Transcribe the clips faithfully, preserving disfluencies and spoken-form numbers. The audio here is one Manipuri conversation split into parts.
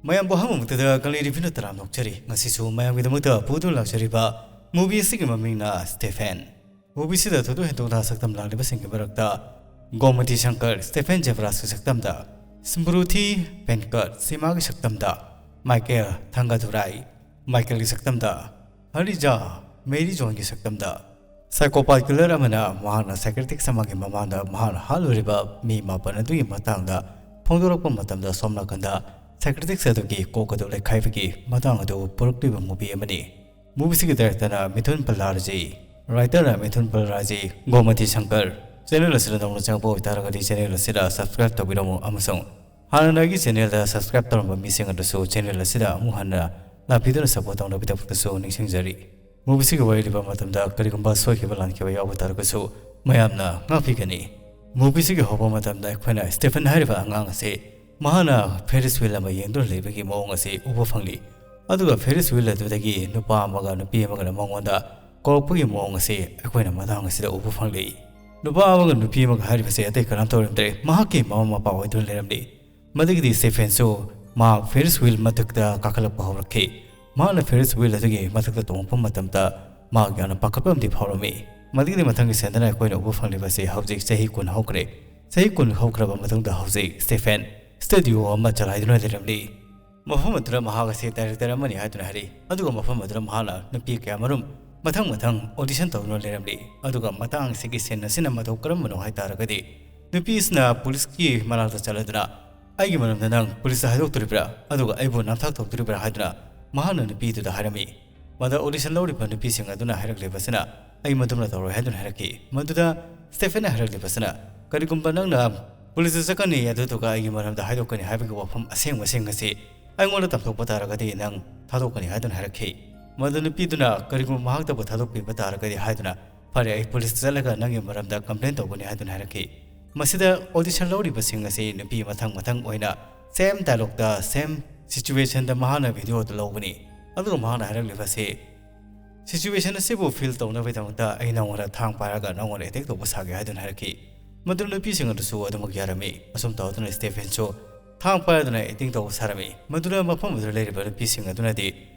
ꯃꯌꯥꯝꯕꯨ ꯑꯍꯥꯟꯕꯃꯛꯇꯗ ꯀꯪꯂꯩ ꯔꯤꯚꯤꯌꯨꯅ ꯇꯔꯥꯝꯅ ꯑꯣꯛꯆꯔꯤ꯫ ꯉꯁꯤꯁꯨ ꯃꯌꯥꯝꯒꯤꯗꯃꯛꯇ ꯄꯨꯗꯨꯅ ꯂꯥꯛꯆꯔꯤꯕ movie ꯑꯁꯤꯒꯤ ꯃꯃꯤꯡꯅ Stephen꯫ Movie ꯑꯁꯤꯗ ꯊꯣꯏꯗꯣꯛ ꯍꯦꯟꯗꯣꯛꯅ ꯁꯛꯇꯝ ꯂꯥꯡꯂꯤꯕꯁꯤꯡꯒꯤ ꯃꯔꯛꯇ ꯒꯣꯃꯇꯤ ꯁꯪꯀꯔ, ꯁ꯭ꯇꯦꯐꯦꯟ ꯖꯦꯕ꯭ꯔꯥꯁꯀꯤ ꯁꯛꯇꯝꯗ, ꯁ꯭ꯃ꯭ꯔꯨꯊꯤ ꯚꯦꯟꯀꯠ, ꯁꯤꯃꯥꯒꯤ ꯁꯛꯇꯝꯗ, ꯃꯥꯏꯀꯦꯜ ꯊꯪꯒꯥꯗꯨꯔꯥꯏ, ꯃꯥꯏꯀꯦꯜꯒꯤ ꯁꯛꯇꯝꯗ, ꯍꯔꯤꯖꯥ, ꯃꯦꯔꯤ ꯖꯣꯟꯒꯤ ꯁꯛꯇꯝꯗ꯫ Psychopath killer ꯑꯃꯅ ꯃꯍꯥꯛꯅ psychiatrist ꯑꯃꯒꯤ ꯃꯃꯥꯡꯗ ꯃꯍꯥꯛꯅ ꯍꯥꯠꯂꯨꯔꯤꯕ ꯃꯤ ꯃꯥꯄꯟ ꯑꯗꯨꯒꯤ ꯃꯇꯥꯡꯗ ꯐꯣꯡꯗꯣꯔꯛꯄ ꯃꯇꯝꯗ, ꯁꯣꯝ ꯅꯥꯀꯟꯗ psychiatrist ꯑꯗꯨꯒꯤ ꯀꯣꯛ ꯑꯗꯨ ꯂꯩꯈꯥꯏꯕꯒꯤ ꯃꯇꯥꯡ ꯑꯗꯨ ꯄꯨꯔꯛꯂꯤꯕ movie ꯑꯃꯅꯤ꯫ Movie ꯑꯁꯤꯒꯤ directorꯅ ꯃꯤꯊꯨꯟ ꯄꯜꯂꯥꯔꯖꯤ, writerꯅ ꯃꯤꯊꯨꯟ ꯄꯜꯂꯥꯔꯖꯤ, ꯒꯣꯃꯇꯤ ꯁꯪꯀꯔ꯫ Channel ꯑꯁꯤꯗ ꯅꯧꯅ ꯆꯪꯉꯛꯄ ꯑꯣꯏꯇꯥꯔꯒꯗꯤ channel ꯑꯁꯤꯗ subscribe ꯇꯧꯕꯤꯔꯝꯃꯨ, ꯑꯃꯁꯨꯡ ꯍꯥꯟꯅꯅ ꯑꯩꯒꯤ channelꯗ subscribe ꯇꯧꯔꯝꯕ ꯃꯤꯁꯤꯡ ꯑꯗꯨꯁꯨ channel ꯑꯁꯤꯗ ꯑꯃꯨꯛ ꯍꯟꯅ ꯂꯥꯛꯄꯤꯗꯨꯅ support ꯇꯧꯅꯕꯒꯤꯗꯃꯛꯇꯁꯨ ꯅꯤꯡꯁꯤꯡꯖꯔꯤ꯫ Movie ꯑꯁꯤꯒꯤ ꯋꯥꯔꯤ ꯂꯤꯕ ꯃꯇꯝꯗ ꯀꯔꯤꯒꯨꯝꯕ ꯁꯣꯏꯈꯤꯕ ꯂꯥꯟꯈꯤꯕ ꯌꯥꯎꯕ ꯇꯥꯔꯒꯁꯨ ꯃꯌꯥꯝꯅ ꯉꯥꯛꯄꯤꯒꯅꯤ꯫ Movie ꯑꯁꯤꯒꯤ ꯍꯧꯕ ꯃꯇꯝꯗ ꯑꯩꯈꯣꯏꯅ ꯁ꯭ꯇꯦꯐꯟ ꯍꯥꯏꯔꯤꯕ ꯑꯉꯥꯡ ꯑꯁꯤ ꯃꯍꯥꯛꯅ Ferris wheel ꯑꯃ ꯌꯦꯡꯗꯨꯅ ꯂꯩꯕꯒꯤ ꯃꯑꯣꯡ ꯑꯁꯤ ꯎꯕ ꯐꯪꯂꯤ꯫ ꯑꯗꯨꯒ Ferris wheel ꯑꯗꯨꯗꯒꯤ ꯅꯨꯄꯥ ꯑꯃꯒ ꯅꯨꯄꯤ ꯑꯃꯒꯅ ꯃꯉꯣꯟꯗ ꯀꯧꯔꯛꯄꯒꯤ ꯃꯑꯣꯡ ꯑꯁꯤ ꯑꯩꯈꯣꯏꯅ ꯃꯇꯥꯡ ꯑꯁꯤꯗ ꯎꯕ ꯐꯪꯂꯤ꯫ ꯅꯨꯄꯥ ꯑꯃꯒ ꯅꯨꯄꯤ ꯑꯃꯒ ꯍꯥꯏꯔꯤꯕꯁꯦ ꯑꯇꯩ ꯀꯅꯥꯝꯇ ꯑꯣꯏꯔꯝꯗ꯭ꯔꯦ, ꯃꯍꯥꯛꯀꯤ ꯃꯃꯥ ꯃꯄꯥ ꯑꯣꯏꯗꯨꯅ ꯂꯩꯔꯝꯂꯤ꯫ ꯃꯗꯨꯒꯤꯗꯤ ꯁ꯭ꯇꯦꯐꯦꯟꯁꯨ ꯃꯍꯥꯛ Ferris wheel ꯃꯊꯛꯇ ꯀꯥꯈꯠꯂꯛꯄ ꯍꯧꯔꯛꯈꯤ꯫ ꯃꯍꯥꯛꯅ Ferris wheel ꯑꯗꯨꯒꯤ ꯃꯊꯛꯇ ꯇꯣꯡꯂꯛꯄ ꯃꯇꯝꯗ ꯃꯍꯥꯛ ꯌꯥꯝꯅ ꯄꯥꯈꯠꯄ ꯑꯃꯗꯤ ꯐꯥꯎꯔꯝꯃꯤ꯫ ꯃꯗꯨꯒꯤꯗꯤ ꯃꯊꯪꯒꯤ scene ꯗꯅ ꯑꯩꯈꯣꯏꯅ ꯎꯕ ꯐꯪꯂꯤꯕꯁꯤ ꯍꯧꯖꯤꯛ ꯆꯍꯤ ꯀꯨꯟ ꯍꯧꯈ꯭ꯔꯦ꯫ ꯆꯍꯤ ꯀꯨꯟ ꯍꯧꯈ꯭ꯔꯕ ꯃꯇꯨꯡꯗ ꯍꯧꯖꯤꯛ ꯁ꯭ꯇꯦꯐꯦꯟ studio ꯑꯃ ꯆꯂꯥꯏꯗꯨꯅ ꯂꯩꯔꯝꯂꯤ꯫ ꯃꯐꯝ ꯑꯗꯨꯗ ꯃꯍꯥꯛ ꯑꯁꯤ director ꯑꯃꯅꯤ ꯍꯥꯏꯗꯨꯅ ꯍꯥꯏꯔꯤ, ꯑꯗꯨꯒ ꯃꯐꯝ ꯑꯗꯨꯗ ꯃꯍꯥꯛꯅ ꯅꯨꯄꯤ ꯀꯌꯥꯃꯔꯨꯝ ꯃꯊꯪ ꯃꯊꯪ audition ꯇꯧꯗꯨꯅ ꯂꯩꯔꯝꯂꯤ꯫ ꯑꯗꯨꯒ ꯃꯇꯥꯡ ꯑꯁꯤꯒꯤ scene ꯑꯁꯤꯅ ꯃꯇꯧ ꯀꯔꯝꯕꯅꯣ ꯍꯥꯏ ꯇꯥꯔꯒꯗꯤ, ꯅꯨꯄꯤ ꯑꯁꯤꯅ police ꯀꯤ ꯃꯅꯥꯛꯇ ꯆꯠꯂꯗꯨꯅ, "ꯑꯩꯒꯤ ꯃꯔꯝꯗ ꯅꯪ police ꯇ ꯍꯥꯏꯗꯣꯛꯇꯣꯔꯤꯕ꯭ꯔꯥ? ꯑꯗꯨꯒ ꯑꯩꯕꯨ ꯅꯝꯊꯥꯛ ꯇꯧꯗꯣꯔꯤꯕ꯭ꯔꯥ?" ꯍꯥꯏꯗꯨꯅ ꯃꯍꯥꯛꯅ ꯅꯨꯄꯤꯗꯨꯗ ꯍꯥꯏꯔꯝꯃꯤ꯫ ꯃꯗ audition ꯂꯧꯔꯤꯕ ꯅꯨꯄꯤꯁꯤꯡ ꯑꯗꯨꯅ ꯍꯥꯏꯔꯛꯂꯤꯕꯁꯤꯅ, "ꯑꯩ ꯃꯗꯨꯝꯅ ꯇꯧꯔꯣꯏ" ꯍꯥꯏꯗꯨꯅ ꯍꯥꯏꯔꯛꯈꯤ꯫ ꯃꯗꯨꯗ ꯁ꯭ꯇꯦꯐꯦꯟꯅ ꯍꯥꯏꯔꯛꯂꯤꯕꯁꯤꯅ, "ꯀꯔꯤꯒꯨꯝꯕ ꯅꯪꯅ police ꯇ ꯆꯠꯀꯅꯤ, ꯑꯗꯨꯗꯨꯒ ꯑꯩꯒꯤ ꯃꯔꯝꯗ ꯍꯥꯏꯗꯣꯛꯀꯅꯤ ꯍꯥꯏꯕꯒꯤ ꯋꯥꯐꯝ ꯑꯁꯦꯡꯕꯁꯤꯡ ꯑꯁꯤ ꯑꯩꯉꯣꯟꯗ ꯇꯝꯊꯣꯛꯄ ꯇꯥꯔꯒꯗꯤ ꯅꯪ ꯊꯥꯗꯣꯛꯀꯅꯤ" ꯍꯥꯏꯗꯨꯅ ꯍꯥꯏꯔꯛꯈꯤ꯫ ꯃꯗꯨ ꯅꯨꯄꯤꯗꯨꯅ, "ꯀꯔꯤꯒꯨꯝꯕ ꯃꯍꯥꯛꯇꯕꯨ ꯊꯥꯗꯣꯛꯄꯤꯕ ꯇꯥꯔꯒꯗꯤ" ꯍꯥꯏꯗꯨꯅ, "ꯐꯔꯦ, ꯑꯩ police ꯇ ꯆꯠꯂꯒ ꯅꯪꯒꯤ ꯃꯔꯝꯗ complain ꯇꯧꯒꯅꯤ" ꯍꯥꯏꯗꯨꯅ ꯍꯥꯏꯔꯛꯈꯤ꯫ ꯃꯁꯤꯗ audition ꯂꯧꯔꯤꯕꯁꯤꯡ ꯑꯁꯤ ꯅꯨꯄꯤ ꯃꯊꯪ ꯃꯊꯪ ꯑꯣꯏꯅ same dialogue ꯇ, same situation ꯗ ꯃꯍꯥꯛꯅ video ꯑꯗꯨ ꯂꯧꯒꯅꯤ꯫ ꯑꯗꯨꯒ ꯃꯍꯥꯛꯅ ꯍꯥꯏꯔꯛꯂꯤꯕꯁꯤ, "Situation ꯑꯁꯤꯕꯨ feel ꯇꯧꯅꯕꯒꯤꯗꯃꯛꯇ ꯑꯩ ꯅꯉꯣꯟꯗ ꯊꯥꯡ ꯄꯥꯏꯔꯒ ꯅꯉꯣꯟꯗ attack ꯇꯧꯕ ꯁꯥꯒꯦ" ꯍꯥꯏꯗꯨꯅ ꯍꯥꯏꯔꯛꯈꯤ꯫ ꯃꯗꯨ ꯅꯨꯄꯤꯁꯤꯡ ꯑꯗꯨꯁꯨ ꯑꯗꯨꯃꯛ ꯌꯥꯔꯝꯃꯤ꯫ ꯑꯁꯨꯝ ꯇꯧꯗꯨꯅ ꯁ꯭ꯇꯦꯐꯦꯟꯁꯨ ꯊꯥꯡ ꯄꯥꯏꯔꯗꯨꯅ ꯑꯦꯛꯇꯤꯡ ꯇꯧꯕ ꯁꯥꯔꯝꯃꯤ꯫ ꯃꯗꯨꯅ ꯃꯐꯝ ꯑꯗꯨꯗ ꯂꯩꯔꯤꯕ ꯅꯨꯄꯤꯁꯤꯡ ꯑꯗꯨꯅꯗꯤ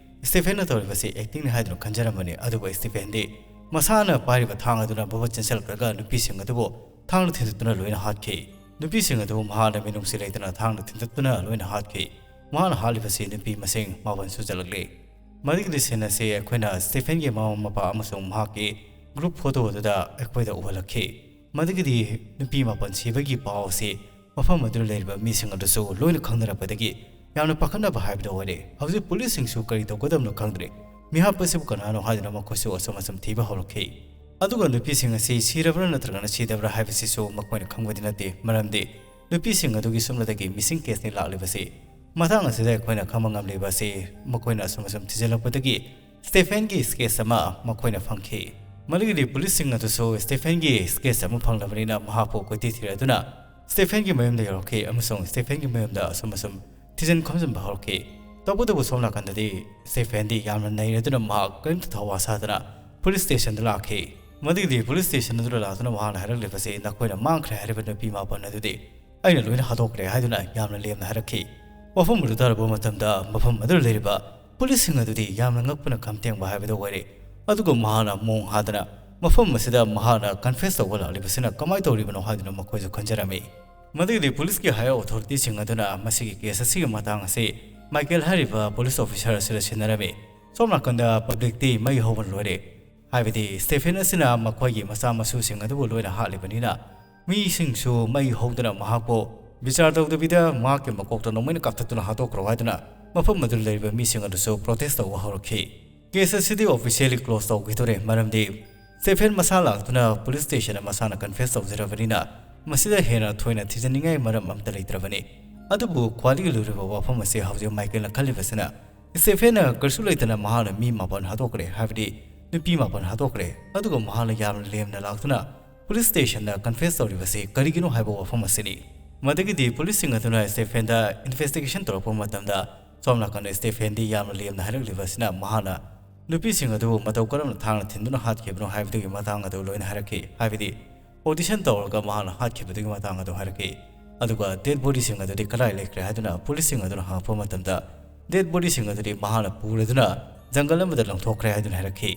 ꯁ꯭ꯇꯤꯐꯦꯟꯅ ꯇꯧꯔꯤꯕꯁꯤ ꯑꯦꯛꯇꯤꯡꯅꯤ ꯍꯥꯏꯗꯨꯅ ꯈꯟꯖꯔꯝꯕꯅꯤ꯫ ꯑꯗꯨꯕꯨ ꯁ꯭ꯇꯤꯐꯦꯟꯗꯤ ꯃꯁꯥꯅ ꯄꯥꯏꯔꯤꯕ ꯊꯥꯡ ꯑꯗꯨꯅ ꯕꯣꯕꯠ ꯆꯦꯟꯁꯤꯜꯂꯛꯂꯒ ꯅꯨꯄꯤꯁꯤꯡ ꯑꯗꯨꯕꯨ ꯊꯥꯡꯅ ꯊꯤꯟꯗꯠꯇꯨꯅ ꯂꯣꯏꯅ ꯍꯥꯠꯈꯤ꯫ ꯅꯨꯄꯤꯁꯤꯡ ꯑꯗꯨꯕꯨ ꯃꯍꯥꯛꯅ ꯃꯤꯅꯨꯡꯁꯤ ꯂꯩꯇꯅ ꯊꯥꯡꯅ ꯊꯤꯟꯗꯠꯇꯨꯅ ꯂꯣꯏꯅ ꯍꯥꯠꯈꯤ꯫ ꯃꯍꯥꯛꯅ ꯍꯥꯠꯂꯤꯕꯁꯤ ꯅꯨꯄꯤ ꯃꯁꯤꯡ ꯃꯥꯄꯟ ꯁꯨꯖꯜꯂꯛꯂꯤ꯫ ꯃꯗꯨꯒꯤ scene ꯑꯁꯤ ꯑꯩꯈꯣꯏꯅ ꯁ꯭ꯇꯤꯐꯦꯟꯒꯤ ꯃꯃꯥ ꯃꯄꯥ ꯑꯃꯁꯨꯡ ꯃꯍꯥꯛꯀꯤ group photo ꯑꯗꯨꯗ ꯑꯩꯈꯣꯏꯗ ꯎꯍꯜꯂꯛꯈꯤ꯫ ꯃꯗꯨꯒꯤꯗꯤ ꯅꯨꯄꯤ ꯃꯥꯄꯟ ꯁꯤꯕꯒꯤ ꯄꯥꯎ ꯑꯁꯤ ꯃꯐꯝ ꯑꯗꯨꯗ ꯂꯩꯔꯤꯕ ꯃꯤꯁꯤꯡ ꯑꯗꯨꯁꯨ ꯂꯣꯏꯅ ꯈꯪꯅꯔꯛꯄꯗꯒꯤ ꯌꯥꯝꯅ ꯄꯥꯈꯠꯅꯕ ꯍꯥꯏꯕꯗꯨ ꯑꯣꯏꯔꯦ꯫ ꯍꯧꯖꯤꯛ ꯄꯨꯂꯤꯁꯁꯤꯡꯁꯨ ꯀꯔꯤ ꯇꯧꯒꯗꯕꯅꯣ ꯈꯪꯗ꯭ꯔꯦ꯫ ꯃꯤꯍꯥꯠꯄꯁꯤꯕꯨ ꯀꯅꯥꯅꯣ ꯍꯥꯏꯗꯨꯅ ꯃꯈꯣꯏꯁꯨ ꯑꯁꯨꯝ ꯑꯁꯨꯝ ꯊꯤꯕ ꯍꯧꯔꯛꯈꯤ꯫ ꯑꯗꯨꯒ ꯅꯨꯄꯤꯁꯤꯡ ꯑꯁꯤ ꯁꯤꯔꯕ꯭ꯔꯥ ꯅꯠꯇ꯭ꯔꯒꯅ ꯁꯤꯗꯕ꯭ꯔꯥ ꯍꯥꯏꯕꯁꯤꯁꯨ ꯃꯈꯣꯏꯅ ꯈꯪꯕꯗꯤ ꯅꯠꯇꯦ, ꯃꯔꯝꯗꯤ ꯅꯨꯄꯤꯁꯤꯡ ꯑꯗꯨꯒꯤ ꯁꯨꯞꯅꯇꯒꯤ missing caseꯅꯤ ꯂꯥꯛꯂꯤꯕꯁꯤ꯫ ꯃꯇꯥꯡ ꯑꯁꯤꯗ ꯑꯩꯈꯣꯏꯅ ꯈꯪꯕ ꯉꯝꯂꯤꯕ ꯑꯁꯤ ꯃꯈꯣꯏꯅ ꯑꯁꯨꯝ ꯑꯁꯨꯝ ꯊꯤꯖꯤꯜꯂꯛꯄꯗꯒꯤ ꯁ꯭ꯇꯤꯐꯦꯟꯒꯤ sketch ꯑꯃ ꯃꯈꯣꯏꯅ ꯐꯪꯈꯤ꯫ ꯃꯗꯨꯒꯤꯗꯤ ꯄꯨꯂꯤꯁꯁꯤꯡ ꯑꯗꯨꯁꯨ ꯁ꯭ꯇꯤꯐꯦꯟꯒꯤ sketch ꯑꯃ ꯐꯪꯂꯕꯅꯤꯅ ꯃꯍꯥꯛꯄꯨ ꯀꯣꯏꯊꯤ ꯊꯤꯔꯗꯨꯅ ꯁ꯭ꯇꯤꯐꯦꯟꯒꯤ ꯃꯌꯨꯝꯗ ꯌꯧꯔꯛꯈꯤ ꯑꯃꯁꯨꯡ ꯁ꯭ꯇꯤꯐꯦꯟꯒꯤ ꯃꯌꯨꯝꯗ ꯑꯁꯨꯝ ꯑꯁꯨꯝ ꯊꯤꯖꯤꯟ ꯈꯣꯝꯖꯤꯟꯕ ꯍꯧꯔꯛꯈꯤ꯫ ꯇꯧꯕꯇꯕꯨ ꯁꯣꯝ ꯅꯥꯀꯟꯗꯗꯤ ꯁ꯭ꯇꯤꯐꯦꯟꯗꯤ ꯌꯥꯝꯅ ꯅꯩꯔꯗꯨꯅ ꯃꯍꯥꯛ ꯀꯔꯤꯝꯇ ꯊꯧꯋꯥ ꯁꯥꯗꯅ ꯄꯨꯂꯤꯁ ꯁ꯭ꯇꯦꯁꯟꯗ ꯂꯥꯛꯈꯤ꯫ ꯃꯗꯨꯒꯤꯗꯤ ꯄꯨꯂꯤꯁ ꯁ꯭ꯇꯦꯁꯟ ꯑꯗꯨꯗ ꯂꯥꯛꯇꯨꯅ ꯃꯍꯥꯛꯅ ꯍꯥꯏꯔꯛꯂꯤꯕꯁꯤ ꯅꯈꯣꯏꯅ ꯃꯥꯡꯈ꯭ꯔꯦ ꯍꯥꯏꯔꯤꯕ ꯅꯨꯄꯤ ꯃꯥꯄꯟ ꯑꯗꯨꯗꯤ ꯑꯩꯅ ꯂꯣꯏꯅ ꯍꯥꯠꯇꯣꯛꯈ꯭ꯔꯦ ꯍꯥꯏꯗꯨꯅ ꯌꯥꯝꯅ ꯂꯦꯝꯅ ꯍꯥꯏꯔꯛꯈꯤ꯫ ꯋꯥꯐꯝ ꯑꯗꯨ ꯇꯥꯔꯕ ꯃꯇꯝꯗ ꯃꯐꯝ ꯑꯗꯨꯗ ꯂꯩꯔꯤꯕ ꯄꯨꯂꯤꯁꯁꯤꯡ ꯑꯗꯨꯗꯤ ꯌꯥꯝꯅ ꯉꯛꯄꯅ ꯈꯝ ꯊꯦꯡꯕ ꯍꯥꯏꯕꯗꯨ ꯑꯣꯏꯔꯦ꯫ ꯑꯗꯨꯒ ꯃꯍꯥꯛꯅ ꯃꯣꯡ ꯍꯥꯗꯅ ꯃꯐꯝ ꯑꯁꯤꯗ ꯃꯍꯥꯛꯅ confess ꯇꯧꯕ ꯂꯥꯛꯂꯤꯕꯁꯤꯅ ꯀꯃꯥꯏꯅ ꯇꯧꯔꯤꯕꯅꯣ ꯍꯥꯏꯗꯨꯅ ꯃꯈꯣꯏꯁꯨ ꯈꯟꯖꯔꯝꯃꯤ꯫ ꯃꯗꯨꯒꯤꯗꯤ ꯄꯨꯂꯤꯁꯀꯤ higher authorityꯁꯤꯡ ꯑꯗꯨꯅ ꯃꯁꯤꯒꯤ case ꯑꯁꯤꯒꯤ ꯃꯇꯥꯡ ꯑꯁꯤ ꯃꯥꯏꯀꯦꯜ ꯍꯥꯏꯔꯤꯕ ꯄꯨꯂꯤꯁ officer ꯑꯁꯤꯗ ꯁꯤꯟꯅꯔꯝꯃꯤ꯫ ꯁꯣꯝ ꯅꯥꯀꯟꯗ publicꯇꯤ ꯃꯩ ꯍꯧꯕꯅ ꯂꯣꯏꯔꯦ꯫ ꯍꯥꯏꯕꯗꯤ ꯁ꯭ꯇꯤꯐꯦꯟ ꯑꯁꯤꯅ ꯃꯈꯣꯏꯒꯤ ꯃꯆꯥ ꯃꯁꯨꯁꯤꯡ ꯑꯗꯨꯕꯨ ꯂꯣꯏꯅ ꯍꯥꯠꯂꯤꯕꯅꯤꯅ ꯃꯤꯁꯤꯡꯁꯨ ꯃꯩ ꯍꯧꯗꯨꯅ ꯃꯍꯥꯛꯄꯨ ꯕꯤꯆꯥꯔ ꯇꯧꯗꯕꯤꯗ ꯃꯍꯥꯛꯀꯤ ꯃꯀꯣꯛꯇ ꯅꯣꯡꯃꯩꯅ ꯀꯥꯞꯊꯠꯇꯨꯅ ꯍꯥꯠꯇꯣꯛꯈ꯭ꯔꯣ ꯍꯥꯏꯗꯨꯅ ꯃꯐꯝ ꯑꯗꯨꯗ ꯂꯩꯔꯤꯕ ꯃꯤꯁꯤꯡ ꯑꯗꯨꯁꯨ protest ꯇꯧꯕ ꯍꯧꯔꯛꯈꯤ꯫ Case ꯑꯁꯤꯗꯤ officially close ꯇꯧꯈꯤꯗꯣꯔꯦ, ꯃꯔꯝꯗꯤ ꯁ꯭ꯇꯤꯐꯦꯟ ꯃꯁꯥ ꯂꯥꯛꯇꯨꯅ ꯄꯨꯂꯤꯁ ꯁ꯭ꯇꯦꯁꯟꯗ ꯃꯁꯥꯅ confess ꯇꯧꯖꯔꯕꯅꯤꯅ ꯃꯁꯤꯗ ꯍꯦꯟꯅ ꯊꯣꯏꯅ ꯊꯤꯖꯅꯤꯡꯉꯥꯏ ꯃꯔꯝ ꯑꯝꯇ ꯂꯩꯇ꯭ꯔꯕꯅꯤ꯫ ꯑꯗꯨꯕꯨ ꯈ꯭ꯋꯥꯏꯗꯒꯤ ꯂꯨꯔꯤꯕ ꯋꯥꯐꯝ ꯑꯁꯤ ꯍꯧꯖꯤꯛ ꯃꯥꯏꯀꯦꯜꯅ ꯈꯜꯂꯤꯕꯁꯤꯅ ꯁ꯭ꯇꯤꯐꯦꯟꯅ ꯀꯔꯤꯁꯨ ꯂꯩꯇꯅ ꯃꯍꯥꯛꯅ ꯃꯤ ꯃꯥꯄꯟ ꯍꯥꯠꯇꯣꯛꯈ꯭ꯔꯦ, ꯍꯥꯏꯕꯗꯤ ꯅꯨꯄꯤ ꯃꯥꯄꯟ ꯍꯥꯠꯇꯣꯛꯈ꯭ꯔꯦ, ꯑꯗꯨꯒ ꯃꯍꯥꯛꯅ ꯌꯥꯝꯅ ꯂꯦꯝꯅ ꯂꯥꯛꯇꯨꯅ ꯄꯨꯂꯤꯁ ꯁ꯭ꯇꯦꯁꯟꯗ confess ꯇꯧꯔꯤꯕꯁꯤ ꯀꯔꯤꯒꯤꯅꯣ ꯍꯥꯏꯕ ꯋꯥꯐꯝ ꯑꯁꯤꯅꯤ꯫ ꯃꯗꯨꯒꯤꯗꯤ ꯄꯨꯂꯤꯁꯁꯤꯡ ꯑꯗꯨꯅ ꯁ꯭ꯇꯤꯐꯦꯟꯗ investigation ꯇꯧꯔꯛꯄ ꯃꯇꯝꯗ ꯁꯣꯝ ꯅꯥꯀꯟꯗ ꯁ꯭ꯇꯤꯐꯦꯟꯗꯤ ꯌꯥꯝꯅ ꯂꯦꯝꯅ ꯍꯥꯏꯔꯛꯂꯤꯕ ꯑꯁꯤꯅ ꯃꯍꯥꯛꯅ ꯅꯨꯄꯤꯁꯤꯡ ꯑꯗꯨꯕꯨ ꯃꯇꯧ ꯀꯔꯝꯅ ꯊꯥꯡꯅ ꯊꯤꯟꯗꯨꯅ ꯍꯥꯠꯈꯤꯕꯅꯣ ꯍꯥꯏꯕꯗꯨꯒꯤ ꯃꯇꯥꯡ ꯑꯗꯨ ꯂꯣꯏꯅ ꯍꯥꯏꯔꯛꯈꯤ, ꯍꯥꯏꯕꯗꯤ audition ꯇꯧꯔꯒ ꯃꯍꯥꯛꯅ ꯍꯥꯠꯈꯤꯕꯗꯨꯒꯤ ꯃꯇꯥꯡ ꯑꯗꯨ ꯍꯥꯏꯔꯛꯈꯤ꯫ ꯑꯗꯨꯒ ꯗꯦꯗ ꯕꯣꯗꯤꯁꯤꯡ ꯑꯗꯨꯗꯤ ꯀꯗꯥꯏ ꯂꯩꯈ꯭ꯔꯦ ꯍꯥꯏꯗꯨꯅ ꯄꯨꯂꯤꯁꯁꯤꯡ ꯑꯗꯨꯅ ꯍꯪꯉꯛꯄ ꯃꯇꯝꯗ, ꯗꯦꯗ ꯕꯣꯗꯤꯁꯤꯡ ꯑꯗꯨꯗꯤ ꯃꯍꯥꯛꯅ ꯄꯨꯔꯗꯨꯅ ꯖꯪꯒꯜ ꯑꯃꯗ ꯂꯪꯊꯣꯛꯈ꯭ꯔꯦ ꯍꯥꯏꯗꯨꯅ ꯍꯥꯏꯔꯛꯈꯤ꯫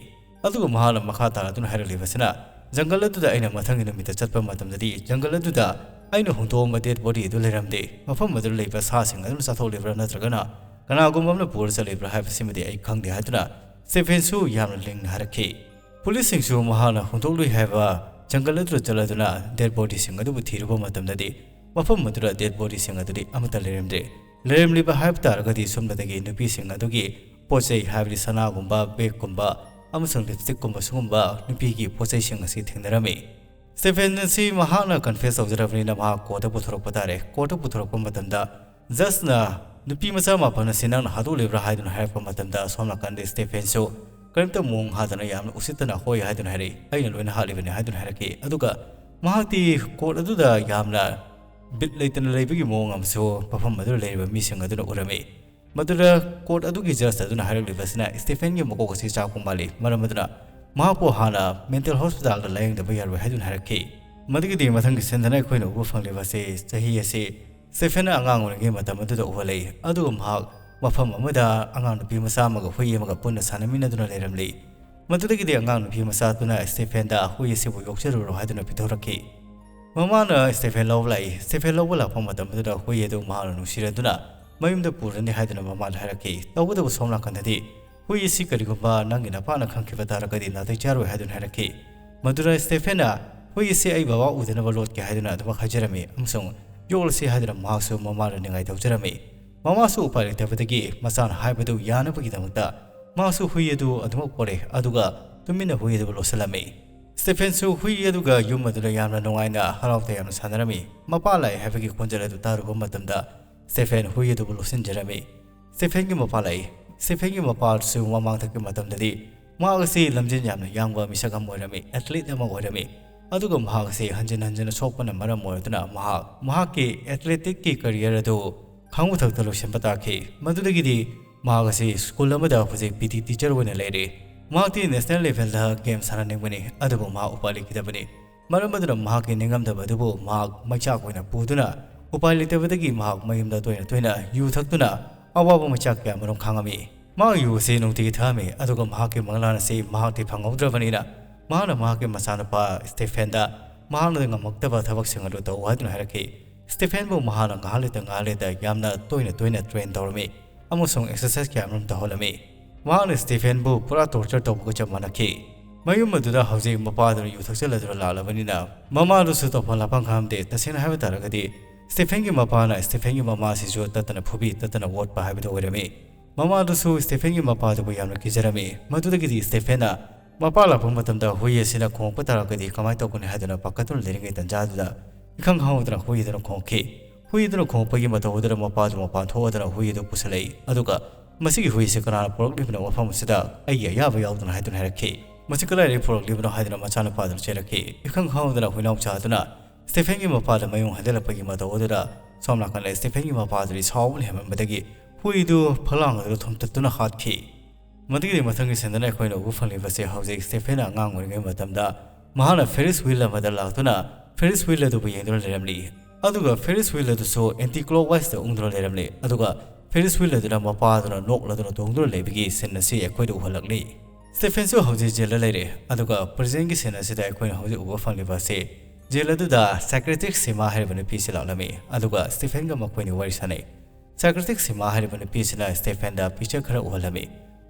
ꯑꯗꯨꯒ ꯃꯍꯥꯛꯅ ꯃꯈꯥ ꯇꯥꯔꯗꯨꯅ ꯍꯥꯏꯔꯛꯂꯤꯕꯁꯤꯅ, ꯖꯪꯒꯜ ꯑꯗꯨꯗ ꯑꯩꯅ ꯃꯊꯪꯒꯤ ꯅꯨꯃꯤꯠꯇ ꯆꯠꯄ ꯃꯇꯝꯗꯗꯤ ꯖꯪꯒꯜ ꯑꯗꯨꯗ ꯑꯩꯅ ꯍꯨꯟꯗꯣꯛꯑꯝꯕ ꯗꯦꯗ ꯕꯣꯗꯤ ꯑꯗꯨ ꯂꯩꯔꯝꯗꯦ꯫ ꯃꯐꯝ ꯑꯗꯨꯗ ꯂꯩꯕ ꯁꯥꯁꯤꯡ ꯑꯗꯨꯅ ꯆꯥꯊꯣꯛꯂꯤꯕ꯭ꯔꯥ ꯅꯠꯇ꯭ꯔꯒꯅ ꯀꯅꯥꯒꯨꯝꯕ ꯑꯃꯅ ꯄꯨꯔ ꯆꯠꯂꯤꯕ꯭ꯔꯥ ꯍꯥꯏꯕꯁꯤꯃꯗꯤ ꯑꯩ ꯈꯪꯗꯦ ꯍꯥꯏꯗꯨꯅ ꯁ꯭ꯇꯦꯐꯦꯟꯁꯨ ꯌꯥꯝꯅ ꯂꯤꯡꯅ ꯍꯥꯏꯔꯛꯈꯤ꯫ ꯄꯨꯂꯤꯁꯁꯤꯡꯁꯨ ꯃꯍꯥꯛꯅ ꯍꯨꯟꯗꯣꯛꯂꯨꯏ ꯍꯥꯏꯕ ꯖꯪꯒꯜ ꯑꯗꯨꯗ ꯆꯠꯂꯗꯨꯅ ꯗꯦꯗ ꯕꯣꯗꯤꯁꯤꯡ ꯑꯗꯨꯕꯨ ꯊꯤꯔꯨꯕ ꯃꯇꯝꯗꯗꯤ ꯃꯐꯝ ꯑꯗꯨꯗ ꯗꯦꯗ ꯕꯣꯗꯤꯁꯤꯡ ꯑꯗꯨꯗꯤ ꯑꯃꯠꯇ ꯂꯩꯔꯝꯗ꯭ꯔꯦ꯫ ꯂꯩꯔꯝꯂꯤꯕ ꯍꯥꯏꯕ ꯇꯥꯔꯒꯗꯤ ꯁꯣꯝꯗꯒꯤ ꯅꯨꯄꯤꯁꯤꯡ ꯑꯗꯨꯒꯤ ꯄꯣꯠ ꯆꯩ, ꯍꯥꯏꯕꯗꯤ ꯁꯅꯥꯒꯨꯝꯕ, ꯕꯦꯒꯀꯨꯝꯕ ꯑꯃꯁꯨꯡ ꯂꯤꯞꯁꯇꯤꯛꯀꯨꯝꯕ ꯁꯤꯒꯨꯝꯕ ꯅꯨꯄꯤꯒꯤ ꯄꯣꯠ ꯆꯩꯁꯤꯡ ꯑꯁꯤ ꯊꯦꯡꯅꯔꯝꯃꯤ꯫ ꯁ꯭ꯇꯦꯐꯦꯟ ꯑꯁꯤ ꯃꯍꯥꯛꯅ ꯀꯟꯐꯦꯁ ꯇꯧꯖꯔꯕꯅꯤꯅ ꯃꯍꯥꯛ ꯀꯣꯔꯠꯇ ꯄꯨꯊꯣꯔꯛꯄ ꯇꯥꯔꯦ꯫ ꯀꯣꯔꯠꯇ ꯄꯨꯊꯣꯔꯛꯄ ꯃꯇꯝꯗ ꯖꯖꯅ ꯅꯨꯄꯤ ꯃꯆꯥ ꯃꯥꯄꯟ ꯑꯁꯤ ꯅꯪꯅ ꯍꯥꯠꯇꯣꯛꯂꯤꯕ꯭ꯔꯥ ꯍꯥꯏꯗꯨꯅ ꯍꯥꯏꯔꯛꯄ ꯃꯇꯝꯗ ꯁꯣꯝ ꯅꯥꯀꯟꯗ ꯁ꯭ꯇꯦꯐꯦꯟꯁꯨ ꯀꯔꯤꯝꯇ ꯃꯑꯣꯡ ꯍꯥꯗꯅ ꯌꯥꯝꯅ ꯎꯁꯤꯠꯇꯅ ꯍꯣꯏ ꯍꯥꯏꯗꯨꯅ ꯍꯥꯏꯔꯛꯏ, ꯑꯩꯅ ꯂꯣꯏꯅ ꯍꯥꯠꯂꯤꯕꯅꯤ ꯍꯥꯏꯗꯨꯅ ꯍꯥꯏꯔꯛꯈꯤ꯫ ꯑꯗꯨꯒ ꯃꯍꯥꯛꯇꯤ ꯀꯣꯔꯠ ꯑꯗꯨꯗ ꯌꯥꯝꯅ ꯕꯤꯠ ꯂꯩꯇꯅ ꯂꯩꯕꯒꯤ ꯃꯑꯣꯡ ꯑꯃꯁꯨ ꯃꯐꯝ ꯑꯗꯨꯗ ꯂꯩꯔꯤꯕ ꯃꯤꯁꯤꯡ ꯑꯗꯨꯅ ꯎꯔꯝꯃꯤ꯫ ꯃꯗꯨꯗ ꯀꯣꯔꯠ ꯑꯗꯨꯒꯤ ꯖꯖ ꯑꯗꯨꯅ ꯍꯥꯏꯔꯛꯂꯤꯕꯁꯤꯅ ꯁ꯭ꯇꯦꯐꯦꯟꯒꯤ ꯃꯀꯣꯛ ꯑꯁꯤ ꯆꯥꯛꯄ ꯃꯥꯜꯂꯤ, ꯃꯔꯝ ꯑꯗꯨꯅ ꯃꯍꯥꯛꯄꯨ ꯍꯥꯟꯅ ꯃꯦꯟꯇꯦꯜ ꯍꯣꯁꯄꯤꯇꯥꯜꯗ ꯂꯥꯌꯦꯡꯗꯕ ꯌꯥꯔꯣꯏ ꯍꯥꯏꯗꯨꯅ ꯍꯥꯏꯔꯛꯈꯤ꯫ ꯃꯗꯨꯒꯤꯗꯤ ꯃꯊꯪꯒꯤ ꯁꯤꯟꯗꯅ ꯑꯩꯈꯣꯏꯅ ꯎꯕ ꯐꯪꯂꯤꯕ ꯑꯁꯤ ꯆꯍꯤ ꯑꯁꯤ ꯁ꯭ꯇꯦꯐꯦꯟꯅ ꯑꯉꯥꯡ ꯑꯣꯏꯔꯤꯉꯩ ꯃꯇꯝ ꯑꯗꯨꯗ ꯎꯍꯜꯂꯛꯏ, ꯑꯗꯨꯒ ꯃꯍꯥꯛ ꯃꯐꯝ ꯑꯃꯗ ꯑꯉꯥꯡ ꯅꯨꯄꯤ ꯃꯆꯥ ꯑꯃꯒ ꯍꯨꯏ ꯑꯃꯒ ꯄꯨꯟꯅ ꯁꯥꯟꯅꯃꯤꯟꯅꯗꯨꯅ ꯂꯩꯔꯝꯂꯤ꯫ ꯃꯗꯨꯗꯒꯤꯗꯤ ꯑꯉꯥꯡ ꯅꯨꯄꯤ ꯃꯆꯥꯗꯨꯅ ꯁ꯭ꯇꯦꯐꯦꯟꯗ ꯍꯨꯏ ꯑꯁꯤꯕꯨ ꯌꯣꯛꯆꯔꯨꯔꯣ ꯍꯥꯏꯗꯨꯅ ꯄꯤꯊꯣꯔꯛꯈꯤ꯫ ꯃꯃꯥꯅ ꯁ꯭ꯇꯦꯐꯦꯟ ꯂꯧꯕ ꯂꯥꯛꯏ꯫ ꯁ꯭ꯇꯦꯐꯦꯟ ꯂꯧꯕ ꯂꯥꯛꯄ ꯃꯇꯝ ꯑꯗꯨꯗ ꯍꯨꯏ ꯑꯗꯨ ꯃꯍꯥꯛꯅ ꯅꯨꯡꯁꯤꯔꯗꯨꯅ ꯃꯌꯨꯝꯗ ꯄꯨꯔꯅꯤ ꯍꯥꯏꯗꯨꯅ ꯃꯃꯥꯗ ꯍꯥꯏꯔꯛꯈꯤ꯫ ꯇꯧꯕꯇꯕꯨ ꯁꯣꯝ ꯅꯥꯀꯟꯗꯗꯤ ꯍꯨꯏ ꯑꯁꯤ ꯀꯔꯤꯒꯨꯝꯕ ꯅꯪꯒꯤ ꯅꯄꯥꯅ ꯈꯪꯈꯤꯕ ꯇꯥꯔꯒꯗꯤ ꯅꯥꯇꯩ ꯆꯥꯔꯣꯏ ꯍꯥꯏꯗꯨꯅ ꯍꯥꯏꯔꯛꯈꯤ꯫ ꯃꯗꯨꯗ ꯁ꯭ꯇꯦꯐꯦꯟꯅ ꯍꯨꯏ ꯑꯁꯤ ꯑꯩ ꯕꯕꯥ ꯎꯗꯅꯕ ꯂꯣꯠꯀꯦ ꯍꯥꯏꯗꯨꯅ ꯑꯗꯨꯃꯛ ꯍꯥꯏꯖꯔꯝꯃꯤ ꯑꯃꯁꯨꯡ ꯌꯣꯛꯂꯁꯤ ꯍꯥꯏꯗꯨꯅ ꯃꯍꯥꯛꯁꯨ ꯃꯃꯥꯗ ꯅꯤꯡꯉꯥꯏ ꯇꯧꯖꯔꯝꯃꯤ꯫ ꯃꯃꯥꯁꯨ ꯎꯄꯥꯏ ꯂꯩꯇꯕꯗꯒꯤ ꯃꯆꯥꯅ ꯍꯥꯏꯕꯗꯨ ꯌꯥꯅꯕꯒꯤꯗꯃꯛꯇ ꯃꯍꯥꯛꯁꯨ ꯍꯨꯏ ꯑꯗꯨ ꯑꯗꯨꯃꯛ ꯄꯣꯔꯛꯏ, ꯑꯗꯨꯒ ꯇꯨꯃꯤꯟꯅ ꯍꯨꯏ ꯑꯗꯨꯕꯨ ꯂꯣꯠꯁꯤꯜꯂꯝꯃꯤ꯫ ꯁ꯭ꯇꯦꯐꯦꯟꯁꯨ ꯍꯨꯏ ꯑꯗꯨꯒ ꯌꯨꯝ ꯑꯗꯨꯗ ꯌꯥꯝꯅ ꯅꯨꯡꯉꯥꯏꯅ ꯍꯔꯥꯎ ꯇꯌꯥꯝꯅ ꯁꯥꯟꯅꯔꯝꯃꯤ꯫ ꯃꯄꯥ ꯂꯥꯛꯏ ꯍꯥꯏꯕꯒꯤ ꯈꯣꯟꯖꯦꯜ ꯑꯗꯨ ꯇꯥꯔꯨꯕ ꯃꯇꯝꯗ ꯁ꯭ꯇꯦꯐꯦꯟ ꯍꯨꯏ ꯑꯗꯨꯕꯨ ꯂꯣꯠꯁꯤꯟꯖꯔꯝꯃꯤ꯫ ꯁ꯭ꯇꯦꯐꯦꯟꯒꯤ ꯃꯄꯥ ꯂꯥꯛꯏ꯫ ꯁ꯭ꯇꯦꯐꯦꯟꯒꯤ ꯃꯄꯥꯁꯨ ꯃꯃꯥꯡꯊꯛꯀꯤ ꯃꯇꯝꯗꯗꯤ ꯃꯍꯥꯛ ꯑꯁꯤ ꯂꯝꯖꯦꯟ ꯌꯥꯝꯅ ꯌꯥꯡꯕ ꯃꯤꯁꯛ ꯑꯃ ꯑꯣꯏꯔꯝꯃꯤ, ꯑꯦꯊꯂꯤꯠ ꯑꯃ ꯑꯣꯏꯔꯝꯃꯤ꯫ ꯑꯗꯨꯒ ꯃꯍꯥꯛ ꯑꯁꯤ ꯍꯟꯖꯤꯟ ꯍꯟꯖꯤꯟꯅ ꯁꯣꯛꯄꯅ ꯃꯔꯝ ꯑꯣꯏꯔꯗꯨꯅ ꯃꯍꯥꯛ ꯃꯍꯥꯛꯀꯤ ꯑꯦꯊꯂꯦꯇꯤꯛꯀꯤ ꯀꯦꯔꯤꯌꯔ ꯑꯗꯨ ꯈꯥꯡꯕ ꯊꯛꯇ ꯂꯣꯏꯁꯤꯟꯕ ꯇꯥꯈꯤ꯫ ꯃꯗꯨꯗꯒꯤꯗꯤ ꯃꯍꯥꯛ ꯑꯁꯤ ꯁ꯭ꯀꯨꯜ ꯑꯃꯗ ꯍꯧꯖꯤꯛ ꯄꯤ ꯇꯤ ꯇꯤꯆꯔ ꯑꯣꯏꯅ ꯂꯩꯔꯤ꯫ ꯃꯍꯥꯛꯇꯤ ꯅꯦꯁꯅꯦꯜ ꯂꯦꯚꯦꯜꯗ ꯒꯦꯝ ꯁꯥꯟꯅꯅꯤꯡꯕꯅꯤ, ꯑꯗꯨꯕꯨ ꯃꯍꯥꯛ ꯎꯄꯥꯏ ꯂꯩꯈꯤꯗꯕꯅꯤ꯫ ꯃꯔꯝ ꯑꯗꯨꯅ ꯃꯍꯥꯛꯀꯤ ꯅꯤꯡꯉꯝꯗꯕ ꯑꯗꯨꯕꯨ ꯃꯍꯥꯛ ꯃꯩꯆꯥꯛ ꯑꯣꯏꯅ ꯄꯨꯗꯨꯅ ꯎꯄꯥꯏ ꯂꯩꯇꯕꯗꯒꯤ ꯃꯍꯥꯛ ꯃꯌꯨꯝꯗ ꯇꯣꯏꯅ ꯇꯣꯏꯅ ꯌꯨ ꯊꯛꯇꯨꯅ ꯑꯋꯥꯕ ꯃꯆꯥ ꯀꯌꯥ ꯃꯔꯨꯝ ꯈꯥꯡꯉꯝꯃꯤ꯫ ꯃꯍꯥꯛ ꯌꯨ ꯑꯁꯤ ꯅꯨꯡꯇꯤꯒꯤ ꯊꯛꯑꯝꯃꯤ, ꯑꯗꯨꯒ ꯃꯍꯥꯛꯀꯤ ꯃꯪꯂꯥꯟ ꯑꯁꯤ ꯃꯍꯥꯛꯇꯤ ꯐꯪꯍꯧꯗ꯭ꯔꯕꯅꯤꯅ, ꯃꯍꯥꯛꯅ ꯃꯍꯥꯛꯀꯤ ꯃꯆꯥꯅꯨꯄꯥ ꯁ꯭ꯇꯤꯐꯦꯟꯗ ꯃꯍꯥꯛꯅ ꯉꯝꯃꯛꯇꯕ ꯊꯕꯛꯁꯤꯡ ꯑꯗꯨ ꯇꯧ ꯍꯥꯏꯗꯨꯅ ꯍꯥꯏꯔꯛꯈꯤ꯫ ꯁ꯭ꯇꯤꯐꯦꯟꯕꯨ ꯃꯍꯥꯛꯅ ꯉꯥꯏꯍꯥꯛ ꯂꯩꯇ ꯉꯥꯏꯍꯥꯛ ꯂꯩꯇ ꯌꯥꯝꯅ ꯇꯣꯏꯅ ꯇꯣꯏꯅ ꯇ꯭ꯔꯦꯟ ꯇꯧꯔꯝꯃꯤ ꯑꯃꯁꯨꯡ ꯑꯦꯛꯁꯔꯁꯥꯏꯁ ꯀꯌꯥ ꯑꯃꯔꯣꯝ ꯇꯧꯍꯜꯂꯝꯃꯤ꯫ ꯃꯍꯥꯛꯅ ꯁ꯭ꯇꯤꯐꯦꯟꯕꯨ ꯄꯨꯔꯥ ꯇꯣꯔꯆꯔ ꯇꯧꯕꯒ ꯆꯞ ꯃꯥꯟꯅꯈꯤ꯫ ꯃꯌꯨꯝ ꯑꯗꯨꯗ ꯍꯧꯖꯤꯛ ꯃꯄꯥꯗꯨꯅ ꯌꯨ ꯊꯛꯆꯜꯂꯗꯨꯅ ꯂꯥꯛꯂꯕꯅꯤꯅ, ꯃꯃꯥꯗꯨꯁꯨ ꯇꯧꯐꯝ ꯂꯥꯛꯐꯝ ꯈꯪꯂꯝꯗꯦ꯫ ꯇꯁꯦꯡꯅ ꯍꯥꯏꯕ ꯇꯥꯔꯒꯗꯤ, ꯁ꯭ꯇꯤꯐꯦꯟꯒꯤ ꯃꯄꯥꯅ ꯁ꯭ꯇꯤꯐꯦꯟꯒꯤ ꯃꯃꯥꯁꯤꯁꯨ ꯇꯠꯇꯅ ꯐꯨꯕꯤ, ꯇꯠꯇꯅ ꯑꯣꯠꯄ ꯍꯥꯏꯕꯗꯨ ꯑꯣꯏꯔꯝꯃꯤ꯫ ꯃꯃꯥꯗꯨꯁꯨ ꯁ꯭ꯇꯤꯐꯦꯟꯒꯤ ꯃꯄꯥꯗꯨꯕꯨ ꯌꯥꯝꯅ ꯀꯤꯖꯔꯝꯃꯤ꯫ ꯃꯗꯨꯗꯒꯤꯗꯤ ꯁ꯭ꯇꯤꯐꯦꯟꯅ ꯃꯄꯥ ꯂꯥꯛꯄ ꯃꯇꯝꯗ ꯍꯨꯏ ꯑꯁꯤꯅ ꯈꯣꯡꯂꯛꯄ ꯇꯥꯔꯒꯗꯤ ꯀꯃꯥꯏꯅ ꯇꯧꯒꯅꯤ ꯍꯥꯏꯗꯨꯅ ꯄꯥꯈꯠꯇꯨꯅ ꯂꯩꯔꯤꯉꯩ ꯇꯟꯖꯥꯗꯨꯗ, ꯏꯈꯪ ꯈꯪꯍꯧꯗꯅ ꯍꯨꯏ ꯑꯗꯨꯅ ꯈꯣꯡꯈꯤ꯫ ꯍꯨꯏ ꯑꯗꯨꯅ ꯈꯣꯡꯂꯛꯄꯒꯤ ꯃꯇꯧ ꯑꯗꯨꯗ ꯃꯄꯥꯗꯨ ꯃꯄꯥꯟ ꯊꯣꯛꯑꯗꯅ ꯍꯨꯏ ꯑꯗꯨ ꯄꯨꯁꯜꯂꯛꯏ꯫ ꯑꯗꯨꯒ "ꯃꯁꯤꯒꯤ ꯍꯨꯏꯁꯤ ꯀꯅꯥꯅ ꯄꯨꯔꯛꯂꯤꯕꯅꯣ ꯃꯐꯝ ꯑꯁꯤꯗ? ꯑꯩꯒꯤ ꯑꯌꯥꯕ ꯌꯥꯎꯗꯅ" ꯍꯥꯏꯗꯨꯅ ꯍꯥꯏꯔꯛꯈꯤ꯫ "ꯃꯁꯤ ꯀꯗꯥꯏꯗꯒꯤ ꯄꯨꯔꯛꯂꯤꯕꯅꯣ?" ꯍꯥꯏꯗꯨꯅ ꯃꯆꯥꯅꯨꯄꯥꯗꯨꯅ ꯆꯦꯜꯂꯛꯈꯤ꯫ ꯏꯈꯪ ꯈꯪꯍꯧꯗꯅ ꯍꯨꯏꯅꯥꯎꯆꯥ ꯑꯗꯨꯅ ꯁ꯭ꯇꯤꯐꯦꯟꯒꯤ ꯃꯄꯥꯗ ꯃꯌꯨꯡ ꯍꯟꯖꯤꯜꯂꯛꯄꯒꯤ ꯃꯇꯧ ꯑꯗꯨꯗ, ꯁꯣꯝ ꯅꯥꯀꯟꯗ ꯁ꯭ꯇꯤꯐꯦꯟꯒꯤ ꯃꯄꯥꯗꯨꯗꯤ ꯁꯥꯎꯕꯅ ꯍꯦꯟꯃꯟꯕꯗꯒꯤ ꯍꯨꯏꯗꯨ ꯐꯂꯥꯡ ꯑꯗꯨꯗ ꯊꯣꯝꯇꯠꯇꯨꯅ ꯍꯥꯠꯈꯤ꯫ ꯃꯗꯨꯒꯤꯗꯤ ꯃꯊꯪꯒꯤ ꯁꯤꯟꯗꯅ ꯑꯩꯈꯣꯏꯅ ꯎꯕ ꯐꯪꯂꯤꯕꯁꯦ, ꯍꯧꯖꯤꯛ ꯁ꯭ꯇꯤꯐꯦꯟꯅ ꯑꯉꯥꯡ ꯑꯣꯏꯔꯤꯉꯩ ꯃꯇꯝꯗ ꯃꯍꯥꯛꯅ ꯐꯦꯔꯤꯁ ꯋꯤꯜ ꯑꯃꯗ ꯂꯥꯛꯇꯨꯅ ꯐꯦꯔꯤꯁ ꯋꯤꯜ ꯑꯗꯨꯕꯨ ꯌꯦꯡꯗꯨꯅ ꯂꯩꯔꯝꯂꯤ꯫ ꯑꯗꯨꯒ ꯐꯦꯔꯤꯁ ꯋꯤꯜ ꯑꯗꯨꯁꯨ ꯑꯦꯟꯇꯤ ꯀ꯭ꯂꯣꯛꯋꯥꯏꯁꯇ ꯎꯪꯗꯨꯅ ꯂꯩꯔꯝꯂꯤ꯫ ꯑꯗꯨꯒ ꯐꯦꯔꯤꯁ ꯋꯤꯜ ꯑꯗꯨꯅ ꯃꯄꯥ ꯑꯗꯨꯅ ꯅꯣꯛꯂꯗꯨꯅ ꯇꯣꯡꯗꯨꯅ ꯂꯩꯕꯒꯤ ꯁꯤꯟ ꯑꯁꯤ ꯑꯩꯈꯣꯏꯗ ꯎꯍꯜꯂꯛꯂꯤ꯫ ꯁ꯭ꯇꯤꯐꯦꯟꯁꯨ ꯍꯧꯖꯤꯛ ꯖꯦꯜꯗ ꯂꯩꯔꯦ꯫ ꯑꯗꯨꯒ ꯄ꯭ꯔꯖꯦꯟꯒꯤ ꯁꯤꯟ ꯑꯁꯤꯗ ꯑꯩꯈꯣꯏꯅ ꯍꯧꯖꯤꯛ ꯎꯕ ꯐꯪꯂꯤꯕ ꯑꯁꯤ, ꯖꯦꯜ ꯑꯗꯨꯗ ꯁꯥꯏꯀ꯭ꯔꯦꯇꯤꯛ ꯁꯤꯃꯥ ꯍꯥꯏꯔꯤꯕ ꯅꯨꯄꯤꯁꯤ ꯂꯥꯛꯂꯝꯃꯤ꯫ ꯑꯗꯨꯒ ꯁ꯭ꯇꯤꯐꯦꯟꯒ ꯃꯈꯣꯏꯅꯤ ꯋꯥꯔꯤ ꯁꯥꯟꯅꯩ꯫ ꯁꯥꯏꯀ꯭ꯔꯦꯇꯤꯛ ꯁꯤꯃꯥ ꯍꯥꯏꯔꯤꯕ ꯅꯨꯄꯤꯁꯤꯅ ꯁ꯭ꯇꯤꯐꯦꯟꯗ ꯄꯤꯛꯆꯔ ꯈꯔ ꯎꯍꯜꯂꯝꯃꯤ,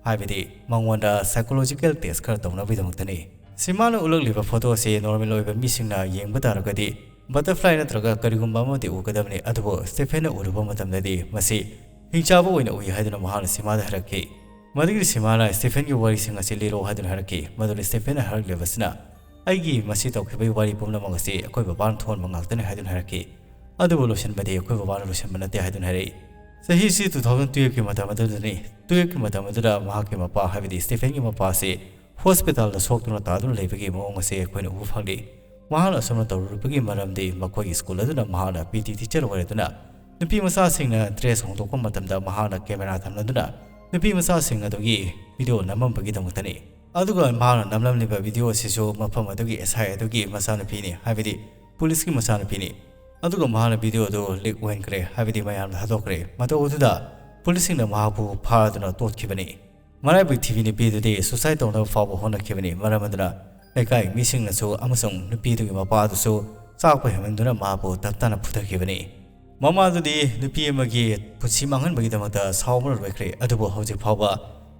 ꯍꯥꯏꯕꯗꯤ ꯃꯉꯣꯟꯗ ꯁꯥꯏꯀꯣꯂꯣꯖꯤꯀꯦꯜ ꯇꯦꯁ ꯈꯔ ꯇꯧꯅꯕꯒꯤꯗꯃꯛꯇꯅꯤ꯫ ꯁꯤꯃꯥꯅ ꯎꯠꯂꯛꯂꯤꯕ ꯐꯣꯇꯣ ꯑꯁꯤ ꯅꯣꯔꯃꯦꯜ ꯑꯣꯏꯕ ꯃꯤꯁꯤꯡꯅ ꯌꯦꯡꯕ ꯇꯥꯔꯒꯗꯤ ꯕꯇꯔꯐ꯭ꯂꯥꯏ ꯅꯠꯇ꯭ꯔꯒ ꯀꯔꯤꯒꯨꯝꯕ ꯑꯃꯗꯤ ꯎꯒꯗꯕꯅꯤ, ꯑꯗꯨꯕꯨ ꯁ꯭ꯇꯤꯐꯦꯟꯅ ꯎꯔꯨꯕ ꯃꯇꯝꯗꯗꯤ ꯃꯁꯤ ꯍꯤꯡꯆꯥꯕ ꯑꯣꯏꯅ ꯎꯏ ꯍꯥꯏꯗꯨꯅ ꯃꯍꯥꯛꯅ ꯁꯤꯃꯥꯗ ꯍꯥꯏꯔꯛꯈꯤ꯫ ꯃꯗꯨꯒꯤ ꯁꯤꯃꯥꯅ ꯁ꯭ꯇꯤꯐꯦꯟꯒꯤ ꯋꯥꯔꯤꯁꯤꯡ ꯑꯁꯤ ꯂꯤꯔꯛꯑꯣ ꯍꯥꯏꯗꯨꯅ ꯍꯥꯏꯔꯛꯈꯤ꯫ ꯃꯗꯨꯗ ꯁ꯭ꯇꯤꯐꯦꯟꯅ ꯍꯥꯏꯔꯛꯂꯤꯕꯁꯤꯅ, "ꯑꯩꯒꯤ ꯃꯁꯤ ꯇꯧꯈꯤꯕꯒꯤ ꯋꯥꯔꯤ ꯄꯨꯝꯅꯃꯛ ꯑꯁꯤ ꯑꯩꯈꯣꯏ ꯕꯕꯥꯅ ꯊꯣꯛꯍꯟꯕ ꯉꯥꯛꯇꯅꯤ" ꯍꯥꯏꯗꯨꯅ ꯍꯥꯏꯔꯛꯈꯤ꯫ ꯑꯗꯨꯕꯨ ꯂꯣꯏꯁꯤꯟꯕꯗꯤ ꯑꯩꯈꯣꯏ ꯕꯕꯥꯅ ꯂꯣꯏꯁꯤꯟꯕ ꯅꯠꯇꯦ ꯍꯥꯏꯗꯨꯅ ꯍꯥꯏꯔꯛꯏ꯫ ꯆꯍꯤꯁꯤ two thousand twelve ꯀꯤ ꯃꯇꯝ ꯑꯗꯨꯗꯅꯤ꯫ Twelve ꯀꯤ ꯃꯇꯝ ꯑꯗꯨꯗ ꯃꯍꯥꯛꯀꯤ ꯃꯄꯥ, ꯍꯥꯏꯕꯗꯤ ꯁ꯭ꯇꯤꯐꯦꯟꯒꯤ ꯃꯄꯥ ꯑꯁꯤ ꯍꯣꯁꯄꯤꯇꯥꯜꯗ ꯁꯣꯛꯇꯨꯅ ꯇꯥꯗꯨꯅ ꯂꯩꯕꯒꯤ ꯃꯑꯣꯡ ꯑꯁꯤ ꯑꯩꯈꯣꯏꯅ ꯎꯕ ꯐꯪꯂꯤ꯫ ꯃꯍꯥꯛꯅ ꯑꯁꯨꯝꯅ ꯇꯧꯔꯨꯕꯒꯤ ꯃꯔꯝꯗꯤ ꯃꯈꯣꯏꯒꯤ ꯁ꯭ꯀꯨꯜ ꯑꯗꯨꯅ ꯃꯍꯥꯛꯅ ꯄꯤ ꯇꯤ ꯇꯤꯆꯔ ꯑꯣꯏꯔꯗꯨꯅ ꯅꯨꯄꯤ ꯃꯆꯥꯁꯤꯡꯅ ꯗ꯭ꯔꯦꯁ ꯍꯣꯡꯗꯣꯛꯄ ꯃꯇꯝꯗ ꯃꯍꯥꯛꯅ ꯀꯦꯃꯦꯔꯥ ꯊꯝꯂꯗꯨꯅ ꯅꯨꯄꯤ ꯃꯆꯥꯁꯤꯡ ꯑꯗꯨꯒꯤ ꯚꯤꯗꯤꯑꯣ ꯅꯝꯃꯝꯕꯒꯤꯗꯃꯛꯇꯅꯤ꯫ ꯑꯗꯨꯒ ꯃꯍꯥꯛꯅ ꯅꯝꯂꯝꯂꯤꯕ ꯚꯤꯗꯤꯑꯣ ꯑꯁꯤꯁꯨ ꯃꯐꯝ ꯑꯗꯨꯒꯤ ꯑꯦꯁ ꯑꯥꯏ ꯑꯗꯨꯒꯤ ꯃꯆꯥꯅꯨꯄꯤꯅꯤ, ꯍꯥꯏꯕꯗꯤ ꯄꯨꯂꯤꯁꯀꯤ ꯃꯆꯥꯅꯨꯄꯤꯅꯤ꯫ ꯑꯗꯨꯒ ꯃꯍꯥꯛꯅ ꯚꯤꯗꯤꯑꯣ ꯑꯗꯨ ꯂꯤꯛ ꯑꯣꯏꯍꯟꯈ꯭ꯔꯦ, ꯍꯥꯏꯕꯗꯤ ꯃꯌꯥꯝꯗ ꯊꯥꯗꯣꯛꯈ꯭ꯔꯦ꯫ ꯃꯇꯧ ꯑꯗꯨꯗ ꯄꯨꯂꯤꯁꯁꯤꯡꯅ ꯃꯍꯥꯛꯄꯨ ꯐꯥꯗꯨꯅ ꯇꯣꯠꯈꯤꯕꯅꯤ꯫ ꯃꯔꯥꯏꯕꯛ ꯊꯤꯕꯤ ꯅꯨꯄꯤ ꯑꯗꯨꯗꯤ ꯁꯨꯁꯥꯏꯗ ꯇꯧꯅꯕ ꯐꯥꯎꯕ ꯍꯣꯠꯅꯈꯤꯕꯅꯤ, ꯃꯔꯝ ꯑꯗꯨꯅ ꯂꯩꯀꯥꯏ ꯃꯤꯁꯤꯡꯅꯁꯨ ꯑꯃꯁꯨꯡ ꯅꯨꯄꯤꯗꯨꯒꯤ ꯃꯄꯥꯗꯨꯁꯨ ꯆꯥꯛꯄ ꯍꯦꯟꯃꯟꯗꯨꯅ ꯃꯍꯥꯛꯄꯨ ꯇꯞ ꯇꯥꯅ ꯐꯨꯊꯈꯤꯕꯅꯤ꯫ ꯃꯃꯥꯗꯨꯗꯤ ꯅꯨꯄꯤ ꯑꯃꯒꯤ ꯄꯨꯟꯁꯤ ꯃꯥꯡꯍꯟꯕꯒꯤꯗꯃꯛꯇ ꯁꯥꯎꯕꯅ ꯂꯣꯏꯈ꯭ꯔꯦ, ꯑꯗꯨꯕꯨ ꯍꯧꯖꯤꯛ ꯐꯥꯎꯕ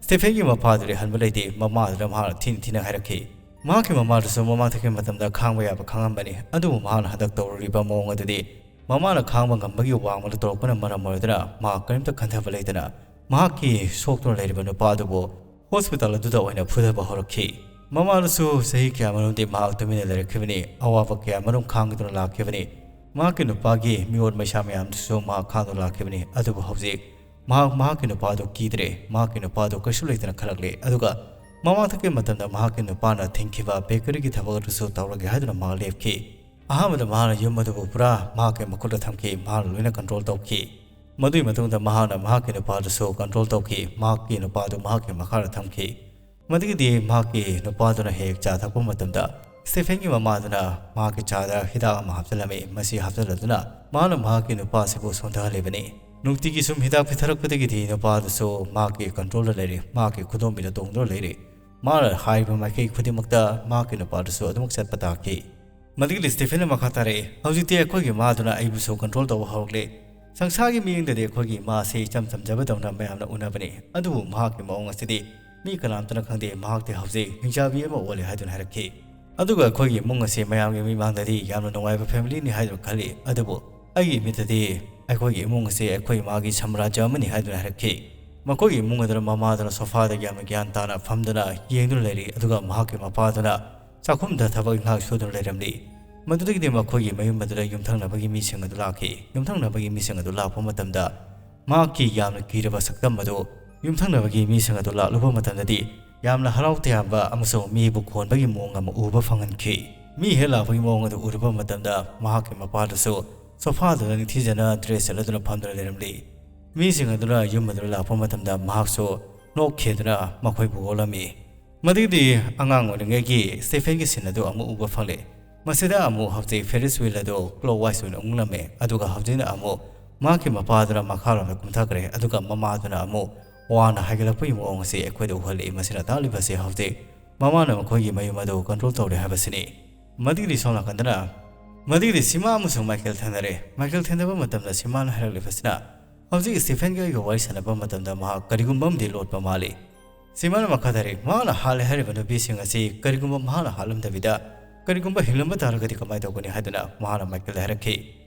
ꯁ꯭ꯇꯦꯐꯦꯟꯒꯤ ꯃꯄꯥꯗꯨꯗꯤ ꯍꯟꯕ ꯂꯩꯇꯦ꯫ ꯃꯃꯥꯗꯨꯗ ꯃꯍꯥꯛꯅ ꯊꯤꯅ ꯊꯤꯅ ꯍꯥꯏꯔꯛꯈꯤ꯫ ꯃꯍꯥꯛꯀꯤ ꯃꯃꯥꯗꯨꯁꯨ ꯃꯃꯥꯡ ꯊꯛꯀꯤ ꯃꯇꯝꯗ ꯈꯥꯡꯕ ꯌꯥꯕ ꯈꯥꯡꯉꯝꯕꯅꯤ, ꯑꯗꯨꯕꯨ ꯃꯍꯥꯛꯅ ꯍꯟꯗꯛ ꯇꯧꯔꯨꯔꯤꯕ ꯃꯑꯣꯡ ꯑꯗꯨꯗꯤ ꯃꯃꯥꯅ ꯈꯥꯡꯕ ꯉꯝꯕꯒꯤ ꯋꯥꯡꯃꯗ ꯇꯧꯔꯛꯄꯅ ꯃꯔꯝ ꯑꯣꯏꯔꯗꯨꯅ ꯃꯍꯥꯛ ꯀꯔꯤꯝꯇ ꯈꯟꯊꯕ ꯂꯩꯇꯅ ꯃꯍꯥꯛꯀꯤ ꯁꯣꯛꯇꯨꯅ ꯂꯩꯔꯤꯕ ꯅꯨꯄꯥ ꯑꯗꯨꯕꯨ ꯍꯣꯁꯄꯤꯇꯥꯜ ꯑꯗꯨꯗ ꯑꯣꯏꯅ ꯐꯨꯊꯕ ꯍꯧꯔꯛꯈꯤ꯫ ꯃꯃꯥꯗꯨꯁꯨ ꯆꯍꯤ ꯀꯌꯥ ꯃꯔꯨꯝꯗꯤ ꯃꯍꯥꯛ ꯇꯨꯃꯤꯟꯅ ꯂꯩꯔꯛꯈꯤꯕꯅꯤ, ꯑꯋꯥꯕ ꯀꯌꯥ ꯃꯔꯨꯝ ꯈꯥꯡꯗꯨꯅ ꯂꯥꯛꯈꯤꯕꯅꯤ꯫ ꯃꯍꯥꯛꯀꯤ ꯅꯨꯄꯥꯒꯤ ꯃꯤꯑꯣꯠ ꯃꯩꯁꯥ ꯃꯌꯥꯝꯗꯨꯁꯨ ꯃꯍꯥꯛ ꯈꯥꯡꯗꯨꯅ ꯂꯥꯛꯈꯤꯕꯅꯤ, ꯑꯗꯨꯕꯨ ꯍꯧꯖꯤꯛ ꯃꯍꯥꯛ ꯃꯍꯥꯛꯀꯤ ꯅꯨꯄꯥꯗꯨ ꯀꯤꯗ꯭ꯔꯦ꯫ ꯃꯍꯥꯛꯀꯤ ꯅꯨꯄꯥꯗꯨ ꯀꯩꯁꯨ ꯂꯩꯇꯅ ꯈꯜꯂꯛꯂꯦ, ꯑꯗꯨꯒ ꯃꯃꯥꯡ ꯊꯛꯀꯤ ꯃꯇꯝꯗ ꯃꯍꯥꯛꯀꯤ ꯅꯨꯄꯥꯅ ꯊꯤꯡꯈꯤꯕ ꯕꯦꯀꯔꯤꯒꯤ ꯊꯕꯛ ꯑꯗꯨꯁꯨ ꯇꯧꯔꯒꯦ ꯍꯥꯏꯗꯨꯅ ꯃꯍꯥꯛ ꯂꯦꯞꯈꯤ꯫ ꯑꯍꯥꯟꯕꯗ ꯃꯍꯥꯛꯅ ꯌꯨꯝ ꯑꯗꯨꯕꯨ ꯄꯨꯔꯥ ꯃꯍꯥꯛꯀꯤ ꯃꯈꯨꯠꯇ ꯊꯝꯈꯤ, ꯃꯍꯥꯛꯅ ꯂꯣꯏꯅ ꯀꯟꯇ꯭ꯔꯣꯜ ꯇꯧꯈꯤ꯫ ꯃꯗꯨꯒꯤ ꯃꯇꯨꯡꯗ ꯃꯍꯥꯛꯅ ꯃꯍꯥꯛꯀꯤ ꯅꯨꯄꯥꯗꯨꯁꯨ ꯀꯟꯇ꯭ꯔꯣꯜ ꯇꯧꯈꯤ, ꯃꯍꯥꯛꯀꯤ ꯅꯨꯄꯥꯗꯨ ꯃꯍꯥꯛꯀꯤ ꯃꯈꯥꯗ ꯊꯝꯈꯤ꯫ ꯃꯗꯨꯒꯤꯗꯤ ꯃꯍꯥꯛꯀꯤ ꯅꯨꯄꯥꯗꯨꯅ ꯍꯦꯛ ꯆꯥ ꯊꯛꯄ ꯃꯇꯝꯗ ꯁ꯭ꯇꯦꯐꯦꯟꯒꯤ ꯃꯃꯥꯗꯨꯅ ꯃꯍꯥꯛꯀꯤ ꯆꯥꯗ ꯍꯤꯗꯥꯛ ꯑꯃ ꯍꯥꯞꯆꯤꯜꯂꯝꯃꯤ꯫ ꯃꯁꯤ ꯍꯥꯞꯆꯤꯜꯂꯗꯨꯅ ꯃꯍꯥꯛꯅ ꯃꯍꯥꯛꯀꯤ ꯅꯨꯄꯥ ꯑꯁꯤꯕꯨ ꯁꯣꯟꯊꯍꯜꯂꯤꯕꯅꯤ꯫ ꯅꯨꯡꯇꯤꯒꯤ ꯁꯨꯝ ꯍꯤꯗꯥꯛ ꯄꯤꯊꯔꯛꯄꯗꯒꯤꯗꯤ ꯅꯨꯄꯥꯗꯨꯁꯨ ꯃꯍꯥꯛꯀꯤ ꯀꯟꯇ꯭ꯔꯣꯜꯗ ꯂꯩꯔꯤ, ꯃꯍꯥꯛꯀꯤ ꯈꯨꯗꯣꯝꯕꯤꯗ ꯇꯣꯡꯗꯨꯅ ꯂꯩꯔꯤ꯫ ꯃꯍꯥꯛꯅ ꯍꯥꯏꯔꯤꯕ ꯃꯥꯏꯀꯩ ꯈꯨꯗꯤꯡꯃꯛꯇ ꯃꯍꯥꯛꯀꯤ ꯅꯨꯄꯥꯗꯨꯁꯨ ꯑꯗꯨꯃꯛ ꯆꯠꯄ ꯇꯥꯈꯤ꯫ ꯃꯗꯨꯒꯤꯗꯤ ꯁ꯭ꯇꯦꯐꯦꯟꯅ ꯃꯈꯥ ꯇꯥꯔꯛꯏ, "ꯍꯧꯖꯤꯛꯇꯤ ꯑꯩꯈꯣꯏꯒꯤ ꯏꯃꯥꯗꯨꯅ ꯑꯩꯕꯨꯁꯨ ꯀꯟꯇ꯭ꯔꯣꯜ ꯇꯧꯕ ꯍꯧꯔꯛꯂꯦ꯫ ꯁꯪꯁꯥꯔꯒꯤ ꯃꯤꯠꯌꯦꯡꯗꯗꯤ ꯑꯩꯈꯣꯏꯒꯤ ꯏꯃꯥ ꯑꯁꯤ ꯏꯆꯝ ꯆꯝꯖꯕꯗꯧꯅ ꯃꯌꯥꯝꯅ ꯎꯅꯕꯅꯤ, ꯑꯗꯨꯕꯨ ꯃꯍꯥꯛꯀꯤ ꯃꯑꯣꯡ ꯑꯁꯤꯗꯤ ꯃꯤ ꯀꯅꯥꯝꯇꯅ ꯈꯪꯗꯦ꯫ ꯃꯍꯥꯛꯇꯤ ꯍꯧꯖꯤꯛ ꯍꯤꯡꯆꯥꯕꯤ ꯑꯃ ꯑꯣꯜꯂꯦ" ꯍꯥꯏꯗꯨꯅ ꯍꯥꯏꯔꯛꯈꯤ꯫ ꯑꯗꯨꯒ ꯑꯩꯈꯣꯏꯒꯤ ꯏꯃꯨꯡ ꯑꯁꯤ ꯃꯌꯥꯝꯒꯤ ꯃꯤꯃꯥꯡꯗꯗꯤ ꯌꯥꯝꯅ ꯅꯨꯡꯉꯥꯏꯕ ꯐꯦꯃꯤꯂꯤꯅꯤ ꯍꯥꯏꯗꯨꯅ ꯈꯜꯂꯤ, ꯑꯗꯨꯕꯨ ꯑꯩꯒꯤ ꯃꯤꯠꯇꯗꯤ ꯑꯩꯈꯣꯏꯒꯤ ꯏꯃꯨꯡ ꯑꯁꯤ ꯑꯩꯈꯣꯏ ꯏꯃꯥꯒꯤ ꯁꯝꯔꯥꯖ꯭ꯌ ꯑꯃꯅꯤ ꯍꯥꯏꯗꯨꯅ ꯍꯥꯏꯔꯛꯈꯤ꯫ ꯃꯈꯣꯏꯒꯤ ꯏꯃꯨꯡ ꯑꯗꯨꯅ ꯃꯃꯥꯗꯨꯅ ꯁꯣꯐꯥꯗ ꯌꯥꯝꯅ ꯒ꯭ꯌꯥꯟ ꯇꯥꯅ ꯐꯝꯗꯨꯅ ꯌꯦꯡꯗꯨꯅ ꯂꯩꯔꯤ, ꯑꯗꯨꯒ ꯃꯍꯥꯛꯀꯤ ꯃꯄꯥꯗꯨꯅ ꯆꯥꯛꯈꯨꯝꯗ ꯊꯕꯛ ꯏꯪꯈꯥꯡ ꯁꯨꯗꯨꯅ ꯂꯩꯔꯝꯂꯤ꯫ ꯃꯗꯨꯗꯒꯤꯗꯤ ꯃꯈꯣꯏꯒꯤ ꯃꯌꯨꯝ ꯑꯗꯨꯗ ꯌꯨꯝꯊꯪꯅꯕꯒꯤ ꯃꯤꯁꯤꯡ ꯑꯗꯨ ꯂꯥꯛꯈꯤ꯫ ꯌꯨꯝꯊꯪꯅꯕꯒꯤ ꯃꯤꯁꯤꯡ ꯑꯗꯨ ꯂꯥꯛꯄ ꯃꯇꯝꯗ ꯃꯍꯥꯛꯀꯤ ꯌꯥꯝꯅ ꯀꯤꯔꯕ ꯁꯛꯇꯝ ꯑꯗꯨ ꯌꯨꯝꯊꯪꯅꯕꯒꯤ ꯃꯤꯁꯤꯡ ꯑꯗꯨ ꯂꯥꯛꯂꯨꯕ ꯃꯇꯝꯗꯗꯤ ꯌꯥꯝꯅ ꯍꯔꯥꯎ ꯇꯌꯥꯝꯕ ꯑꯃꯁꯨꯡ ꯃꯤꯕꯨ ꯈꯣꯟꯕꯒꯤ ꯃꯑꯣꯡ ꯑꯃ ꯎꯕ ꯐꯪꯍꯟꯈꯤ꯫ ꯃꯤ ꯍꯦꯛ ꯂꯥꯛꯄꯒꯤ ꯃꯑꯣꯡ ꯑꯗꯨ ꯎꯔꯨꯕ ꯃꯇꯝꯗ ꯃꯍꯥꯛꯀꯤ ꯃꯄꯥꯗꯨꯁꯨ ꯁꯣꯐꯥꯗꯨꯗ ꯅꯤꯡꯊꯤꯖꯅ ꯗ꯭ꯔꯦꯁ ꯁꯦꯠꯂꯗꯨꯅ ꯐꯝꯗꯨꯅ ꯂꯩꯔꯝꯂꯤ꯫ ꯃꯤꯁꯤꯡ ꯑꯗꯨꯅ ꯌꯨꯝ ꯑꯗꯨꯗ ꯂꯥꯛꯄ ꯃꯇꯝꯗ ꯃꯍꯥꯛꯁꯨ ꯅꯣꯛꯈꯤꯗꯨꯅ ꯃꯈꯣꯏꯕꯨ ꯑꯣꯠꯂꯝꯃꯤ꯫ ꯃꯗꯨꯒꯤꯗꯤ ꯑꯉꯥꯡ ꯑꯣꯏꯔꯤꯉꯩꯒꯤ ꯁ꯭ꯇꯦꯐꯦꯟꯒꯤ ꯁꯤꯟ ꯑꯗꯨ ꯑꯃꯨꯛ ꯎꯕ ꯐꯪꯂꯦ꯫ ꯃꯁꯤꯗ ꯑꯃꯨꯛ ꯍꯧꯖꯤꯛ Ferris wheel ꯑꯗꯨ clockwise ꯑꯣꯏꯅ ꯎꯪꯂꯝꯃꯦ, ꯑꯗꯨꯒ ꯍꯧꯖꯤꯛꯅ ꯑꯃꯨꯛ ꯃꯍꯥꯛꯀꯤ ꯃꯄꯥꯗꯨꯅ ꯃꯈꯥꯔꯣꯝꯗ ꯀꯨꯝꯊꯈ꯭ꯔꯦ, ꯑꯗꯨꯒ ꯃꯃꯥꯗꯨꯅ ꯑꯃꯨꯛ ꯋꯥꯅ ꯍꯥꯏꯒꯠꯂꯛꯄꯒꯤ ꯃꯑꯣꯡ ꯑꯁꯤ ꯑꯩꯈꯣꯏꯗ ꯎꯍꯜꯂꯤ꯫ ꯃꯁꯤꯅ ꯇꯥꯛꯂꯤꯕꯁꯤ ꯍꯧꯖꯤꯛ ꯃꯃꯥꯅ ꯃꯈꯣꯏꯒꯤ ꯃꯌꯨꯝ ꯑꯗꯨ control ꯇꯧꯔꯤ ꯍꯥꯏꯕꯁꯤꯅꯤ꯫ ꯃꯗꯨꯒꯤꯗꯤ ꯁꯣꯝ ꯅꯥꯀꯟꯗꯅ, ꯃꯗꯨꯒꯤꯗꯤ ꯁꯤꯃꯥ ꯑꯃꯁꯨꯡ ꯃꯥꯏꯀꯦꯜ ꯊꯦꯡꯅꯔꯦ꯫ ꯃꯥꯏꯀꯦꯜ ꯊꯦꯡꯅꯕ ꯃꯇꯝꯗ ꯁꯤꯃꯥꯅ ꯍꯥꯏꯔꯛꯂꯤꯕꯁꯤꯅ, ꯍꯧꯖꯤꯛ ꯁ꯭ꯇꯤꯐꯦꯟꯒ ꯑꯩꯒ ꯋꯥꯔꯤ ꯁꯥꯟꯅꯕ ꯃꯇꯝꯗ ꯃꯍꯥꯛ ꯀꯔꯤꯒꯨꯝꯕ ꯑꯃꯗꯤ ꯂꯣꯠꯄ ꯃꯥꯜꯂꯤ꯫ ꯁꯤꯃꯥꯅ ꯃꯈꯥ ꯇꯥꯔꯤ, ꯃꯍꯥꯛꯅ ꯍꯥꯠꯂꯦ ꯍꯥꯏꯔꯤꯕ ꯅꯨꯄꯤꯁꯤꯡ ꯑꯁꯤ ꯀꯔꯤꯒꯨꯝꯕ ꯃꯍꯥꯛꯅ ꯍꯥꯠꯂꯝꯗꯕꯤꯗ ꯀꯔꯤꯒꯨꯝꯕ ꯍꯤꯡꯂꯝꯕ ꯇꯥꯔꯒꯗꯤ ꯀꯃꯥꯏꯅ ꯇꯧꯒꯅꯤ ꯍꯥꯏꯗꯨꯅ ꯃꯍꯥꯛꯅ ꯃꯥꯏꯀꯦꯜꯗ ꯍꯥꯏꯔꯛꯈꯤ꯫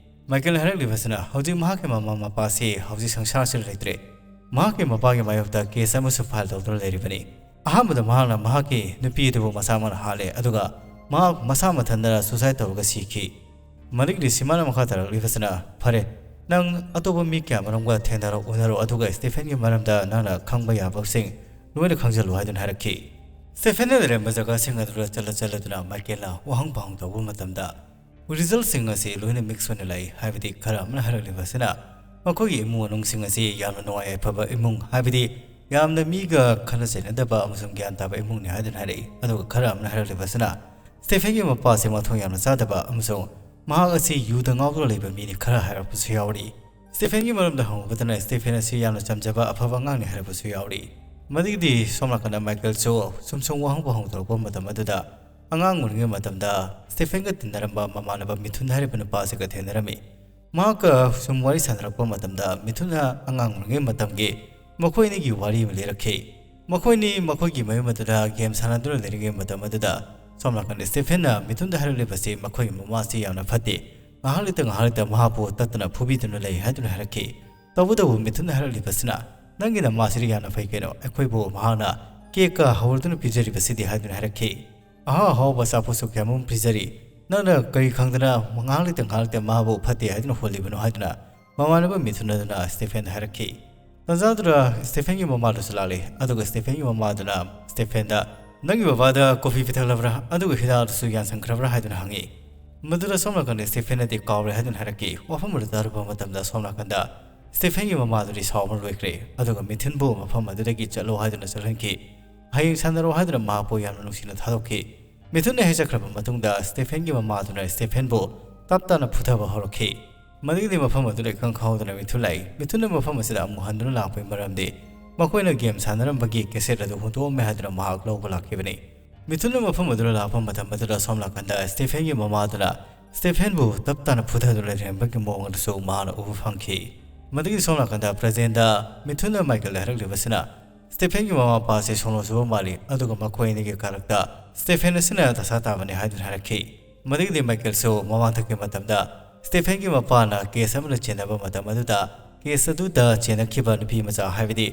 ꯃꯥꯏꯀꯦꯜꯅ ꯍꯥꯏꯔꯛꯂꯤꯕꯁꯤꯅ, ꯍꯧꯖꯤꯛ ꯃꯍꯥꯛꯀꯤ ꯃꯃꯥ ꯃꯄꯥꯁꯤ ꯍꯧꯖꯤꯛ ꯁꯪꯁꯥꯔꯁꯤꯗ ꯂꯩꯇ꯭ꯔꯦ꯫ ꯃꯍꯥꯛꯀꯤ ꯃꯄꯥꯒꯤ ꯃꯥꯌꯣꯛꯇ case ꯑꯃꯁꯨ file ꯇꯧꯗꯨꯅ ꯂꯩꯔꯤꯕꯅꯤ꯫ ꯑꯍꯥꯟꯕꯗ ꯃꯍꯥꯛꯅ ꯃꯍꯥꯛꯀꯤ ꯅꯨꯄꯤ ꯑꯗꯨꯕꯨ ꯃꯁꯥꯃꯛꯅ ꯍꯥꯠꯂꯦ, ꯑꯗꯨꯒ ꯃꯍꯥꯛ ꯃꯁꯥ ꯃꯊꯟꯇꯅ suicide ꯇꯧꯔꯒ ꯁꯤꯈꯤ꯫ ꯃꯗꯨꯒꯤꯗꯤ ꯁꯤꯃꯥꯅ ꯃꯈꯥ ꯇꯥꯔꯛꯂꯤꯕꯁꯤꯅ, ꯐꯔꯦ, ꯅꯪ ꯑꯇꯣꯞꯄ ꯃꯤ ꯀꯌꯥ ꯃꯔꯨꯝꯒ ꯊꯦꯡꯅꯔꯣ, ꯎꯅꯔꯣ, ꯑꯗꯨꯒ ꯁ꯭ꯇꯤꯐꯦꯟꯒꯤ ꯃꯔꯝꯗ ꯅꯪꯅ ꯈꯪꯕ ꯌꯥꯕꯁꯤꯡ ꯂꯣꯏꯅ ꯈꯪꯖꯜꯂꯨ ꯍꯥꯏꯗꯨꯅ ꯍꯥꯏꯔꯛꯈꯤ꯫ ꯁ꯭ꯇꯤꯐꯦꯟꯅ ꯂꯩꯔꯝꯕ ꯖꯒꯥꯁꯤꯡ ꯑꯗꯨꯗ ꯆꯠꯂ ꯆꯠꯂꯗꯨꯅ ꯃꯥꯏꯀꯦꯜꯅ ꯋꯥꯍꯪ ꯄꯥꯎꯍꯪ ꯇꯧꯕ ꯃꯇꯝꯗ resultꯁꯤꯡ ꯑꯁꯤ ꯂꯣꯏꯅ mix ꯑꯣꯏꯅ ꯂꯥꯛꯏ꯫ ꯍꯥꯏꯕꯗꯤ ꯈꯔ ꯑꯃꯅ ꯍꯥꯏꯔꯛꯂꯤꯕꯁꯤꯅ ꯃꯈꯣꯏꯒꯤ ꯏꯃꯨꯡ ꯃꯅꯨꯡꯁꯤꯡ ꯑꯁꯤ ꯌꯥꯝꯅ ꯅꯨꯡꯉꯥꯏ ꯌꯥꯏꯐꯕ ꯏꯃꯨꯡ, ꯍꯥꯏꯕꯗꯤ ꯌꯥꯝꯅ ꯃꯤꯒ ꯈꯠꯅ ꯆꯩꯅꯗꯕ ꯑꯃꯁꯨꯡ ꯒ꯭ꯌꯥꯟ ꯇꯥꯕ ꯏꯃꯨꯡꯅꯤ ꯍꯥꯏꯗꯨꯅ ꯍꯥꯏꯔꯛꯏ꯫ ꯑꯗꯨꯒ ꯈꯔ ꯑꯃꯅ ꯍꯥꯏꯔꯛꯂꯤꯕꯁꯤꯅ ꯁ꯭ꯇꯤꯐꯦꯟꯒꯤ ꯃꯄꯥꯁꯤ ꯃꯊꯣꯡ ꯌꯥꯝꯅ ꯆꯥꯗꯕ ꯑꯃꯁꯨꯡ ꯃꯍꯥꯛ ꯑꯁꯤ ꯌꯨꯗ ꯉꯥꯎꯗꯨꯅ ꯂꯩꯕ ꯃꯤꯅꯤ ꯈꯔ ꯍꯥꯏꯔꯛꯄꯁꯨ ꯌꯥꯎꯔꯤ꯫ ꯁ꯭ꯇꯤꯐꯦꯟꯒꯤ ꯃꯔꯝꯗ ꯍꯪꯉꯨꯕꯗꯅ ꯁ꯭ꯇꯤꯐꯦꯟ ꯑꯁꯤ ꯌꯥꯝꯅ ꯆꯝꯖꯕ ꯑꯐꯕ ꯑꯉꯥꯡꯅꯤ ꯍꯥꯏꯔꯛꯄꯁꯨ ꯌꯥꯎꯔꯤ꯫ ꯃꯗꯨꯒꯤꯗꯤ ꯁꯣꯝ ꯅꯥꯀꯟꯗ ꯃꯥꯏꯀꯦꯜꯁꯨ ꯁꯨꯝ ꯁꯨꯝ ꯋꯥꯍꯪ ꯄꯥꯎꯍꯪ ꯇꯧꯔꯛꯄ ꯃꯇꯝ ꯑꯗꯨꯗ ꯑꯉꯥꯡ ꯑꯣꯏꯔꯤꯉꯩ ꯃꯇꯝꯗ ꯁ꯭ꯇꯤꯐꯦꯟꯒ ꯇꯤꯟꯅꯔꯝꯕ ꯃꯃꯥꯟꯅꯕ ꯃꯤꯊꯨꯟ ꯍꯥꯏꯔꯤꯕ ꯅꯨꯄꯥ ꯑꯁꯤꯒ ꯊꯦꯡꯅꯔꯝꯃꯤ꯫ ꯃꯍꯥꯛꯀ ꯁꯨꯝ ꯋꯥꯔꯤ ꯁꯥꯟꯅꯔꯛꯄ ꯃꯇꯝꯗ ꯃꯤꯊꯨꯟꯅ ꯑꯉꯥꯡ ꯑꯣꯏꯔꯤꯉꯩ ꯃꯇꯝꯒꯤ ꯃꯈꯣꯏ ꯑꯅꯤꯒꯤ ꯋꯥꯔꯤ ꯑꯃ ꯂꯤꯔꯛꯈꯤ꯫ ꯃꯈꯣꯏꯅꯤ ꯃꯈꯣꯏꯒꯤ ꯃꯌꯨꯝ ꯑꯗꯨꯗ game ꯁꯥꯟꯅꯗꯨꯅ ꯂꯩꯔꯤꯉꯩ ꯃꯇꯝ ꯑꯗꯨꯗ ꯁꯣꯝ ꯅꯥꯀꯟꯗ ꯁ꯭ꯇꯤꯐꯦꯟꯅ ꯃꯤꯊꯨꯟꯗ ꯍꯥꯏꯔꯛꯂꯤꯕꯁꯤ ꯃꯈꯣꯏꯒꯤ ꯃꯃꯥꯁꯤ ꯌꯥꯝꯅ ꯐꯠꯇꯦ, ꯉꯥꯏꯍꯥꯛ ꯂꯩꯇ ꯉꯥꯏꯍꯥꯛ ꯂꯩꯇ ꯃꯍꯥꯛꯄꯨ ꯇꯠꯇꯅ ꯐꯨꯕꯤꯗꯨꯅ ꯂꯩ ꯍꯥꯏꯗꯨꯅ ꯍꯥꯏꯔꯛꯈꯤ꯫ ꯇꯧꯕꯇꯕꯨ ꯃꯤꯊꯨꯟꯅ ꯍꯥꯏꯔꯛꯂꯤꯕꯁꯤꯅ, "ꯅꯪꯒꯤ ꯅꯃꯥꯁꯤꯗꯤ ꯌꯥꯝꯅ ꯐꯩ ꯀꯩꯅꯣ, ꯑꯩꯈꯣꯏꯕꯨ ꯃꯍꯥꯛꯅ cakeꯀ ꯍꯧꯔꯗꯨꯅ ꯄꯤꯖꯔꯤꯕꯁꯤꯗꯤ" ꯍꯥꯏꯗꯨꯅ ꯍꯥꯏꯔꯛꯈꯤ꯫ "ꯑꯍꯥꯎ ꯑꯍꯥꯎꯕ ꯑꯆꯥꯄꯣꯠꯁꯨ ꯀꯌꯥꯃꯔꯨꯝ ꯄꯤꯖꯔꯤ, ꯅꯪꯅ ꯀꯔꯤ ꯈꯪꯗꯅ ꯉꯥꯏꯍꯥꯛ ꯂꯩꯇ ꯉꯥꯏꯍꯥꯛ ꯂꯩꯇ ꯃꯥꯕꯨ ꯐꯠꯇꯦ ꯍꯥꯏꯗꯨꯅ ꯍꯣꯜꯂꯤꯕꯅꯣ?" ꯍꯥꯏꯗꯨꯅ ꯃꯃꯥꯟꯅꯕ ꯃꯤꯊꯨꯟ ꯑꯗꯨꯅ ꯁ꯭ꯇꯤꯐꯦꯟꯗ ꯍꯥꯏꯔꯛꯈꯤ꯫ ꯇꯟꯖꯥꯗꯨꯗ ꯁ꯭ꯇꯤꯐꯦꯟꯒꯤ ꯃꯃꯥꯗꯨꯁꯨ ꯂꯥꯛꯂꯤ, ꯑꯗꯨꯒ ꯁ꯭ꯇꯤꯐꯦꯟꯒꯤ ꯃꯃꯥꯗꯨꯅ ꯁ꯭ꯇꯤꯐꯦꯟꯗ, "ꯅꯪꯒꯤ ꯕꯕꯥꯗ coffee ꯄꯤꯊꯛꯂꯕ꯭ꯔꯥ? ꯑꯗꯨꯒ ꯍꯤꯗꯥꯛ ꯑꯗꯨꯁꯨ ꯌꯥꯟꯁꯟꯈ꯭ꯔꯕ꯭ꯔꯥ?" ꯍꯥꯏꯗꯨꯅ ꯍꯪꯉꯤ꯫ ꯃꯗꯨꯗ ꯁꯣꯝ ꯅꯥꯀꯟꯗ ꯁ꯭ꯇꯤꯐꯦꯟꯅꯗꯤ ꯀꯥꯎꯔꯦ ꯍꯥꯏꯗꯨꯅ ꯍꯥꯏꯔꯛꯈꯤ꯫ ꯋꯥꯐꯝ ꯑꯗꯨ ꯇꯥꯔꯨꯕ ꯃꯇꯝꯗ ꯁꯣꯝ ꯅꯥꯀꯟꯗ ꯁ꯭ꯇꯤꯐꯦꯟꯒꯤ ꯃꯃꯥꯗꯨꯗꯤ ꯁꯥꯎꯕ ꯂꯣꯏꯈ꯭ꯔꯦ, ꯑꯗꯨꯒ ꯃꯤꯊꯨꯟꯕꯨ ꯃꯐꯝ ꯑꯗꯨꯗꯒꯤ ꯆꯠꯂꯣ ꯍꯥꯏꯗꯨꯅ ꯆꯠꯍꯟꯈꯤ꯫ ꯍꯌꯦꯡ ꯁꯥꯟꯅꯔꯣ ꯍꯥꯏꯗꯨꯅ ꯃꯍꯥꯛꯄꯨ ꯌꯥꯝꯅ ꯅꯨꯡꯁꯤꯅ ꯊꯥꯗꯣꯛꯈꯤ꯫ ꯃꯤꯊꯨꯟꯅ ꯍꯦꯛ ꯆꯠꯈ꯭ꯔꯕ ꯃꯇꯨꯡꯗ ꯁ꯭ꯇꯦꯐꯦꯟꯒꯤ ꯃꯃꯥꯗꯨꯅ ꯁ꯭ꯇꯦꯐꯦꯟꯕꯨ ꯇꯞ ꯇꯥꯅ ꯐꯨꯊꯕ ꯍꯧꯔꯛꯈꯤ꯫ ꯃꯗꯨꯒꯤꯗꯤ ꯃꯐꯝ ꯑꯗꯨꯗ ꯏꯈꯪ ꯈꯪꯍꯧꯗꯅ ꯃꯤꯊꯨꯟ ꯂꯥꯛꯏ꯫ ꯃꯤꯊꯨꯟꯅ ꯃꯐꯝ ꯑꯁꯤꯗ ꯑꯃꯨꯛ ꯍꯟꯗꯨꯅ ꯂꯥꯛꯄꯒꯤ ꯃꯔꯝꯗꯤ ꯃꯈꯣꯏꯅ ꯒꯦꯝ ꯁꯥꯟꯅꯔꯝꯕꯒꯤ ꯀꯦꯁꯦꯠ ꯑꯗꯨ ꯍꯨꯟꯗꯣꯛꯑꯝꯃꯦ ꯍꯥꯏꯗꯨꯅ ꯃꯍꯥꯛ ꯂꯧꯕ ꯂꯥꯛꯈꯤꯕꯅꯤ꯫ ꯃꯤꯊꯨꯟꯅ ꯃꯐꯝ ꯑꯗꯨꯗ ꯂꯥꯛꯄ ꯃꯇꯝ ꯑꯗꯨꯗ ꯁꯣꯝ ꯅꯥꯀꯟꯗ ꯁ꯭ꯇꯦꯐꯦꯟꯒꯤ ꯃꯃꯥꯗꯨꯅ ꯁ꯭ꯇꯦꯐꯦꯟꯕꯨ ꯇꯞ ꯇꯥꯅ ꯐꯨꯊꯗꯨꯅ ꯂꯩꯔꯝꯕꯒꯤ ꯃꯑꯣꯡ ꯑꯗꯨꯁꯨ ꯃꯍꯥꯛꯅ ꯎꯕ ꯐꯪꯈꯤ꯫ ꯃꯗꯨꯒꯤ ꯁꯣꯝ ꯅꯥꯀꯟꯗ ꯄ꯭ꯔꯖꯦꯟꯗ ꯃꯤꯊꯨꯟꯅ ꯃꯥꯏꯀꯦꯜꯗ ꯍꯥꯏꯔꯛꯂꯤꯕꯁꯤꯅ ꯁ꯭ꯇꯦꯐꯦꯟꯒꯤ ꯃꯃꯥ ꯃꯄꯥ ꯑꯁꯤ ꯁꯣꯟꯕ ꯁꯨꯕ ꯃꯥꯜꯂꯤ, ꯑꯗꯨꯒ ꯃꯈꯣꯏ ꯑꯅꯤꯒꯤ ꯀꯥꯔꯛꯇ ꯁ꯭ꯇꯦꯐꯦꯟ ꯑꯁꯤꯅ ꯗꯁꯥ ꯇꯥꯕꯅꯤ ꯍꯥꯏꯗꯨꯅ ꯍꯥꯏꯔꯛꯈꯤ꯫ ꯃꯗꯨꯒꯤꯗꯤ ꯃꯥꯏꯀꯦꯜꯁꯨ ꯃꯃꯥꯡꯊꯛꯀꯤ ꯃꯇꯝꯗ ꯁ꯭ꯇꯦꯐꯦꯟꯒꯤ ꯃꯄꯥꯅ ꯀꯦꯁ ꯑꯃꯗ ꯆꯦꯟꯅꯕ ꯃꯇꯝ ꯑꯗꯨꯗ ꯀꯦꯁ ꯑꯗꯨꯗ ꯆꯦꯟꯅꯈꯤꯕ ꯅꯨꯄꯤ ꯃꯆꯥ, ꯍꯥꯏꯕꯗꯤ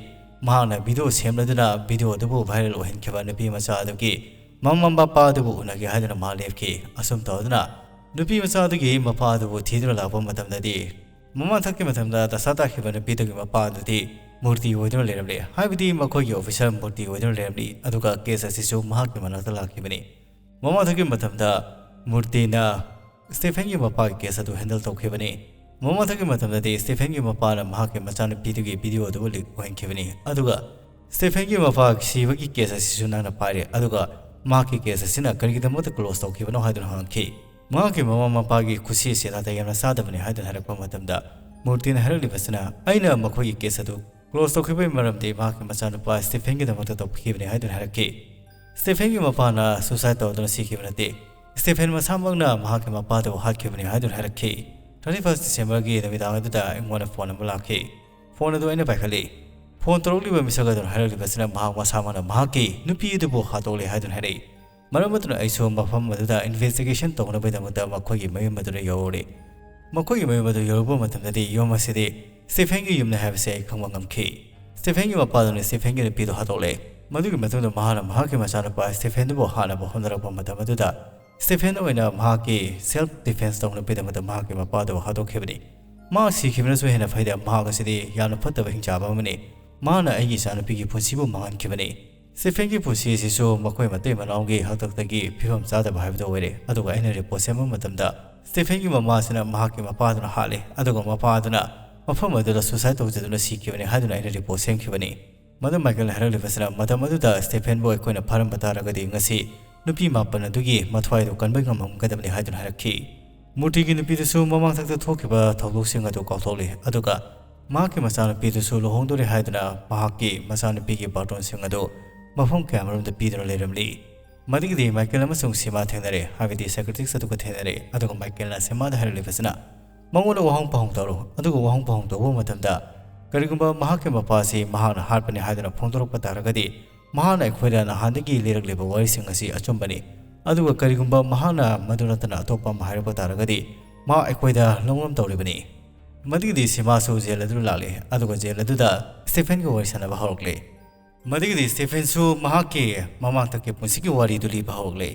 ꯃꯍꯥꯛꯅ ꯚꯤꯗꯤꯑꯣ ꯁꯦꯝꯂꯗꯨꯅ ꯚꯤꯗꯤꯑꯣ ꯑꯗꯨꯕꯨ ꯚꯥꯏꯔꯦꯜ ꯑꯣꯏꯍꯟꯈꯤꯕ ꯅꯨꯄꯤ ꯃꯆꯥ ꯑꯗꯨꯒꯤ ꯃꯃꯥ ꯃꯄꯥ ꯑꯗꯨꯕꯨ ꯎꯅꯒꯦ ꯍꯥꯏꯗꯨꯅ ꯃꯥ ꯂꯦꯞꯈꯤ꯫ ꯑꯁꯨꯝ ꯇꯧꯗꯨꯅ ꯅꯨꯄꯤ ꯃꯆꯥ ꯑꯗꯨꯒꯤ ꯃꯄꯥ ꯑꯗꯨꯕꯨ ꯊꯤꯗꯨꯅ ꯂꯥꯛꯄ ꯃꯇꯝꯗꯗꯤ ꯃꯃꯥꯡꯊꯛꯀꯤ ꯃꯇꯝꯗ ꯗꯁꯥ ꯇꯥꯈꯤꯕ ꯅꯨꯄꯤꯗꯨꯒꯤ ꯃꯄꯥ ꯑꯗꯨꯗꯤ ꯃꯨꯔꯇꯤ ꯑꯣꯏꯗꯨꯅ ꯂꯩꯔꯝꯂꯦ, ꯍꯥꯏꯕꯗꯤ ꯃꯈꯣꯏꯒꯤ ꯑꯣꯐꯤꯁꯔ ꯃꯨꯔꯇꯤ ꯑꯣꯏꯗꯨꯅ ꯂꯩꯔꯝꯂꯤ, ꯑꯗꯨꯒ ꯀꯦꯁ ꯑꯁꯤꯁꯨ ꯃꯍꯥꯛꯀꯤ ꯃꯅꯥꯛꯇ ꯂꯥꯛꯈꯤꯕꯅꯤ꯫ ꯃꯃꯥꯡꯊꯛꯀꯤ ꯃꯇꯝꯗ ꯃꯨꯔꯇꯤꯅ ꯁ꯭ꯇꯦꯐꯦꯟꯒꯤ ꯃꯄꯥꯒꯤ ꯀꯦꯁ ꯑꯗꯨ ꯍꯦꯟꯗꯜ ꯇꯧꯈꯤꯕꯅꯤ꯫ ꯃꯃꯥꯡꯊꯛꯀꯤ ꯃꯇꯝꯗꯗꯤ ꯁ꯭ꯇꯦꯐꯦꯟꯒꯤ ꯃꯄꯥꯅ ꯃꯍꯥꯛꯀꯤ ꯃꯆꯥꯅꯨꯄꯤꯗꯨꯒꯤ ꯚꯤꯗꯤꯑꯣ ꯑꯗꯨꯕꯨ ꯂꯤꯛ ꯑꯣꯏꯍꯟꯈꯤꯕꯅꯤ, ꯑꯗꯨꯒ ꯁ꯭ꯇꯦꯐꯦꯟꯒꯤ ꯃꯄꯥ ꯁꯤꯕꯒꯤ ꯀꯦꯁ ꯑꯁꯤꯁꯨ ꯅꯪꯅ ꯄꯥꯏꯔꯦ, ꯑꯗꯨꯒ ꯃꯍꯥꯛꯀꯤ ꯀꯦꯁ ꯑꯁꯤꯅ ꯀꯔꯤꯒꯤꯗꯃꯛꯇ ꯀ꯭ꯂꯣꯖ ꯇꯧꯈꯤꯕꯅꯣ ꯍꯥꯏꯗꯨꯅ ꯍꯪꯉꯛꯈꯤ꯫ ꯃꯍꯥꯛꯀꯤ ꯃꯃꯥ ꯃꯄꯥꯒꯤ ꯈꯨꯠꯁꯤ ꯑꯁꯤ ꯅꯥꯇꯩ ꯌꯥꯝꯅ ꯆꯥꯗꯕꯅꯤ ꯍꯥꯏꯗꯨꯅ ꯍꯥꯏꯔꯛꯄ ꯃꯇꯝꯗ ꯃꯨꯔꯇꯤꯅ ꯍꯥꯏꯔꯛꯂꯤꯕꯁꯤꯅ, ꯑꯩꯅ ꯃꯈꯣꯏꯒꯤ ꯀꯦꯁ ꯑꯗꯨ ꯀ꯭ꯂꯣꯖ ꯇꯧꯈꯤꯕꯒꯤ ꯃꯔꯝꯗꯤ ꯃꯍꯥꯛꯀꯤ ꯃꯆꯥꯅꯨꯄꯥ ꯁ꯭ꯇꯦꯐꯦꯟꯒꯤꯗꯃꯛꯇ ꯇꯧꯈꯤꯕꯅꯤ ꯍꯥꯏꯗꯨꯅ ꯍꯥꯏꯔꯛꯈꯤ꯫ ꯁ꯭ꯇꯦꯐꯦꯟꯒꯤ ꯃꯄꯥꯅ ꯁꯨꯁꯥꯏꯗ ꯇꯧꯗꯨꯅ ꯁꯤꯈꯤꯕ ꯅꯠꯇꯦ, ꯁ꯭ꯇꯦꯐꯦꯟ ꯃꯁꯥꯃꯛꯅ ꯃꯍꯥꯛꯀꯤ ꯃꯄꯥꯗꯨ ꯍꯥꯠꯈꯤꯕꯅꯤ ꯍꯥꯏꯗꯨꯅ ꯍꯥꯏꯔꯛꯈꯤ꯫ ꯊꯥꯔꯇꯤ ꯐꯥꯔꯁ ꯗꯤꯁꯦꯝꯕꯔꯒꯤ ꯅꯨꯃꯤꯗꯥꯡ ꯑꯗꯨꯗ ꯑꯩꯉꯣꯟꯗ ꯐꯣꯟ ꯑꯃ ꯂꯥꯛꯈꯤ꯫ ꯐꯣꯟ ꯑꯗꯨ ꯑꯩꯅ ꯄꯥꯏꯈꯠꯂꯤ꯫ ꯐꯣꯟ ꯇꯧꯔꯛꯂꯤꯕ ꯃꯤꯁꯛ ꯑꯗꯨꯅ ꯍꯥꯏꯔꯛꯂꯤꯕꯁꯤꯅ ꯃꯍꯥꯛ ꯃꯁꯥꯃꯛꯅ ꯃꯍꯥꯛꯀꯤ ꯅꯨꯄꯤ ꯑꯗꯨꯕꯨ ꯍꯥꯠꯇꯣꯛꯂꯦ ꯍꯥꯏꯗꯨꯅ ꯍꯥꯏꯔꯛꯏ꯫ ꯃꯔꯝ ꯑꯗꯨꯅ ꯑꯩꯁꯨ ꯃꯐꯝ ꯑꯗꯨꯗ ꯏꯟꯚꯦꯁꯇꯤꯒꯦꯁꯟ ꯇꯧꯅꯕꯒꯤꯗꯃꯛꯇ ꯃꯈꯣꯏꯒꯤ ꯃꯌꯨꯝ ꯑꯗꯨꯗ ꯌꯧꯔꯨꯔꯦ꯫ ꯃꯈꯣꯏꯒꯤ ꯃꯌꯨꯝ ꯑꯗꯨ ꯌꯧꯔꯨꯕ ꯃꯇꯝꯗꯗꯤ ꯌꯨꯝ ꯑꯁꯤꯗꯤ ꯁ꯭ꯇꯦꯐꯦꯟꯒꯤ ꯌꯨꯝꯅꯤ ꯍꯥꯏꯕꯁꯤ ꯑꯩ ꯈꯪꯕ ꯉꯝꯈꯤ꯫ ꯁ꯭ꯇꯦꯐꯦꯟꯒꯤ ꯃꯄꯥꯗꯨꯅ ꯁ꯭ꯇꯦꯐꯦꯟꯒꯤ ꯅꯨꯄꯤꯗꯨ ꯍꯥꯠꯇꯣꯛꯂꯦ꯫ ꯃꯗꯨꯒꯤ ꯃꯇꯨꯡꯗ ꯃꯍꯥꯛꯅ ꯃꯍꯥꯛꯀꯤ ꯃꯆꯥꯅꯨꯄꯥ ꯁ꯭ꯇꯦꯐꯦꯟꯗꯨꯕꯨ ꯍꯥꯠꯅꯕ ꯍꯣꯠꯅꯔꯛꯄ ꯃꯇꯝ ꯑꯗꯨꯗ ꯁ꯭ꯇꯦꯐꯦꯟ ꯑꯣꯏꯅ ꯃꯍꯥꯛꯀꯤ ꯁꯦꯜꯐ ꯗꯤꯐꯦꯟꯁ ꯇꯧꯅꯕꯒꯤꯗꯃꯛꯇ ꯃꯍꯥꯛꯀꯤ ꯃꯄꯥꯗꯨ ꯍꯥꯠꯇꯣꯛꯈꯤꯕꯅꯤ꯫ ꯃꯍꯥꯛ ꯁꯤꯈꯤꯕꯅꯁꯨ ꯍꯦꯟꯅ ꯐꯩꯗ, ꯃꯍꯥꯛ ꯑꯁꯤꯗꯤ ꯌꯥꯝꯅ ꯐꯠꯇꯕ ꯍꯤꯡꯆꯥꯕ ꯑꯃꯅꯤ꯫ ꯃꯍꯥꯛꯅ ꯑꯩꯒꯤ ꯏꯆꯥꯅꯨꯄꯤꯒꯤ ꯄꯨꯟꯁꯤꯕꯨ ꯃꯥꯡꯍꯟꯈꯤꯕꯅꯤ꯫ ꯁ꯭ꯇꯦꯐꯦꯟꯒꯤ ꯄꯨꯟꯁꯤ ꯑꯁꯤꯁꯨ ꯃꯈꯣꯏ ꯃꯇꯩ ꯃꯅꯥꯎꯒꯤ ꯍꯥꯛꯇꯛꯇꯒꯤ ꯐꯤꯕꯝ ꯆꯥꯗꯕ ꯍꯥꯏꯕꯗꯨ ꯑꯣꯏꯔꯦ꯫ ꯑꯗꯨꯒ ꯑꯩꯅ ꯔꯤꯄꯣꯔꯠ ꯁꯦꯝꯕ ꯃꯇꯝꯗ ꯁ꯭ꯇꯦꯐꯦꯟꯒꯤ ꯃꯃꯥꯁꯤꯅ ꯃꯍꯥꯛꯀꯤ ꯃꯄꯥꯗꯨꯅ ꯍꯥꯠꯂꯦ, ꯑꯗꯨꯒ ꯃꯄꯥꯗꯨꯅ ꯃꯐꯝ ꯑꯗꯨꯗ ꯁꯨꯁꯥꯏꯗ ꯇꯧꯖꯗꯨꯅ ꯁꯤꯈꯤꯕꯅꯤ ꯍꯥꯏꯗꯨꯅ ꯑꯩꯅ ꯔꯤꯄꯣꯔꯠ ꯁꯦꯝꯈꯤꯕꯅꯤ꯫ ꯃꯗꯨ ꯃꯥꯏꯀꯦꯜꯅ ꯍꯥꯏꯔꯛꯂꯤꯕꯁꯤꯅ, ꯃꯇꯝ ꯑꯗꯨꯗ ꯁ꯭ꯇꯦꯐꯦꯟꯕꯨ ꯑꯩꯈꯣꯏꯅ ꯐꯥꯔꯝꯕ ꯇꯥꯔꯒꯗꯤ ꯉꯁꯤ ꯅꯨꯄꯤ ꯃꯥꯄꯟ ꯑꯗꯨꯒꯤ ꯃꯊ꯭ꯋꯥꯏꯗꯨ ꯀꯟꯕ ꯉꯝꯃꯝꯒꯗꯕꯅꯤ ꯍꯥꯏꯗꯨꯅ ꯍꯥꯏꯔꯛꯈꯤ꯫ ꯃꯨꯔꯇꯤꯒꯤ ꯅꯨꯄꯤꯗꯨꯁꯨ ꯃꯃꯥꯡꯊꯛꯇ ꯊꯣꯛꯈꯤꯕ ꯊꯧꯗꯣꯛꯁꯤꯡ ꯑꯗꯨ ꯀꯥꯎꯊꯣꯛꯂꯤ, ꯑꯗꯨꯒ ꯃꯍꯥꯛꯀꯤ ꯃꯆꯥꯅꯨꯄꯤꯗꯨꯁꯨ ꯂꯨꯍꯣꯡꯗꯣꯔꯦ ꯍꯥꯏꯗꯨꯅ ꯃꯍꯥꯛꯀꯤ ꯃꯆꯥꯅꯨꯄꯤꯒꯤ ꯕꯥꯔꯇꯣꯟꯁꯤꯡ ꯑꯗꯨ ꯃꯐꯝ ꯀꯌꯥꯃꯔꯣꯝꯗ ꯄꯤꯗꯨꯅ ꯂꯩꯔꯝꯂꯤ꯫ ꯃꯗꯨꯒꯤꯗꯤ ꯃꯥꯏꯀꯦꯜ ꯑꯃꯁꯨꯡ ꯁꯤꯃꯥ ꯊꯦꯡꯅꯔꯦ, ꯍꯥꯏꯕꯗꯤ ꯁꯥꯏꯀ꯭ꯔꯦꯇꯤꯛꯁ ꯑꯗꯨꯒ ꯊꯦꯡꯅꯔꯦ꯫ ꯑꯗꯨꯒ ꯃꯥꯏꯀꯦꯜꯅ ꯁꯤꯃꯥꯗ ꯍꯥꯏꯔꯛꯂꯤꯕꯁꯤꯅ, ꯃꯉꯣꯟꯗ ꯋꯥꯍꯪ ꯄꯥꯎꯍꯪ ꯇꯧꯔꯣ, ꯑꯗꯨꯒ ꯋꯥꯍꯪ ꯄꯥꯎꯍꯪ ꯇꯧꯕ ꯃꯇꯝꯗ ꯀꯔꯤꯒꯨꯝꯕ ꯃꯍꯥꯛꯀꯤ ꯃꯄꯥꯁꯤ ꯃꯍꯥꯛꯅ ꯍꯥꯠꯄꯅꯤ ꯍꯥꯏꯗꯨꯅ ꯐꯣꯡꯗꯣꯔꯛꯄ ꯇꯥꯔꯒꯗꯤ, ꯃꯍꯥꯛꯅ ꯑꯩꯈꯣꯏꯗ ꯅꯍꯥꯟꯗꯒꯤ ꯂꯤꯔꯛꯂꯤꯕ ꯋꯥꯔꯤꯁꯤꯡ ꯑꯁꯤ ꯑꯆꯨꯝꯕꯅꯤ, ꯑꯗꯨꯒ ꯀꯔꯤꯒꯨꯝꯕ ꯃꯍꯥꯛꯅ ꯃꯗꯨ ꯅꯠꯇꯅ ꯑꯇꯣꯞꯄ ꯑꯃ ꯍꯥꯏꯔꯛꯄ ꯇꯥꯔꯒꯗꯤ, ꯃꯍꯥꯛ ꯑꯩꯈꯣꯏꯗ ꯂꯧꯅꯝ ꯇꯧꯔꯤꯕꯅꯤ꯫ ꯃꯗꯨꯒꯤꯗꯤ ꯁꯤꯃꯥꯁꯨ ꯖꯦꯜ ꯑꯗꯨꯗ ꯂꯥꯛꯂꯦ, ꯑꯗꯨꯒ ꯖꯦꯜ ꯑꯗꯨꯗ ꯁ꯭ꯇꯤꯐꯦꯟꯒ ꯋꯥꯔꯤ ꯁꯥꯟꯅꯕ ꯍꯧꯔꯛꯂꯦ꯫ ꯃꯗꯨꯒꯤꯗꯤ ꯁ꯭ꯇꯤꯐꯦꯟꯁꯨ ꯃꯍꯥꯛꯀꯤ ꯃꯃꯥꯡꯊꯛꯀꯤ ꯄꯨꯟꯁꯤꯒꯤ ꯋꯥꯔꯤꯗꯨ ꯂꯤꯕ ꯍꯧꯔꯛꯂꯦ꯫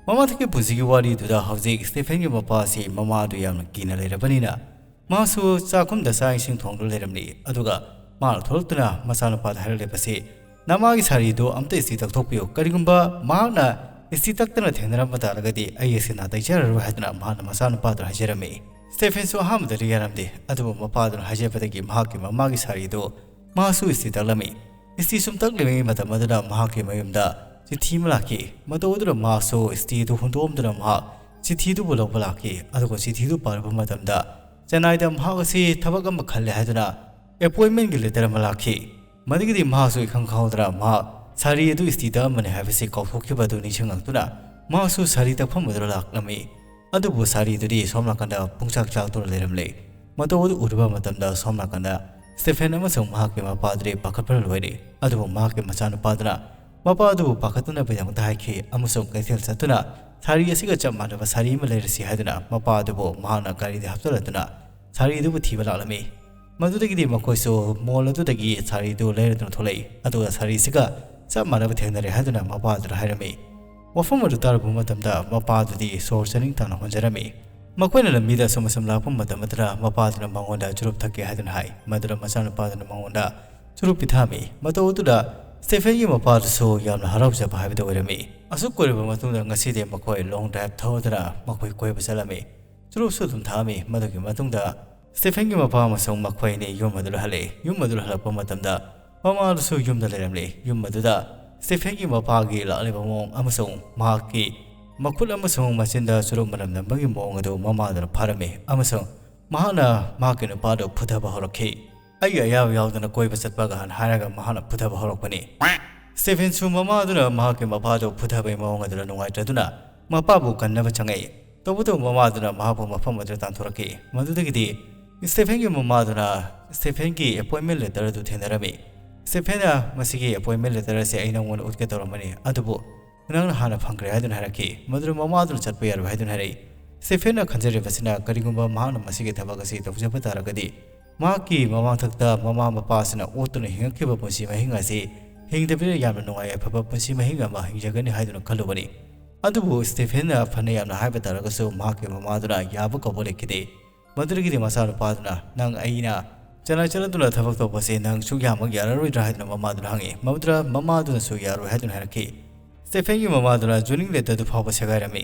ꯃꯃꯥꯡꯊꯛꯀꯤ ꯄꯨꯟꯁꯤꯒꯤ ꯋꯥꯔꯤꯗꯨꯗ ꯍꯧꯖꯤꯛ ꯁ꯭ꯇꯤꯐꯦꯟꯒꯤ ꯃꯄꯥ ꯑꯁꯤ ꯃꯃꯥ ꯑꯗꯨ ꯌꯥꯝꯅ ꯀꯤꯅ ꯂꯩꯔꯕꯅꯤꯅ, ꯃꯥꯁꯨ ꯆꯥꯛꯈꯨꯝꯗ ꯆꯥꯛ ꯏꯁꯤꯡ ꯊꯣꯡꯗꯨꯅ ꯂꯩꯔꯝꯂꯤ꯫ ꯑꯗꯨꯒ ꯃꯥꯅ ꯊꯣꯛꯂꯛꯇꯨꯅ ꯃꯆꯥꯅꯨꯄꯥꯗ ꯍꯥꯏꯔꯛꯂꯤꯕꯁꯤ, "ꯅꯃꯥꯒꯤ ꯁꯥꯔꯤꯗꯨ ꯑꯝꯇ ꯏꯁꯇꯤ ꯇꯛꯊꯣꯛꯄꯤꯌꯨ꯫ ꯀꯔꯤꯒꯨꯝꯕ ꯃꯍꯥꯛꯅ ꯏꯁꯇꯤ ꯇꯛꯇꯅ ꯊꯦꯡꯅꯔꯝꯕ ꯇꯥꯔꯒꯗꯤ ꯑꯩ ꯑꯁꯤ ꯅꯥꯇꯩ ꯆꯥꯔꯔꯣꯏ" ꯍꯥꯏꯗꯨꯅ ꯃꯍꯥꯛꯅ ꯃꯆꯥꯅꯨꯄꯥꯗꯨꯅ ꯍꯥꯏꯖꯔꯝꯃꯤ꯫ ꯁ꯭ꯇꯤꯐꯦꯟꯁꯨ ꯑꯍꯥꯟꯕꯗꯗꯤ ꯌꯥꯔꯝꯗꯦ, ꯑꯗꯨꯕꯨ ꯃꯄꯥꯗꯨꯅ ꯍꯥꯏꯖꯕꯗꯒꯤ ꯃꯍꯥꯛꯀꯤ ꯃꯃꯥꯒꯤ ꯁꯥꯔꯤꯗꯨ ꯃꯍꯥꯛꯁꯨ ꯏꯁꯇꯤ ꯇꯛꯂꯝꯃꯤ꯫ ꯏꯁꯇꯤ ꯁꯨꯝ ꯇꯛꯂꯤꯉꯩ ꯃꯇꯝ ꯑꯗꯨꯗ ꯃꯍꯥꯛꯀꯤ ꯃꯌꯨꯝꯗ ꯆꯤꯊꯤ ꯑꯃ ꯂꯥꯛꯈꯤ꯫ ꯃꯇꯧ ꯑꯗꯨꯗ ꯃꯍꯥꯛꯁꯨ ꯏꯁꯇꯤꯗꯨ ꯍꯨꯟꯗꯣꯛꯑꯝꯗꯨꯅ ꯃꯍꯥꯛ ꯆꯤꯊꯤꯗꯨꯕꯨ ꯂꯧꯕ ꯂꯥꯛꯈꯤ꯫ ꯑꯗꯨꯒ ꯆꯤꯊꯤꯗꯨ ꯄꯥꯔꯨꯕ ꯃꯇꯝꯗ ꯆꯦꯟꯅꯥꯏꯗ ꯃꯍꯥꯛ ꯑꯁꯤ ꯊꯕꯛ ꯑꯃ ꯈꯜꯂꯦ ꯍꯥꯏꯗꯨꯅ ꯑꯦꯄꯣꯏꯟꯃꯦꯟꯒꯤ ꯂꯦꯇꯔ ꯑꯃ ꯂꯥꯛꯈꯤ꯫ ꯃꯗꯨꯒꯤꯗꯤ ꯃꯍꯥꯛꯁꯨ ꯏꯈꯪ ꯈꯪꯍꯧꯗꯅ ꯃꯍꯥꯛ ꯁꯥꯔꯤ ꯑꯗꯨ ꯏꯁꯇꯤ ꯇꯛꯑꯝꯕꯅꯤ ꯍꯥꯏꯕꯁꯤ ꯀꯥꯎꯊꯣꯛꯈꯤꯕ ꯑꯗꯨ ꯅꯤꯡꯁꯤꯡꯂꯛꯇꯨꯅ ꯃꯍꯥꯛꯁꯨ ꯁꯥꯔꯤ ꯇꯛꯐꯝ ꯑꯗꯨꯗ ꯂꯥꯛꯂꯝꯃꯤ꯫ ꯑꯗꯨꯕꯨ ꯁꯥꯔꯤꯗꯨꯗꯤ ꯁꯣꯝ ꯅꯥꯀꯟꯗ ꯄꯨꯡꯆꯥꯛ ꯆꯥꯛꯇꯨꯅ ꯂꯩꯔꯝꯂꯦ꯫ ꯃꯇꯧ ꯑꯗꯨ ꯎꯔꯨꯕ ꯃꯇꯝꯗ ꯁꯣꯝ ꯅꯥꯀꯟꯗ ꯁ꯭ꯇꯤꯐꯦꯟ ꯑꯃꯁꯨꯡ ꯃꯍꯥꯛꯀꯤ ꯃꯄꯥꯗꯨꯗꯤ ꯄꯥꯈꯠꯄꯅ ꯂꯣꯏꯔꯦ꯫ ꯑꯗꯨꯕꯨ ꯃꯍꯥꯛꯀꯤ ꯃꯆꯥꯅꯨꯄꯥꯗꯨꯅ ꯃꯄꯥ ꯑꯗꯨꯕꯨ ꯄꯥꯈꯠꯇꯅꯕꯒꯤꯗꯃꯛꯇ ꯍꯥꯏꯈꯤ ꯑꯃꯁꯨꯡ ꯀꯩꯊꯦꯜ ꯆꯠꯇꯨꯅ ꯁꯥꯔꯤ ꯑꯁꯤꯒ ꯆꯞ ꯃꯥꯟꯅꯕ ꯁꯥꯔꯤ ꯑꯃ ꯂꯩꯔꯁꯤ ꯍꯥꯏꯗꯨꯅ ꯃꯄꯥ ꯑꯗꯨꯕꯨ ꯃꯍꯥꯛꯅ ꯒꯥꯔꯤꯗ ꯍꯥꯞꯆꯤꯜꯂꯗꯨꯅ ꯁꯥꯔꯤ ꯑꯗꯨꯕꯨ ꯊꯤꯕ ꯂꯥꯛꯂꯝꯃꯤ꯫ ꯃꯗꯨꯗꯒꯤꯗꯤ ꯃꯈꯣꯏꯁꯨ ꯃꯣꯜ ꯑꯗꯨꯗꯒꯤ ꯁꯥꯔꯤꯗꯨ ꯂꯩꯔꯗꯨꯅ ꯊꯣꯛꯂꯛꯏ, ꯑꯗꯨꯒ ꯁꯥꯔꯤꯁꯤꯒ ꯆꯞ ꯃꯥꯟꯅꯕ ꯊꯦꯡꯅꯔꯦ ꯍꯥꯏꯗꯨꯅ ꯃꯄꯥ ꯑꯗꯨꯗ ꯍꯥꯏꯔꯝꯃꯤ꯫ ꯋꯥꯐꯝ ꯑꯗꯨ ꯇꯥꯔꯨꯕ ꯃꯇꯝꯗ ꯃꯄꯥ ꯑꯗꯨꯗꯤ ꯁꯣꯔ ꯆꯥꯅꯤꯡ ꯇꯥꯅ ꯍꯣꯟꯖꯔꯝꯃꯤ꯫ ꯃꯈꯣꯏꯅ ꯂꯝꯕꯤꯗ ꯑꯁꯨꯝ ꯑꯁꯨꯝ ꯂꯥꯛꯄ ꯃꯇꯝ ꯑꯗꯨꯗ ꯃꯄꯥ ꯑꯗꯨꯅ ꯃꯉꯣꯟꯗ ꯆꯨꯔꯨꯞ ꯊꯛꯀꯦ ꯍꯥꯏꯗꯨꯅ ꯍꯥꯏ꯫ ꯃꯗꯨꯗ ꯃꯆꯥꯅꯨꯄꯥ ꯑꯗꯨꯅ ꯃꯉꯣꯟꯗ ꯆꯨꯔꯨꯞ ꯄꯤꯊꯛꯑꯝꯃꯤ꯫ ꯃꯇꯧ ꯑꯗꯨꯗ ꯁ꯭ꯇꯤꯐꯦꯟꯒꯤ ꯃꯄꯥꯗꯨꯁꯨ ꯌꯥꯝꯅ ꯍꯔꯥꯎꯖꯕ ꯍꯥꯏꯕꯗꯨ ꯑꯣꯏꯔꯝꯃꯤ꯫ ꯑꯁꯨꯛ ꯀꯨꯏꯔꯕ ꯃꯇꯨꯡꯗ ꯉꯁꯤꯗꯤ ꯃꯈꯣꯏ ꯂꯣꯡ ꯗ꯭ꯔꯥꯏꯚ ꯊꯧꯗꯨꯅ ꯃꯈꯣꯏ ꯀꯣꯏꯕ ꯆꯠꯂꯝꯃꯤ꯫ ꯆꯨꯔꯨꯞꯁꯨ ꯑꯗꯨꯝ ꯊꯛꯑꯝꯃꯤ꯫ ꯃꯗꯨꯒꯤ ꯃꯇꯨꯡꯗ ꯁ꯭ꯇꯤꯐꯦꯟꯒꯤ ꯃꯄꯥ ꯑꯃꯁꯨꯡ ꯃꯈꯣꯏ ꯑꯅꯤ ꯌꯨꯝ ꯑꯗꯨꯗ ꯍꯜꯂꯛꯏ꯫ ꯌꯨꯝ ꯑꯗꯨꯗ ꯍꯜꯂꯛꯄ ꯃꯇꯝꯗ ꯃꯃꯥꯗꯨꯁꯨ ꯌꯨꯝꯗ ꯂꯩꯔꯝꯂꯤ꯫ ꯌꯨꯝ ꯑꯗꯨꯗ ꯁ꯭ꯇꯤꯐꯦꯟꯒꯤ ꯃꯄꯥꯒꯤ ꯂꯥꯛꯂꯤꯕ ꯃꯑꯣꯡ ꯑꯃꯁꯨꯡ ꯃꯍꯥꯛꯀꯤ ꯃꯈꯨꯠ ꯑꯃꯁꯨꯡ ꯃꯆꯤꯟꯗ ꯆꯨꯔꯨꯞ ꯃꯅꯝ ꯅꯝꯕꯒꯤ ꯃꯑꯣꯡ ꯑꯗꯨ ꯃꯃꯥꯗꯨꯅ ꯐꯥꯔꯝꯃꯤ ꯑꯃꯁꯨꯡ ꯃꯍꯥꯛꯅ ꯃꯍꯥꯛꯀꯤ ꯅꯨꯄꯥꯗꯨ ꯐꯨꯊꯕ ꯍꯧꯔꯛꯈꯤ꯫ "ꯑꯩꯒꯤ ꯑꯌꯥꯕ ꯌꯥꯎꯗꯅ ꯀꯣꯏꯕ ꯆꯠꯄꯒ" ꯍꯥꯏꯅ ꯍꯥꯏꯔꯒ ꯃꯍꯥꯛꯅ ꯐꯨꯊꯕ ꯍꯧꯔꯛꯄꯅꯤ꯫ ꯁ꯭ꯇꯤꯐꯦꯟꯁꯨ ꯃꯃꯥꯗꯨꯅ ꯃꯍꯥꯛꯀꯤ ꯃꯄꯥꯗꯨ ꯐꯨꯊꯕꯒꯤ ꯃꯑꯣꯡ ꯑꯗꯨꯗ ꯅꯨꯡꯉꯥꯏꯇ꯭ꯔꯗꯨꯅ ꯃꯄꯥꯕꯨ ꯀꯟꯅꯕ ꯆꯪꯉꯛꯏ꯫ ꯇꯧꯕꯇꯕꯨ ꯃꯃꯥꯗꯨꯅ ꯃꯍꯥꯛꯄꯨ ꯃꯐꯝ ꯑꯗꯨꯗ ꯇꯥꯟꯊꯣꯔꯛꯈꯤ꯫ ꯃꯗꯨꯗꯒꯤꯗꯤ ꯁ꯭ꯇꯤꯐꯦꯟꯒꯤ ꯃꯃꯥꯗꯨꯅ ꯁ꯭ꯇꯤꯐꯦꯟꯒꯤ ꯑꯦꯄꯣꯏꯟꯃꯦꯟ ꯂꯦꯇꯔ ꯑꯗꯨ ꯊꯦꯡꯅꯔꯝꯃꯤ꯫ "ꯁ꯭ꯇꯤꯐꯦꯟꯅ ꯃꯁꯤꯒꯤ ꯑꯦꯄꯣꯏꯟꯃꯦꯟ ꯂꯦꯇꯔ ꯑꯁꯤ ꯑꯩ ꯅꯉꯣꯟꯗ ꯎꯠꯀꯦ ꯇꯧꯔꯝꯕꯅꯤ, ꯑꯗꯨꯕꯨ ꯅꯪꯅ ꯍꯥꯟꯅ ꯐꯪꯈ꯭ꯔꯦ" ꯍꯥꯏꯗꯨꯅ ꯍꯥꯏꯔꯛꯈꯤ꯫ ꯃꯗꯨꯗ ꯃꯃꯥꯗꯨꯅ ꯆꯠꯄ ꯌꯥꯔꯣꯏ ꯍꯥꯏꯗꯨꯅ ꯍꯥꯏꯔꯛꯏ꯫ ꯁ꯭ꯇꯤꯐꯦꯟꯅ ꯈꯟꯖꯔꯤꯕꯁꯤꯅ ꯀꯔꯤꯒꯨꯝꯕ ꯃꯍꯥꯛꯅ ꯃꯁꯤꯒꯤ ꯊꯕꯛ ꯑꯁꯤ ꯇꯧꯖꯕ ꯇꯥꯔꯒꯗꯤ ꯃꯍꯥꯛꯀꯤ ꯃꯃꯥꯡꯊꯛꯇ ꯃꯃꯥ ꯃꯄꯥꯁꯤꯅ ꯑꯣꯠꯇꯨꯅ ꯍꯤꯡꯉꯛꯈꯤꯕ ꯄꯨꯟꯁꯤ ꯃꯍꯤꯡ ꯑꯁꯤ ꯍꯤꯡꯗꯕꯤꯗ ꯌꯥꯝꯅ ꯅꯨꯡꯉꯥꯏ ꯌꯥꯏꯐꯕ ꯄꯨꯟꯁꯤ ꯃꯍꯤꯡ ꯑꯃ ꯍꯤꯡꯖꯒꯅꯤ ꯍꯥꯏꯗꯨꯅ ꯈꯜꯂꯨꯕꯅꯤ꯫ ꯑꯗꯨꯕꯨ ꯁ꯭ꯇꯤꯐꯦꯟꯅ ꯐꯅ ꯌꯥꯝꯅ ꯍꯥꯏꯕ ꯇꯥꯔꯒꯁꯨ ꯃꯍꯥꯛꯀꯤ ꯃꯃꯥꯗꯨꯅ ꯌꯥꯕ ꯀꯧꯕ ꯂꯩꯈꯤꯗꯦ꯫ ꯃꯗꯨꯗꯒꯤꯗꯤ ꯃꯆꯥꯅꯨꯄꯥꯗꯨꯅ, "ꯅꯪ ꯑꯩꯅ ꯆꯅꯥꯏ ꯆꯠꯅꯗꯨꯅ ꯊꯕꯛ ꯇꯧꯕꯁꯦ ꯅꯪ ꯁꯨꯛ ꯌꯥꯃꯛ ꯌꯥꯔꯔꯣꯏꯗ꯭ꯔꯥ?" ꯍꯥꯏꯗꯨꯅ ꯃꯃꯥꯗꯨꯅ ꯍꯪꯉꯤ꯫ ꯃꯗꯨꯗ ꯃꯃꯥꯗꯨꯅꯁꯨ ꯌꯥꯔꯣꯏ ꯍꯥꯏꯗꯨꯅ ꯍꯥꯏꯔꯛꯈꯤ꯫ ꯁ꯭ꯇꯤꯐꯦꯟꯒꯤ ꯃꯃꯥꯗꯨꯅ ꯖꯣꯏꯅꯤꯡ ꯂꯦꯇꯔꯗꯨ ꯐꯥꯎꯕ ꯁꯦꯒꯥꯏꯔꯝꯃꯤ꯫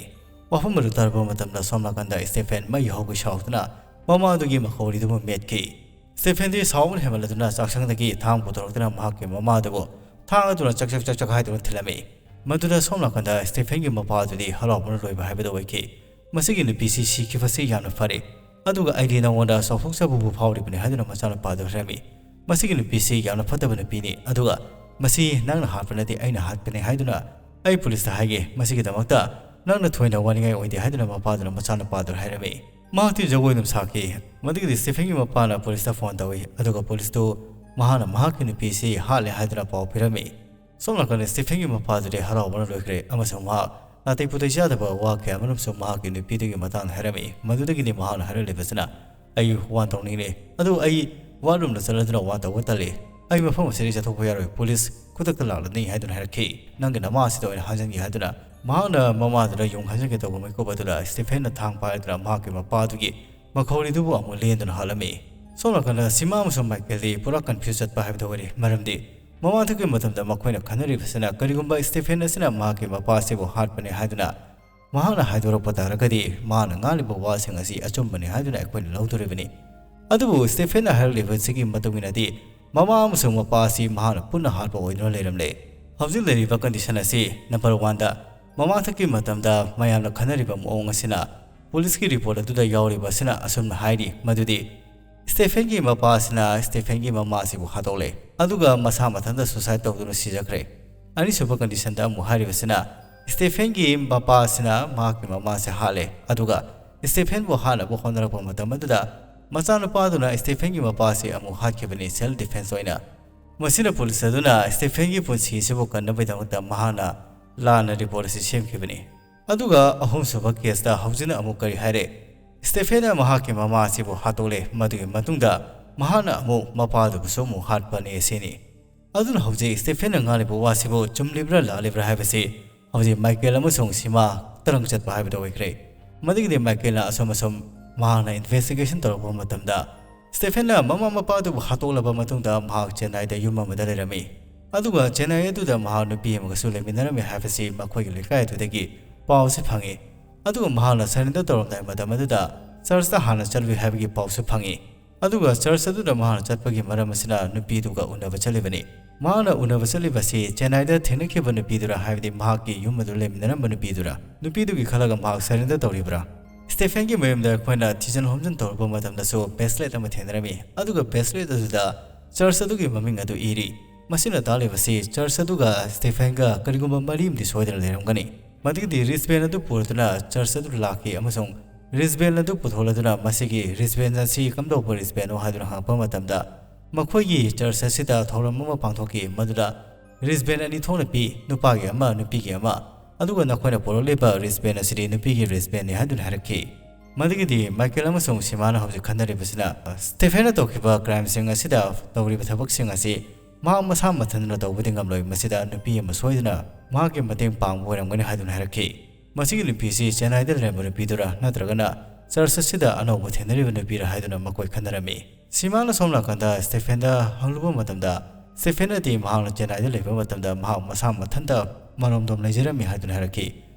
ꯋꯥꯐꯝ ꯑꯗꯨ ꯇꯥꯔꯕ ꯃꯇꯝꯗ ꯁꯣꯝ ꯅꯥꯀꯟꯗ ꯁ꯭ꯇꯤꯐꯦꯟ ꯃꯩ ꯍꯧꯒꯩ ꯁꯥꯎꯗꯨꯅ ꯃꯃꯥꯗꯨꯒꯤ ꯃꯈꯧꯔꯤꯗꯨꯕꯨ ꯃꯦꯠꯈꯤ꯫ ꯁ꯭ꯇꯤꯐꯦꯟꯗꯤ ꯁꯥꯎꯕꯅ ꯍꯦꯟꯃꯟꯂꯗꯨꯅ ꯆꯥꯛꯁꯪꯗꯒꯤ ꯊꯥꯡ ꯄꯨꯊꯣꯔꯛꯇꯨꯅ ꯃꯍꯥꯛꯀꯤ ꯃꯃꯥꯗꯨꯕꯨ ꯊꯥꯡ ꯑꯗꯨꯅ ꯆꯛ ꯆꯛ ꯆꯛ ꯆꯛ ꯍꯥꯏꯗꯨꯅ ꯊꯤꯜꯂꯝꯃꯤ꯫ ꯃꯗꯨꯗ ꯁꯣꯝ ꯅꯥꯀꯟꯗ ꯁ꯭ꯇꯤꯐꯦꯟꯒꯤ ꯃꯄꯥꯗꯨꯗꯤ ꯍꯔꯥꯎꯕꯅ ꯂꯣꯏꯕ ꯍꯥꯏꯕꯗꯨ ꯑꯣꯏꯈꯤ꯫ "ꯃꯁꯤꯒꯤ ꯅꯨꯄꯤꯁꯤ ꯁꯤꯈꯤꯕꯁꯤ ꯌꯥꯝꯅ ꯐꯔꯦ, ꯑꯗꯨꯒ ꯑꯩꯗꯤ ꯅꯉꯣꯟꯗ ꯆꯥꯎꯊꯣꯛꯆꯕꯕꯨ ꯐꯥꯎꯔꯤꯕꯅꯤ" ꯍꯥꯏꯗꯨꯅ ꯃꯆꯥꯅꯨꯄꯥꯗꯨ ꯍꯥꯏꯔꯝꯃꯤ꯫ "ꯃꯁꯤꯒꯤ ꯅꯨꯄꯤꯁꯤ ꯌꯥꯝꯅ ꯐꯠꯇꯕ ꯅꯨꯄꯤꯅꯤ, ꯑꯗꯨꯒ ꯃꯁꯤ ꯅꯪꯅ ꯍꯥꯠꯄ ꯅꯠꯇꯦ, ꯑꯩꯅ ꯍꯥꯠꯄꯅꯤ" ꯍꯥꯏꯗꯨꯅ ꯑꯩ ꯄꯨꯂꯤꯁꯇ ꯍꯥꯏꯒꯦ, ꯃꯁꯤꯒꯤꯗꯃꯛꯇ ꯅꯪꯅ ꯊꯣꯏꯅ ꯋꯥꯅꯤꯡꯉꯥꯏ ꯑꯣꯏꯗꯦ ꯍꯥꯏꯗꯨꯅ ꯃꯄꯥꯗꯨꯅ ꯃꯆꯥꯅꯨꯄꯥꯗꯨꯗ ꯍꯥꯏꯔꯝꯃꯤ꯫ ꯃꯍꯥꯛꯇꯤ ꯖꯒꯣꯏ ꯑꯗꯨꯝ ꯁꯥꯈꯤ꯫ ꯃꯗꯨꯒꯤꯗꯤ ꯁ꯭ꯇꯤꯐꯦꯟꯒꯤ ꯃꯄꯥꯅ ꯄꯨꯂꯤꯁꯇ ꯐꯣꯟ ꯇꯧꯏ, ꯑꯗꯨꯒ ꯄꯨꯂꯤꯁꯇꯨ ꯃꯍꯥꯛꯅ ꯃꯍꯥꯛꯀꯤ ꯅꯨꯄꯤꯁꯤ ꯍꯥꯠꯂꯦ ꯍꯥꯏꯗꯨꯅ ꯄꯥꯎ ꯄꯤꯔꯝꯃꯤ꯫ ꯁꯣꯝ ꯅꯥꯀꯟꯗ ꯁ꯭ꯇꯤꯐꯦꯟꯒꯤ ꯃꯄꯥꯗꯨꯗꯤ ꯍꯔꯥꯎꯕꯅ ꯂꯣꯏꯈ꯭ꯔꯦ ꯑꯃꯁꯨꯡ ꯃꯍꯥꯛ ꯅꯥꯇꯩ ꯄꯨꯇꯩ ꯆꯥꯗꯕ ꯋꯥ ꯀꯌꯥ ꯑꯃꯔꯣꯝꯁꯨ ꯃꯍꯥꯛꯀꯤ ꯅꯨꯄꯤꯗꯨꯒꯤ ꯃꯇꯥꯡꯗ ꯍꯥꯏꯔꯝꯃꯤ꯫ ꯃꯗꯨꯗꯒꯤꯗꯤ ꯃꯍꯥꯛꯅ ꯍꯥꯏꯔꯛꯂꯤꯕꯁꯤꯅ, "ꯑꯩ ꯋꯥꯟ ꯇꯧꯅꯤꯡꯂꯦ, ꯑꯗꯨ ꯑꯩ ꯋꯥꯔꯨꯝꯗ ꯆꯠꯂꯗꯨꯅ ꯋꯥꯟ ꯇꯧꯕ ꯇꯜꯂꯤ꯫ ꯑꯩ ꯃꯐꯝ ꯑꯁꯤꯗꯒꯤ ꯆꯠꯊꯣꯛꯄ ꯌꯥꯔꯣꯏ, ꯄꯨꯂꯤꯁ ꯈꯨꯗꯛꯇ ꯂꯥꯛꯂꯅꯤ" ꯍꯥꯏꯗꯨꯅ ꯍꯥꯏꯔꯛꯈꯤ꯫ "ꯅꯪꯒꯤ ꯅꯃꯥ ꯑꯁꯤꯗ ꯑꯣꯏꯅ ꯍꯥꯟꯖꯟꯒꯦ" ꯍꯥꯏꯗꯨꯅ ꯃꯍꯥꯛꯅ ꯃꯃꯥꯗꯨꯗ ꯌꯨꯡ ꯍꯥꯟꯖꯟꯒꯦ ꯇꯧꯕ ꯃꯤꯀꯨꯞ ꯑꯗꯨꯗ ꯁ꯭ꯇꯤꯐꯦꯟꯅ ꯊꯥꯡ ꯄꯥꯏꯔꯗꯨꯅ ꯃꯍꯥꯛꯀꯤ ꯃꯄꯥꯗꯨꯒꯤ ꯃꯈꯧꯔꯤꯗꯨꯕꯨ ꯑꯃꯨꯛ ꯂꯦꯟꯗꯨꯅ ꯍꯥꯠꯂꯝꯃꯤ꯫ ꯁꯣꯝ ꯅꯥꯀꯟꯗ ꯁꯤꯃꯥ ꯑꯃꯁꯨꯡ ꯃꯥꯏꯀꯦꯜꯗꯤ ꯄꯨꯔꯥ ꯀꯟꯐ꯭ꯌꯨꯁ ꯆꯠꯄ ꯍꯥꯏꯕꯗꯨ ꯑꯣꯏꯔꯤ꯫ ꯃꯔꯝꯗꯤ ꯃꯃꯥꯡꯊꯛꯀꯤ ꯃꯇꯝꯗ ꯃꯈꯣꯏꯅ ꯈꯟꯅꯔꯤꯕꯁꯤꯅ ꯀꯔꯤꯒꯨꯝꯕ ꯁ꯭ꯇꯤꯐꯦꯟ ꯑꯁꯤꯅ ꯃꯍꯥꯛꯀꯤ ꯃꯄꯥ ꯑꯁꯤꯕꯨ ꯍꯥꯠꯄꯅꯤ ꯍꯥꯏꯗꯨꯅ ꯃꯍꯥꯛꯅ ꯍꯥꯏꯗꯣꯔꯛꯄ ꯇꯥꯔꯒꯗꯤ ꯃꯍꯥꯛꯅ ꯉꯥꯡꯂꯤꯕ ꯋꯥꯁꯤꯡ ꯑꯁꯤ ꯑꯆꯨꯝꯕꯅꯤ ꯍꯥꯏꯗꯨꯅ ꯑꯩꯈꯣꯏꯅ ꯂꯧꯗꯣꯔꯤꯕꯅꯤ꯫ ꯑꯗꯨꯕꯨ ꯁ꯭ꯇꯤꯐꯦꯟꯅ ꯍꯥꯏꯔꯛꯂꯤꯕꯁꯤꯒꯤ ꯃꯇꯨꯡ ꯏꯟꯅꯗꯤ ꯃꯃꯥ ꯑꯃꯁꯨꯡ ꯃꯄꯥ ꯑꯁꯤ ꯃꯍꯥꯛꯅ ꯄꯨꯟꯅ ꯍꯥꯠꯄ ꯑꯣꯏꯗꯨꯅ ꯂꯩꯔꯝꯂꯦ꯫ ꯍꯧꯖꯤꯛ ꯂꯩꯔꯤꯕ ꯀꯟꯗꯤꯁꯟ ꯑꯁꯤ ꯅꯝꯕꯔ ꯋꯥꯟꯗ ꯃꯃꯥꯡꯊꯛꯀꯤ ꯃꯇꯝꯗ ꯃꯌꯥꯝꯅ ꯈꯟꯅꯔꯤꯕ ꯃꯑꯣꯡ ꯑꯁꯤꯅ ꯄꯨꯂꯤꯁꯀꯤ ꯔꯤꯄꯣꯔꯠ ꯑꯗꯨꯗ ꯌꯥꯎꯔꯤꯕ ꯑꯁꯤꯅ ꯑꯁꯨꯝꯅ ꯍꯥꯏꯔꯤ ꯃꯗꯨꯗꯤ ꯁ꯭ꯇꯦꯐꯦꯟꯒꯤ ꯃꯄꯥ ꯑꯁꯤꯅ ꯁ꯭ꯇꯦꯐꯦꯟꯒꯤ ꯃꯃꯥ ꯑꯁꯤꯕꯨ ꯍꯥꯠꯇꯣꯛꯂꯦ, ꯑꯗꯨꯒ ꯃꯁꯥ ꯃꯊꯟꯇ ꯁꯨꯁꯥꯏꯗ ꯇꯧꯗꯨꯅ ꯁꯤꯖꯈ꯭ꯔꯦ꯫ ꯑꯅꯤꯁꯨꯕ ꯀꯟꯗꯤꯁꯟꯗ ꯑꯃꯨꯛ ꯍꯥꯏꯔꯤꯕꯁꯤꯅ ꯁ꯭ꯇꯦꯐꯦꯟꯒꯤ ꯃꯄꯥ ꯑꯁꯤꯅ ꯃꯍꯥꯛꯀꯤ ꯃꯃꯥꯁꯦ ꯍꯥꯠꯂꯦ, ꯑꯗꯨꯒ ꯁ꯭ꯇꯦꯐꯦꯟꯕꯨ ꯍꯥꯠꯅꯕ ꯍꯣꯠꯅꯔꯛꯄ ꯃꯇꯝ ꯑꯗꯨꯗ ꯃꯆꯥꯅꯨꯄꯥ ꯑꯗꯨꯅ ꯁ꯭ꯇꯦꯐꯦꯟꯒꯤ ꯃꯄꯥꯁꯤ ꯑꯃꯨꯛ ꯍꯥꯠꯈꯤꯕꯅꯤ, ꯁꯦꯜꯐ ꯗꯤꯐꯦꯟꯁ ꯑꯣꯏꯅ꯫ ꯃꯁꯤꯅ ꯄꯨꯂꯤꯁ ꯑꯗꯨꯅ ꯁ꯭ꯇꯦꯐꯦꯟꯒꯤ ꯄꯨꯟꯁꯤ ꯑꯁꯤꯕꯨ ꯀꯟꯅꯕꯒꯤꯗꯃꯛꯇ ꯃꯍꯥꯛꯅ ꯂꯥꯟꯅ ꯔꯤꯄꯣꯔꯠ ꯑꯁꯤ ꯁꯦꯝꯈꯤꯕꯅꯤ꯫ ꯑꯗꯨꯒ ꯑꯍꯨꯝꯁꯨꯕ ꯀꯦꯁꯇ ꯍꯧꯖꯤꯛꯅ ꯑꯃꯨꯛ ꯀꯔꯤ ꯍꯥꯏꯔꯦ? ꯁ꯭ꯇꯦꯐꯦꯟꯅ ꯃꯍꯥꯛꯀꯤ ꯃꯃꯥ ꯑꯁꯤꯕꯨ ꯍꯥꯠꯇꯣꯛꯂꯦ, ꯃꯗꯨꯒꯤ ꯃꯇꯨꯡꯗ ꯃꯍꯥꯛꯅ ꯑꯃꯨꯛ ꯃꯄꯥꯗꯨꯕꯨꯁꯨ ꯑꯃꯨꯛ ꯍꯥꯠꯄꯅꯤ ꯑꯁꯤꯅꯤ꯫ ꯑꯗꯨꯅ ꯍꯧꯖꯤꯛ ꯁ꯭ꯇꯦꯐꯦꯟꯅ ꯉꯥꯡꯂꯤꯕ ꯋꯥꯁꯤꯕꯨ ꯆꯨꯝꯂꯤꯕ꯭ꯔꯥ ꯂꯥꯜꯂꯤꯕ꯭ꯔꯥ ꯍꯥꯏꯕꯁꯤ ꯍꯧꯖꯤꯛ ꯃꯥꯏꯀꯦꯜ ꯑꯃꯁꯨꯡ ꯁꯤꯃꯥ ꯇꯔꯪ ꯆꯠꯄ ꯍꯥꯏꯕꯗꯨ ꯑꯣꯏꯈ꯭ꯔꯦ꯫ ꯃꯗꯨꯒꯤꯗꯤ ꯃꯥꯏꯀꯦꯜꯅ ꯑꯁꯨꯝ ꯑꯁꯨꯝ ꯃꯍꯥꯛꯅ ꯏꯟꯚꯦꯁꯇꯤꯒꯦꯁꯟ ꯇꯧꯔꯛꯄ ꯃꯇꯝꯗ ꯁ꯭ꯇꯦꯐꯦꯟꯅ ꯃꯃꯥ ꯃꯄꯥꯗꯨꯕꯨ ꯍꯥꯠꯇꯣꯛꯂꯕ ꯃꯇꯨꯡꯗ ꯃꯍꯥꯛ ꯆꯦꯟꯅꯥꯏꯗ ꯌꯨꯝ ꯑꯃꯗ ꯂꯩꯔꯝꯃꯤ꯫ ꯑꯗꯨꯒ ꯆꯦꯟꯅꯥꯏ ꯑꯗꯨꯗ ꯃꯍꯥꯛ ꯅꯨꯄꯤ ꯑꯃꯒꯁꯨ ꯂꯩꯃꯤꯟꯅꯔꯝꯃꯤ ꯍꯥꯏꯕꯁꯤ ꯃꯈꯣꯏꯒꯤ ꯂꯩꯀꯥꯏ ꯑꯗꯨꯗꯒꯤ ꯄꯥꯎꯁꯤ ꯐꯪꯉꯤ꯫ ꯑꯗꯨꯒ ꯃꯍꯥꯛꯅ ꯁꯔꯦꯟꯗꯔ ꯇꯧꯔꯝꯗꯥꯏ ꯃꯇꯝ ꯑꯗꯨꯗ ꯆꯔꯆꯇ ꯍꯥꯟꯅ ꯆꯠꯂꯨꯏ ꯍꯥꯏꯕꯒꯤ ꯄꯥꯎꯁꯨ ꯐꯪꯉꯤ꯫ ꯑꯗꯨꯒ ꯆꯔꯆ ꯑꯗꯨꯗ ꯃꯍꯥꯛꯅ ꯆꯠꯄꯒꯤ ꯃꯔꯝ ꯑꯁꯤꯅ ꯅꯨꯄꯤꯗꯨꯒ ꯎꯅꯕ ꯆꯠꯂꯤꯕꯅꯤ꯫ ꯃꯍꯥꯛꯅ ꯎꯅꯕ ꯆꯠꯂꯤꯕꯁꯤ ꯆꯦꯟꯅꯥꯏꯗ ꯊꯦꯡꯅꯈꯤꯕ ꯅꯨꯄꯤꯗꯨꯔ, ꯍꯥꯏꯕꯗꯤ ꯃꯍꯥꯛꯀꯤ ꯌꯨꯝ ꯑꯗꯨ ꯂꯩꯃꯤꯟꯅꯔꯝꯕ ꯅꯨꯄꯤꯗꯨꯔ? ꯅꯨꯄꯤꯗꯨꯒꯤ ꯈꯜꯂꯒ ꯃꯍꯥꯛ ꯁꯔꯦꯟꯗꯔ ꯇꯧꯔꯤꯕ꯭ꯔꯥ? ꯁ꯭ꯇꯦꯐꯦꯟꯒꯤ ꯃꯌꯨꯝꯗ ꯑꯩꯈꯣꯏꯅ ꯊꯤꯖꯤꯟ ꯍꯨꯝꯖꯤꯟ ꯇꯧꯔꯛꯄ ꯃꯇꯝꯗꯁꯨ ꯕ꯭ꯔꯦꯁꯂꯦꯠ ꯑꯃ ꯊꯦꯡꯅꯔꯝꯃꯤ, ꯑꯗꯨꯒ ꯕ꯭ꯔꯦꯁꯂꯦꯠ ꯑꯗꯨꯗ ꯆꯔꯆ ꯑꯗꯨꯒꯤ ꯃꯃꯤꯡ ꯑꯗꯨ ꯏꯔꯤ꯫ ꯃꯁꯤꯅ ꯇꯥꯛꯂꯤꯕꯁꯤ ꯆꯔꯆ ꯑꯗꯨꯒ ꯁ꯭ꯇꯦꯐꯦꯟꯒ ꯀꯔꯤꯒꯨꯝꯕ ꯃꯔꯤ ꯑꯃꯗꯤ ꯁꯣꯏꯗꯅ ꯂꯩꯔꯝꯒꯅꯤ꯫ ꯃꯗꯨꯒꯤꯗꯤ ꯔꯤꯁꯕꯦꯟ ꯑꯗꯨ ꯄꯨꯔꯗꯨꯅ ꯆꯔꯆ ꯑꯗꯨꯗ ꯂꯥꯛꯈꯤ ꯑꯃꯁꯨꯡ ꯔꯤꯁꯕꯦꯟ ꯑꯗꯨ ꯄꯨꯊꯣꯛꯂꯗꯨꯅ ꯃꯁꯤꯒꯤ ꯔꯤꯁꯕꯦꯟ ꯑꯁꯤ ꯀꯝꯗꯧꯕ ꯔꯤꯁꯕꯦꯟꯅꯣ ꯍꯥꯏꯗꯨꯅ ꯍꯪꯉꯛꯄ ꯃꯇꯝꯗ ꯃꯈꯣꯏꯒꯤ ꯆꯔꯆ ꯑꯁꯤꯗ ꯊꯧꯔꯝ ꯑꯃ ꯄꯥꯡꯊꯣꯛꯈꯤ, ꯃꯗꯨꯗ ꯔꯤꯁꯕꯦꯟ ꯑꯅꯤ ꯊꯣꯛꯅ ꯄꯤ, ꯅꯨꯄꯥꯒꯤ ꯑꯃ, ꯅꯨꯄꯤꯒꯤ ꯑꯃ꯫ ꯑꯗꯨꯒ ꯅꯈꯣꯏꯅ ꯄꯨꯔꯛꯂꯤꯕ ꯔꯤꯁꯕꯦꯟ ꯑꯁꯤꯗꯤ ꯅꯨꯄꯤꯒꯤ ꯔꯤꯁꯕꯦꯟꯅꯤ ꯍꯥꯏꯗꯨꯅ ꯍꯥꯏꯔꯛꯈꯤ꯫ ꯃꯗꯨꯒꯤꯗꯤ ꯃꯥꯏꯀꯦꯜ ꯑꯃꯁꯨꯡ ꯁꯤꯃꯥꯅ ꯍꯧꯖꯤꯛ ꯈꯟꯅꯔꯤꯕꯁꯤꯅ, ꯁ꯭ꯇꯦꯐꯦꯟꯅ ꯇꯧꯈꯤꯕ ꯀ꯭ꯔꯥꯏꯝꯁꯤꯡ ꯑꯁꯤꯗ ꯇꯧꯔꯤꯕ ꯊꯕꯛꯁꯤꯡ ꯑꯁꯤ ꯃꯍꯥꯛ ꯃꯁꯥ ꯃꯊꯟꯇꯅ ꯇꯧꯕꯗꯤ ꯉꯝꯂꯣꯏ, ꯃꯁꯤꯗ ꯅꯨꯄꯤ ꯑꯃ ꯁꯣꯏꯗꯅ ꯃꯍꯥꯛꯀꯤ ꯃꯇꯦꯡ ꯄꯥꯡꯕ ꯑꯣꯏꯔꯝꯒꯅꯤ ꯍꯥꯏꯗꯨꯅ ꯍꯥꯏꯔꯛꯈꯤ꯫ ꯃꯁꯤꯒꯤ ꯅꯨꯄꯤꯁꯤ ꯆꯦꯟꯅꯥꯏꯗ ꯂꯩꯔꯝꯕ ꯅꯨꯄꯤꯗꯨꯔꯥ ꯅꯠꯇ꯭ꯔꯒꯅ ꯆꯔꯆ ꯑꯁꯤꯗ ꯑꯅꯧꯕ ꯊꯦꯡꯅꯔꯤꯕ ꯅꯨꯄꯤꯔꯥ ꯍꯥꯏꯗꯨꯅ ꯃꯈꯣꯏ ꯈꯟꯅꯔꯝꯃꯤ꯫ ꯁꯤꯃꯥꯅ ꯁꯣꯝ ꯅꯥꯀꯟꯗ ꯁ꯭ꯇꯦꯐꯦꯟꯗ ꯍꯪꯂꯨꯕ ꯃꯇꯝꯗ, ꯁ꯭ꯇꯦꯐꯦꯟꯅꯗꯤ ꯃꯍꯥꯛꯅ ꯆꯦꯟꯅꯥꯏꯗ ꯂꯩꯕ ꯃꯇꯝꯗ ꯃꯍꯥꯛ ꯃꯁꯥ ꯃꯊꯟꯇ ꯃꯔꯣꯝꯗꯣꯝ ꯂꯩꯖꯔꯝꯃꯤ ꯍꯥꯏꯗꯨꯅ ꯍꯥꯏꯔꯛꯈꯤ꯫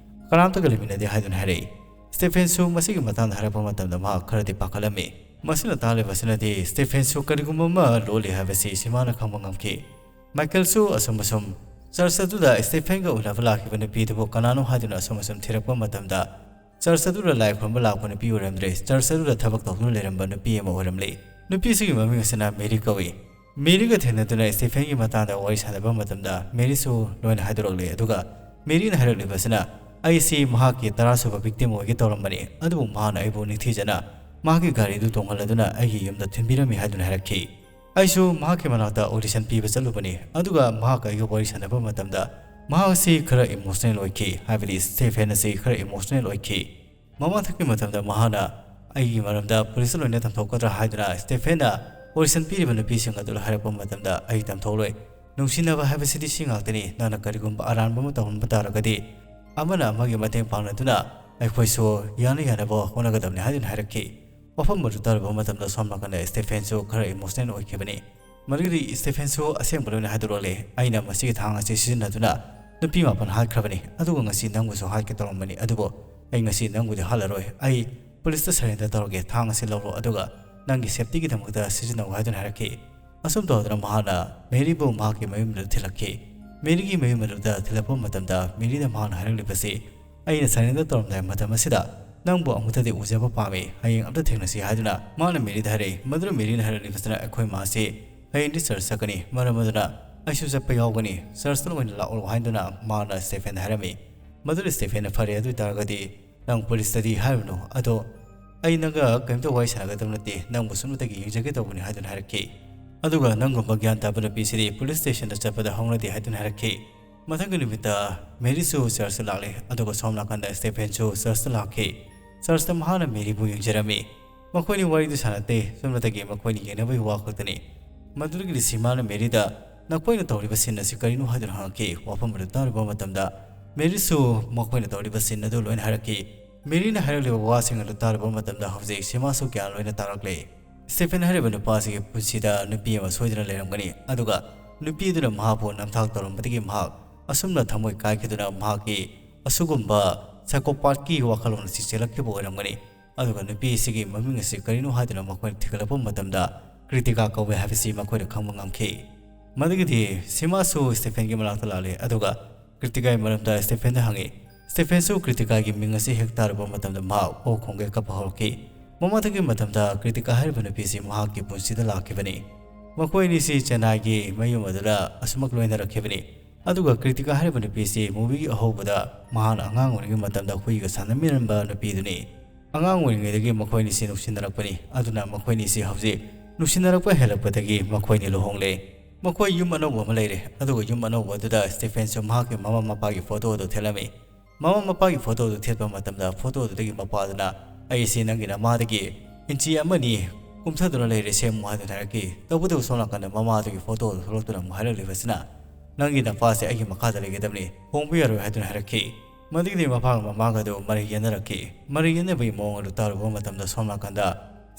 ꯀꯅꯥꯝꯇꯒ ꯂꯩꯃꯤꯟꯅꯗꯦ ꯍꯥꯏꯗꯨꯅ ꯍꯥꯏꯔꯛꯏ꯫ ꯁ꯭ꯇꯦꯐꯦꯟꯁꯨ ꯃꯁꯤꯒꯤ ꯃꯇꯥꯡꯗ ꯍꯥꯏꯔꯛꯄ ꯃꯇꯝꯗ ꯃꯍꯥꯛ ꯈꯔꯗꯤ ꯄꯥꯈꯠꯂꯝꯃꯤ꯫ ꯃꯁꯤꯅ ꯇꯥꯛꯂꯤꯕꯁꯤꯅꯗꯤ ꯁ꯭ꯇꯦꯐꯦꯟꯁꯨ ꯀꯔꯤꯒꯨꯝꯕ ꯑꯃ ꯂꯣꯠꯂꯤ ꯍꯥꯏꯕꯁꯤ ꯁꯤꯃꯥꯅ ꯈꯪꯕ ꯉꯝꯈꯤ꯫ ꯃꯥꯏꯀꯦꯜꯁꯨ ꯑꯁꯨꯝ ꯑꯁꯨꯝ ꯆꯔꯆ ꯑꯗꯨꯗ ꯁ꯭ꯇꯦꯐꯦꯟꯒ ꯎꯅꯕ ꯂꯥꯛꯈꯤꯕ ꯅꯨꯄꯤꯗꯨꯕꯨ ꯀꯅꯥꯅꯣ ꯍꯥꯏꯗꯨꯅ ꯑꯁꯨꯝ ꯑꯁꯨꯝ ꯊꯤꯔꯛꯄ ꯃꯇꯝꯗ, ꯆꯔꯆ ꯑꯗꯨꯗ ꯂꯥꯏ ꯈꯨꯔꯨꯝꯕ ꯂꯥꯛꯄ ꯅꯨꯄꯤ ꯑꯣꯏꯔꯝꯗ꯭ꯔꯦ, ꯆꯔꯆ ꯑꯗꯨꯗ ꯊꯕꯛ ꯇꯧꯗꯨꯅ ꯂꯩꯔꯝꯕ ꯅꯨꯄꯤ ꯑꯃ ꯑꯣꯏꯔꯝꯂꯦ꯫ ꯅꯨꯄꯤꯁꯤꯒꯤ ꯃꯃꯤꯡ ꯑꯁꯤꯅ ꯃꯦꯔꯤ ꯀꯧꯏ꯫ ꯃꯦꯔꯤꯒ ꯊꯦꯡꯅꯗꯨꯅ ꯁ꯭ꯇꯦꯐꯦꯟꯒꯤ ꯃꯇꯥꯡꯗ ꯋꯥꯔꯤ ꯁꯥꯟꯅꯕ ꯃꯇꯝꯗ ꯃꯦꯔꯤꯁꯨ ꯂꯣꯏꯅ ꯍꯥꯏꯗꯣꯔꯛꯂꯦ, ꯑꯗꯨꯒ ꯃꯦꯔꯤꯅ ꯍꯥꯏꯔꯛꯂꯤꯕꯁꯤꯅ, "ꯑꯩꯁꯤ ꯃꯍꯥꯛꯀꯤ ꯇꯔꯥꯁꯨꯕ ꯚꯤꯛꯇꯤꯝ ꯑꯣꯏꯒꯦ ꯇꯧꯔꯝꯕꯅꯤ, ꯑꯗꯨꯕꯨ ꯃꯍꯥꯛꯅ ꯑꯩꯕꯨ ꯅꯤꯡꯊꯤꯖꯅ ꯃꯍꯥꯛꯀꯤ ꯒꯥꯔꯤꯗꯨ ꯇꯣꯡꯍꯜꯂꯗꯨꯅ ꯑꯩꯒꯤ ꯌꯨꯝꯗ ꯊꯤꯟꯕꯤꯔꯝꯃꯤ" ꯍꯥꯏꯗꯨꯅ ꯍꯥꯏꯔꯛꯈꯤ꯫ ꯑꯩꯁꯨ ꯃꯍꯥꯛꯀꯤ ꯃꯅꯥꯛꯇ ꯑꯣꯗꯤꯁꯟ ꯄꯤꯕ ꯆꯠꯂꯨꯕꯅꯤ, ꯑꯗꯨꯒ ꯃꯍꯥꯛꯀ ꯑꯩꯒ ꯋꯥꯔꯤ ꯁꯥꯟꯅꯕ ꯃꯇꯝꯗ ꯃꯍꯥꯛ ꯑꯁꯤ ꯈꯔ ꯏꯃꯣꯁꯅꯦꯜ ꯑꯣꯏꯈꯤ, ꯍꯥꯏꯕꯗꯤ ꯁ꯭ꯇꯦꯐꯦꯟ ꯑꯁꯤ ꯈꯔ ꯏꯃꯣꯁꯅꯦꯜ ꯑꯣꯏꯈꯤ꯫ ꯃꯃꯥꯡꯊꯛꯀꯤ ꯃꯇꯝꯗ ꯃꯍꯥꯛꯅ ꯑꯩꯒꯤ ꯃꯔꯝꯗ ꯄꯨꯂꯤꯁꯇ ꯂꯣꯏꯅ ꯇꯝꯊꯣꯛꯀꯗ꯭ꯔꯥ ꯍꯥꯏꯗꯨꯅ ꯁ꯭ꯇꯦꯐꯦꯟꯅ ꯑꯣꯗꯤꯁꯟ ꯄꯤꯔꯤꯕ ꯅꯨꯄꯤꯁꯤꯡ ꯑꯗꯨꯗ ꯍꯥꯏꯔꯛꯄ ꯃꯇꯝꯗ, ꯑꯩ ꯇꯝꯊꯣꯛꯂꯣꯏ꯫ ꯅꯨꯡꯁꯤꯅꯕ ꯍꯥꯏꯕꯁꯤꯗꯤ ꯁꯤ ꯉꯥꯛꯇꯅꯤ꯫ ꯅꯪꯅ ꯀꯔꯤꯒꯨꯝꯕ ꯑꯔꯥꯟꯕ ꯑꯃ ꯇꯧꯔꯝꯕ ꯇꯥꯔꯒꯗꯤ, ꯑꯃꯅ ꯑꯃꯒꯤ ꯃꯇꯦꯡ ꯄꯥꯡꯅꯗꯨꯅ ꯑꯩꯈꯣꯏꯁꯨ ꯌꯥꯅ ꯌꯥꯅꯕ ꯍꯣꯠꯅꯒꯗꯕꯅꯤ ꯍꯥꯏꯗꯨꯅ ꯍꯥꯏꯔꯛꯈꯤ꯫ ꯋꯥꯐꯝ ꯑꯗꯨ ꯇꯥꯔꯨꯕ ꯃꯇꯝꯗ ꯁꯣꯝ ꯅꯥꯀꯟꯗ ꯁ꯭ꯇꯦꯐꯦꯟꯁꯨ ꯈꯔ ꯏꯃꯣꯁꯅꯦꯜ ꯑꯣꯏꯈꯤꯕꯅꯤ꯫ ꯃꯗꯨꯒꯤꯗꯤ ꯁ꯭ꯇꯦꯐꯦꯟꯁꯨ ꯑꯁꯦꯡꯕ ꯂꯣꯏꯅ ꯍꯥꯏꯗꯣꯔꯛꯂꯦ꯫ "ꯑꯩꯅ ꯃꯁꯤꯒꯤ ꯊꯥꯡ ꯑꯁꯤ ꯁꯤꯖꯤꯟꯅꯗꯨꯅ ꯅꯨꯄꯤ ꯃꯥꯄꯟ ꯍꯥꯠꯈ꯭ꯔꯕꯅꯤ, ꯑꯗꯨꯒ ꯉꯁꯤ ꯅꯪꯕꯨꯁꯨ ꯍꯥꯠꯀꯦ ꯇꯧꯔꯝꯕꯅꯤ, ꯑꯗꯨꯕꯨ ꯑꯩ ꯉꯁꯤ ꯅꯪꯕꯨꯗꯤ ꯍꯥꯠꯂꯔꯣꯏ꯫ ꯑꯩ ꯄꯨꯂꯤꯁꯇ ꯁꯔꯦꯟꯗꯔ ꯇꯧꯔꯒꯦ, ꯊꯥꯡ ꯑꯁꯤ ꯂꯧꯔꯣ, ꯑꯗꯨꯒ ꯅꯪꯒꯤ ꯁꯦꯞꯇꯤꯒꯤꯗꯃꯛꯇ ꯁꯤꯖꯤꯟꯅꯧ" ꯍꯥꯏꯗꯨꯅ ꯍꯥꯏꯔꯛꯈꯤ꯫ ꯑꯁꯨꯝ ꯇꯧꯗꯨꯅ ꯃꯍꯥꯛꯅ ꯃꯦꯔꯤꯕꯨ ꯃꯍꯥꯛꯀꯤ ꯃꯌꯨꯝꯗꯨꯗ ꯊꯤꯜꯂꯛꯈꯤ꯫ ꯃꯦꯔꯤꯒꯤ ꯃꯌꯨꯝ ꯑꯗꯨꯗ ꯊꯤꯜꯂꯛꯄ ꯃꯇꯝꯗ ꯃꯦꯔꯤꯗ ꯃꯍꯥꯛꯅ ꯍꯥꯏꯔꯛꯂꯤꯕꯁꯤ, "ꯑꯩꯅ ꯁꯔꯦꯟꯗꯔ ꯇꯧꯔꯝꯗꯥꯏ ꯃꯇꯝ ꯑꯁꯤꯗ ꯅꯪꯕꯨ ꯑꯃꯨꯛꯇꯗꯤ ꯎꯖꯕ ꯄꯥꯝꯃꯤ, ꯍꯌꯦꯡ ꯑꯝꯇ ꯊꯦꯡꯅꯁꯤ" ꯍꯥꯏꯗꯨꯅ ꯃꯥꯅ ꯃꯦꯔꯤꯗ ꯍꯥꯏꯔꯛꯏ꯫ ꯃꯗꯨꯅ ꯃꯦꯔꯤꯅ ꯍꯥꯏꯔꯛꯂꯤꯕꯁꯤꯅ, "ꯑꯩꯈꯣꯏ ꯃꯥꯁꯤ ꯍꯌꯦꯡꯗꯤ ꯆꯔꯆ ꯆꯠꯀꯅꯤ, ꯃꯔꯝ ꯑꯗꯨꯅ ꯑꯩꯁꯨ ꯆꯠꯄ ꯌꯥꯎꯒꯅꯤ, ꯆꯔꯆꯇ ꯑꯣꯏꯅ ꯂꯥꯛꯎ" ꯍꯥꯏꯗꯨꯅ ꯃꯥꯅ ꯁ꯭ꯇꯦꯐꯦꯟꯗ ꯍꯥꯏꯔꯝꯃꯤ꯫ ꯃꯗꯨꯅ ꯁ꯭ꯇꯦꯐꯦꯟꯅ, "ꯐꯔꯦ, ꯑꯗꯨ ꯑꯣꯏꯇꯥꯔꯒꯗꯤ ꯅꯪ ꯄꯨꯂꯤꯁꯇꯗꯤ ꯍꯥꯏꯔꯨꯅꯨ, ꯑꯗꯣ ꯑꯩ ꯅꯪꯒ ꯀꯔꯤꯝꯇ ꯋꯥꯔꯤ ꯁꯥꯟꯅꯒꯗꯕ ꯅꯠꯇꯦ, ꯅꯪꯕꯨ ꯁꯨꯞꯅꯇꯒꯤ ꯌꯦꯡꯖꯒꯦ ꯇꯧꯕꯅꯤ" ꯍꯥꯏꯗꯨꯅ ꯍꯥꯏꯔꯛꯈꯤ꯫ ꯑꯗꯨꯒ ꯅꯪꯒꯨꯝꯕ ꯒ꯭ꯌꯥꯟ ꯇꯥꯕ ꯅꯨꯄꯤꯁꯤꯗꯤ ꯄꯨꯂꯤꯁ ꯁ꯭ꯇꯦꯁꯟꯗ ꯆꯠꯄꯗ ꯍꯧꯅꯗꯦ ꯍꯥꯏꯗꯨꯅ ꯍꯥꯏꯔꯛꯈꯤ꯫ ꯃꯊꯪꯒꯤ ꯅꯨꯃꯤꯠꯇ ꯃꯦꯔꯤꯁꯨ ꯆꯔꯆꯇ ꯂꯥꯛꯂꯦ, ꯑꯗꯨꯒ ꯁꯣꯝ ꯅꯥꯀꯟꯗ ꯁ꯭ꯇꯦꯐꯦꯟꯁꯨ ꯆꯔꯆꯇ ꯂꯥꯛꯈꯤ꯫ ꯆꯔꯆꯇ ꯃꯍꯥꯛꯅ ꯃꯦꯔꯤꯕꯨ ꯌꯦꯡꯖꯔꯝꯃꯤ꯫ ꯃꯈꯣꯏꯅꯤ ꯋꯥꯔꯤꯗꯨ ꯁꯥꯟꯅꯗꯦ, ꯁꯣꯝꯗꯇꯒꯤ ꯃꯈꯣꯏꯅꯤ ꯌꯦꯡꯅꯕꯒꯤ ꯋꯥ ꯈꯛꯇꯅꯤ꯫ ꯃꯗꯨꯗꯒꯤꯗꯤ ꯁꯤꯃꯥꯅ ꯃꯦꯔꯤꯗ, "ꯅꯈꯣꯏꯅ ꯇꯧꯔꯤꯕ ꯁꯤꯟ ꯑꯁꯤ ꯀꯔꯤꯅꯣ?" ꯍꯥꯏꯗꯨꯅ ꯍꯪꯉꯛꯈꯤ꯫ ꯋꯥꯐꯝ ꯑꯗꯨ ꯇꯥꯔꯨꯕ ꯃꯇꯝꯗ ꯃꯦꯔꯤꯁꯨ ꯃꯈꯣꯏꯅ ꯇꯧꯔꯤꯕ ꯁꯤꯟ ꯑꯗꯨ ꯂꯣꯏꯅ ꯍꯥꯏꯔꯛꯈꯤ꯫ ꯃꯦꯔꯤꯅ ꯍꯥꯏꯔꯛꯂꯤꯕ ꯋꯥꯁꯤꯡ ꯑꯗꯨ ꯇꯥꯔꯨꯕ ꯃꯇꯝꯗ ꯍꯧꯖꯤꯛ ꯁꯤꯃꯥꯁꯨ ꯒ꯭ꯌꯥꯟ ꯂꯣꯏꯅ ꯇꯥꯔꯛꯂꯦ꯫ ꯁ꯭ꯇꯦꯐꯦꯟ ꯍꯥꯏꯔꯤꯕ ꯅꯨꯄꯥ ꯑꯁꯤꯒꯤ ꯄꯨꯟꯁꯤꯗ ꯅꯨꯄꯤ ꯑꯃ ꯁꯣꯏꯗꯅ ꯂꯩꯔꯝꯒꯅꯤ, ꯑꯗꯨꯒ ꯅꯨꯄꯤ ꯑꯗꯨꯅ ꯃꯍꯥꯛꯄꯨ ꯅꯝꯊꯥꯛ ꯇꯧꯔꯝꯕꯗꯒꯤ ꯃꯍꯥꯛ ꯑꯁꯨꯝꯅ ꯊꯃꯣꯏ ꯀꯥꯏꯈꯤꯗꯨꯅ ꯃꯍꯥꯛꯀꯤ ꯑꯁꯤꯒꯨꯝꯕ psychopathꯀꯤ ꯋꯥꯈꯜꯂꯣꯟ ꯑꯁꯤ ꯆꯦꯜꯂꯛꯈꯤꯕ ꯑꯣꯏꯔꯝꯒꯅꯤ꯫ ꯑꯗꯨꯒ ꯅꯨꯄꯤ ꯑꯁꯤꯒꯤ ꯃꯃꯤꯡ ꯑꯁꯤ ꯀꯔꯤꯅꯣ ꯍꯥꯏꯗꯨꯅ ꯃꯈꯣꯏꯅ ꯊꯤꯒꯠꯂꯛꯄ ꯃꯇꯝꯗ, ꯀ꯭ꯔꯤꯇꯤꯀꯥ ꯀꯧꯏ ꯍꯥꯏꯕꯁꯤ ꯃꯈꯣꯏꯅ ꯈꯪꯕ ꯉꯝꯈꯤ꯫ ꯃꯗꯨꯒꯤꯗꯤ ꯁꯤꯃꯥꯁꯨ ꯁ꯭ꯇꯦꯐꯦꯟꯒꯤ ꯃꯅꯥꯛꯇ ꯂꯥꯛꯂꯦ, ꯑꯗꯨꯒ ꯀ꯭ꯔꯤꯇꯤꯀꯥꯒꯤ ꯃꯔꯝꯗ ꯁ꯭ꯇꯦꯐꯦꯟꯗ ꯍꯪꯉꯤ꯫ ꯁ꯭ꯇꯦꯐꯦꯟꯁꯨ ꯀ꯭ꯔꯤꯇꯤꯀꯥꯒꯤ ꯃꯤꯡ ꯑꯁꯤ ꯍꯦꯛ ꯇꯥꯔꯨꯕ ꯃꯇꯝꯗ ꯃꯍꯥꯛ ꯑꯣ ꯈꯣꯡꯒꯩ ꯀꯞꯄ ꯍꯧꯔꯛꯈꯤ꯫ ꯃꯃꯥꯡꯗꯒꯤ ꯃꯇꯝꯗ ꯀ꯭ꯔꯤꯇꯤꯀꯥ ꯍꯥꯏꯔꯤꯕ ꯅꯨꯄꯤꯁꯤ ꯃꯍꯥꯛꯀꯤ ꯄꯨꯟꯁꯤꯗ ꯂꯥꯛꯈꯤꯕꯅꯤ꯫ ꯃꯈꯣꯏ ꯑꯅꯤꯁꯤ ꯆꯦꯟꯅꯥꯏꯒꯤ ꯃꯌꯨꯝ ꯑꯗꯨꯗ ꯑꯁꯨꯃꯛ ꯂꯣꯏꯅꯔꯛꯈꯤꯕꯅꯤ꯫ ꯑꯗꯨꯒ ꯀ꯭ꯔꯤꯇꯤꯀꯥ ꯍꯥꯏꯔꯤꯕ ꯅꯨꯄꯤꯁꯤ movieꯒꯤ ꯑꯍꯧꯕꯗ ꯃꯍꯥꯛꯅ ꯑꯉꯥꯡ ꯑꯣꯏꯔꯤꯉꯩ ꯃꯇꯝꯗ ꯍꯨꯏꯒ ꯁꯥꯟꯅꯃꯤꯟꯅꯔꯝꯕ ꯅꯨꯄꯤꯗꯨꯅꯤ꯫ ꯑꯉꯥꯡ ꯑꯣꯏꯔꯤꯉꯩꯗꯒꯤ ꯃꯈꯣꯏ ꯑꯅꯤꯁꯤ ꯅꯨꯡꯁꯤꯅꯔꯛꯄꯅꯤ꯫ ꯑꯗꯨꯅ ꯃꯈꯣꯏ ꯑꯅꯤꯁꯤ ꯍꯧꯖꯤꯛ ꯅꯨꯡꯁꯤꯅꯔꯛꯄ ꯍꯦꯜꯂꯛꯄꯗꯒꯤ ꯃꯈꯣꯏ ꯑꯅꯤ ꯂꯨꯍꯣꯡꯂꯦ꯫ ꯃꯈꯣꯏ ꯌꯨꯝ ꯑꯅꯧꯕ ꯑꯃ ꯂꯩꯔꯦ꯫ ꯑꯗꯨꯒ ꯌꯨꯝ ꯑꯅꯧꯕ ꯑꯗꯨꯗ ꯁ꯭ꯇꯦꯐꯦꯟꯁꯨ ꯃꯍꯥꯛꯀꯤ ꯃꯃꯥ ꯃꯄꯥꯒꯤ ꯐꯣꯇꯣ ꯑꯗꯨ ꯊꯦꯠꯂꯝꯃꯤ꯫ ꯃꯃꯥ ꯃꯄꯥꯒꯤ ꯐꯣꯇꯣ ꯑꯗꯨ ꯊꯦꯠꯄ ꯃꯇꯝꯗ ꯐꯣꯇꯣ ꯑꯗꯨꯗꯒꯤ ꯃꯄꯥꯗꯨꯅ "ꯑꯩꯁꯤ ꯅꯪꯒꯤ ꯅꯃꯥꯗꯒꯤ ꯏꯟꯆꯤ ꯑꯃꯅꯤ ꯀꯨꯝꯊꯗꯨꯅ ꯂꯩꯔꯦ, ꯁꯦꯝꯃꯨ" ꯍꯥꯏꯗꯨꯅ ꯍꯥꯏꯔꯛꯈꯤ꯫ ꯇꯧꯕꯇꯕꯨ ꯁꯣꯝ ꯅꯥꯀꯟꯗ ꯃꯃꯥꯗꯨꯒꯤ ꯐꯣꯇꯣ ꯑꯗꯨ ꯊꯣꯛꯂꯛꯇꯨꯅ ꯑꯃꯨꯛ ꯍꯥꯏꯔꯛꯂꯤꯕꯁꯤꯅ "ꯅꯪꯒꯤ ꯅꯄꯥꯁꯦ ꯑꯩꯒꯤ ꯃꯈꯥꯗ ꯂꯩꯒꯗꯕꯅꯤ, ꯍꯣꯡꯕ ꯌꯥꯔꯣꯏ" ꯍꯥꯏꯗꯨꯅ ꯍꯥꯏꯔꯛꯈꯤ꯫ ꯃꯗꯨꯒꯤꯗꯤ ꯃꯄꯥꯒ ꯃꯃꯥꯒ ꯑꯗꯨ ꯃꯔꯩ ꯌꯦꯠꯅꯔꯛꯈꯤ꯫ ꯃꯔꯩ ꯌꯦꯠꯅꯕꯒꯤ ꯃꯑꯣꯡ ꯑꯗꯨ ꯇꯥꯔꯨꯕ ꯃꯇꯝꯗ ꯁꯣꯝ ꯅꯥꯀꯟꯗ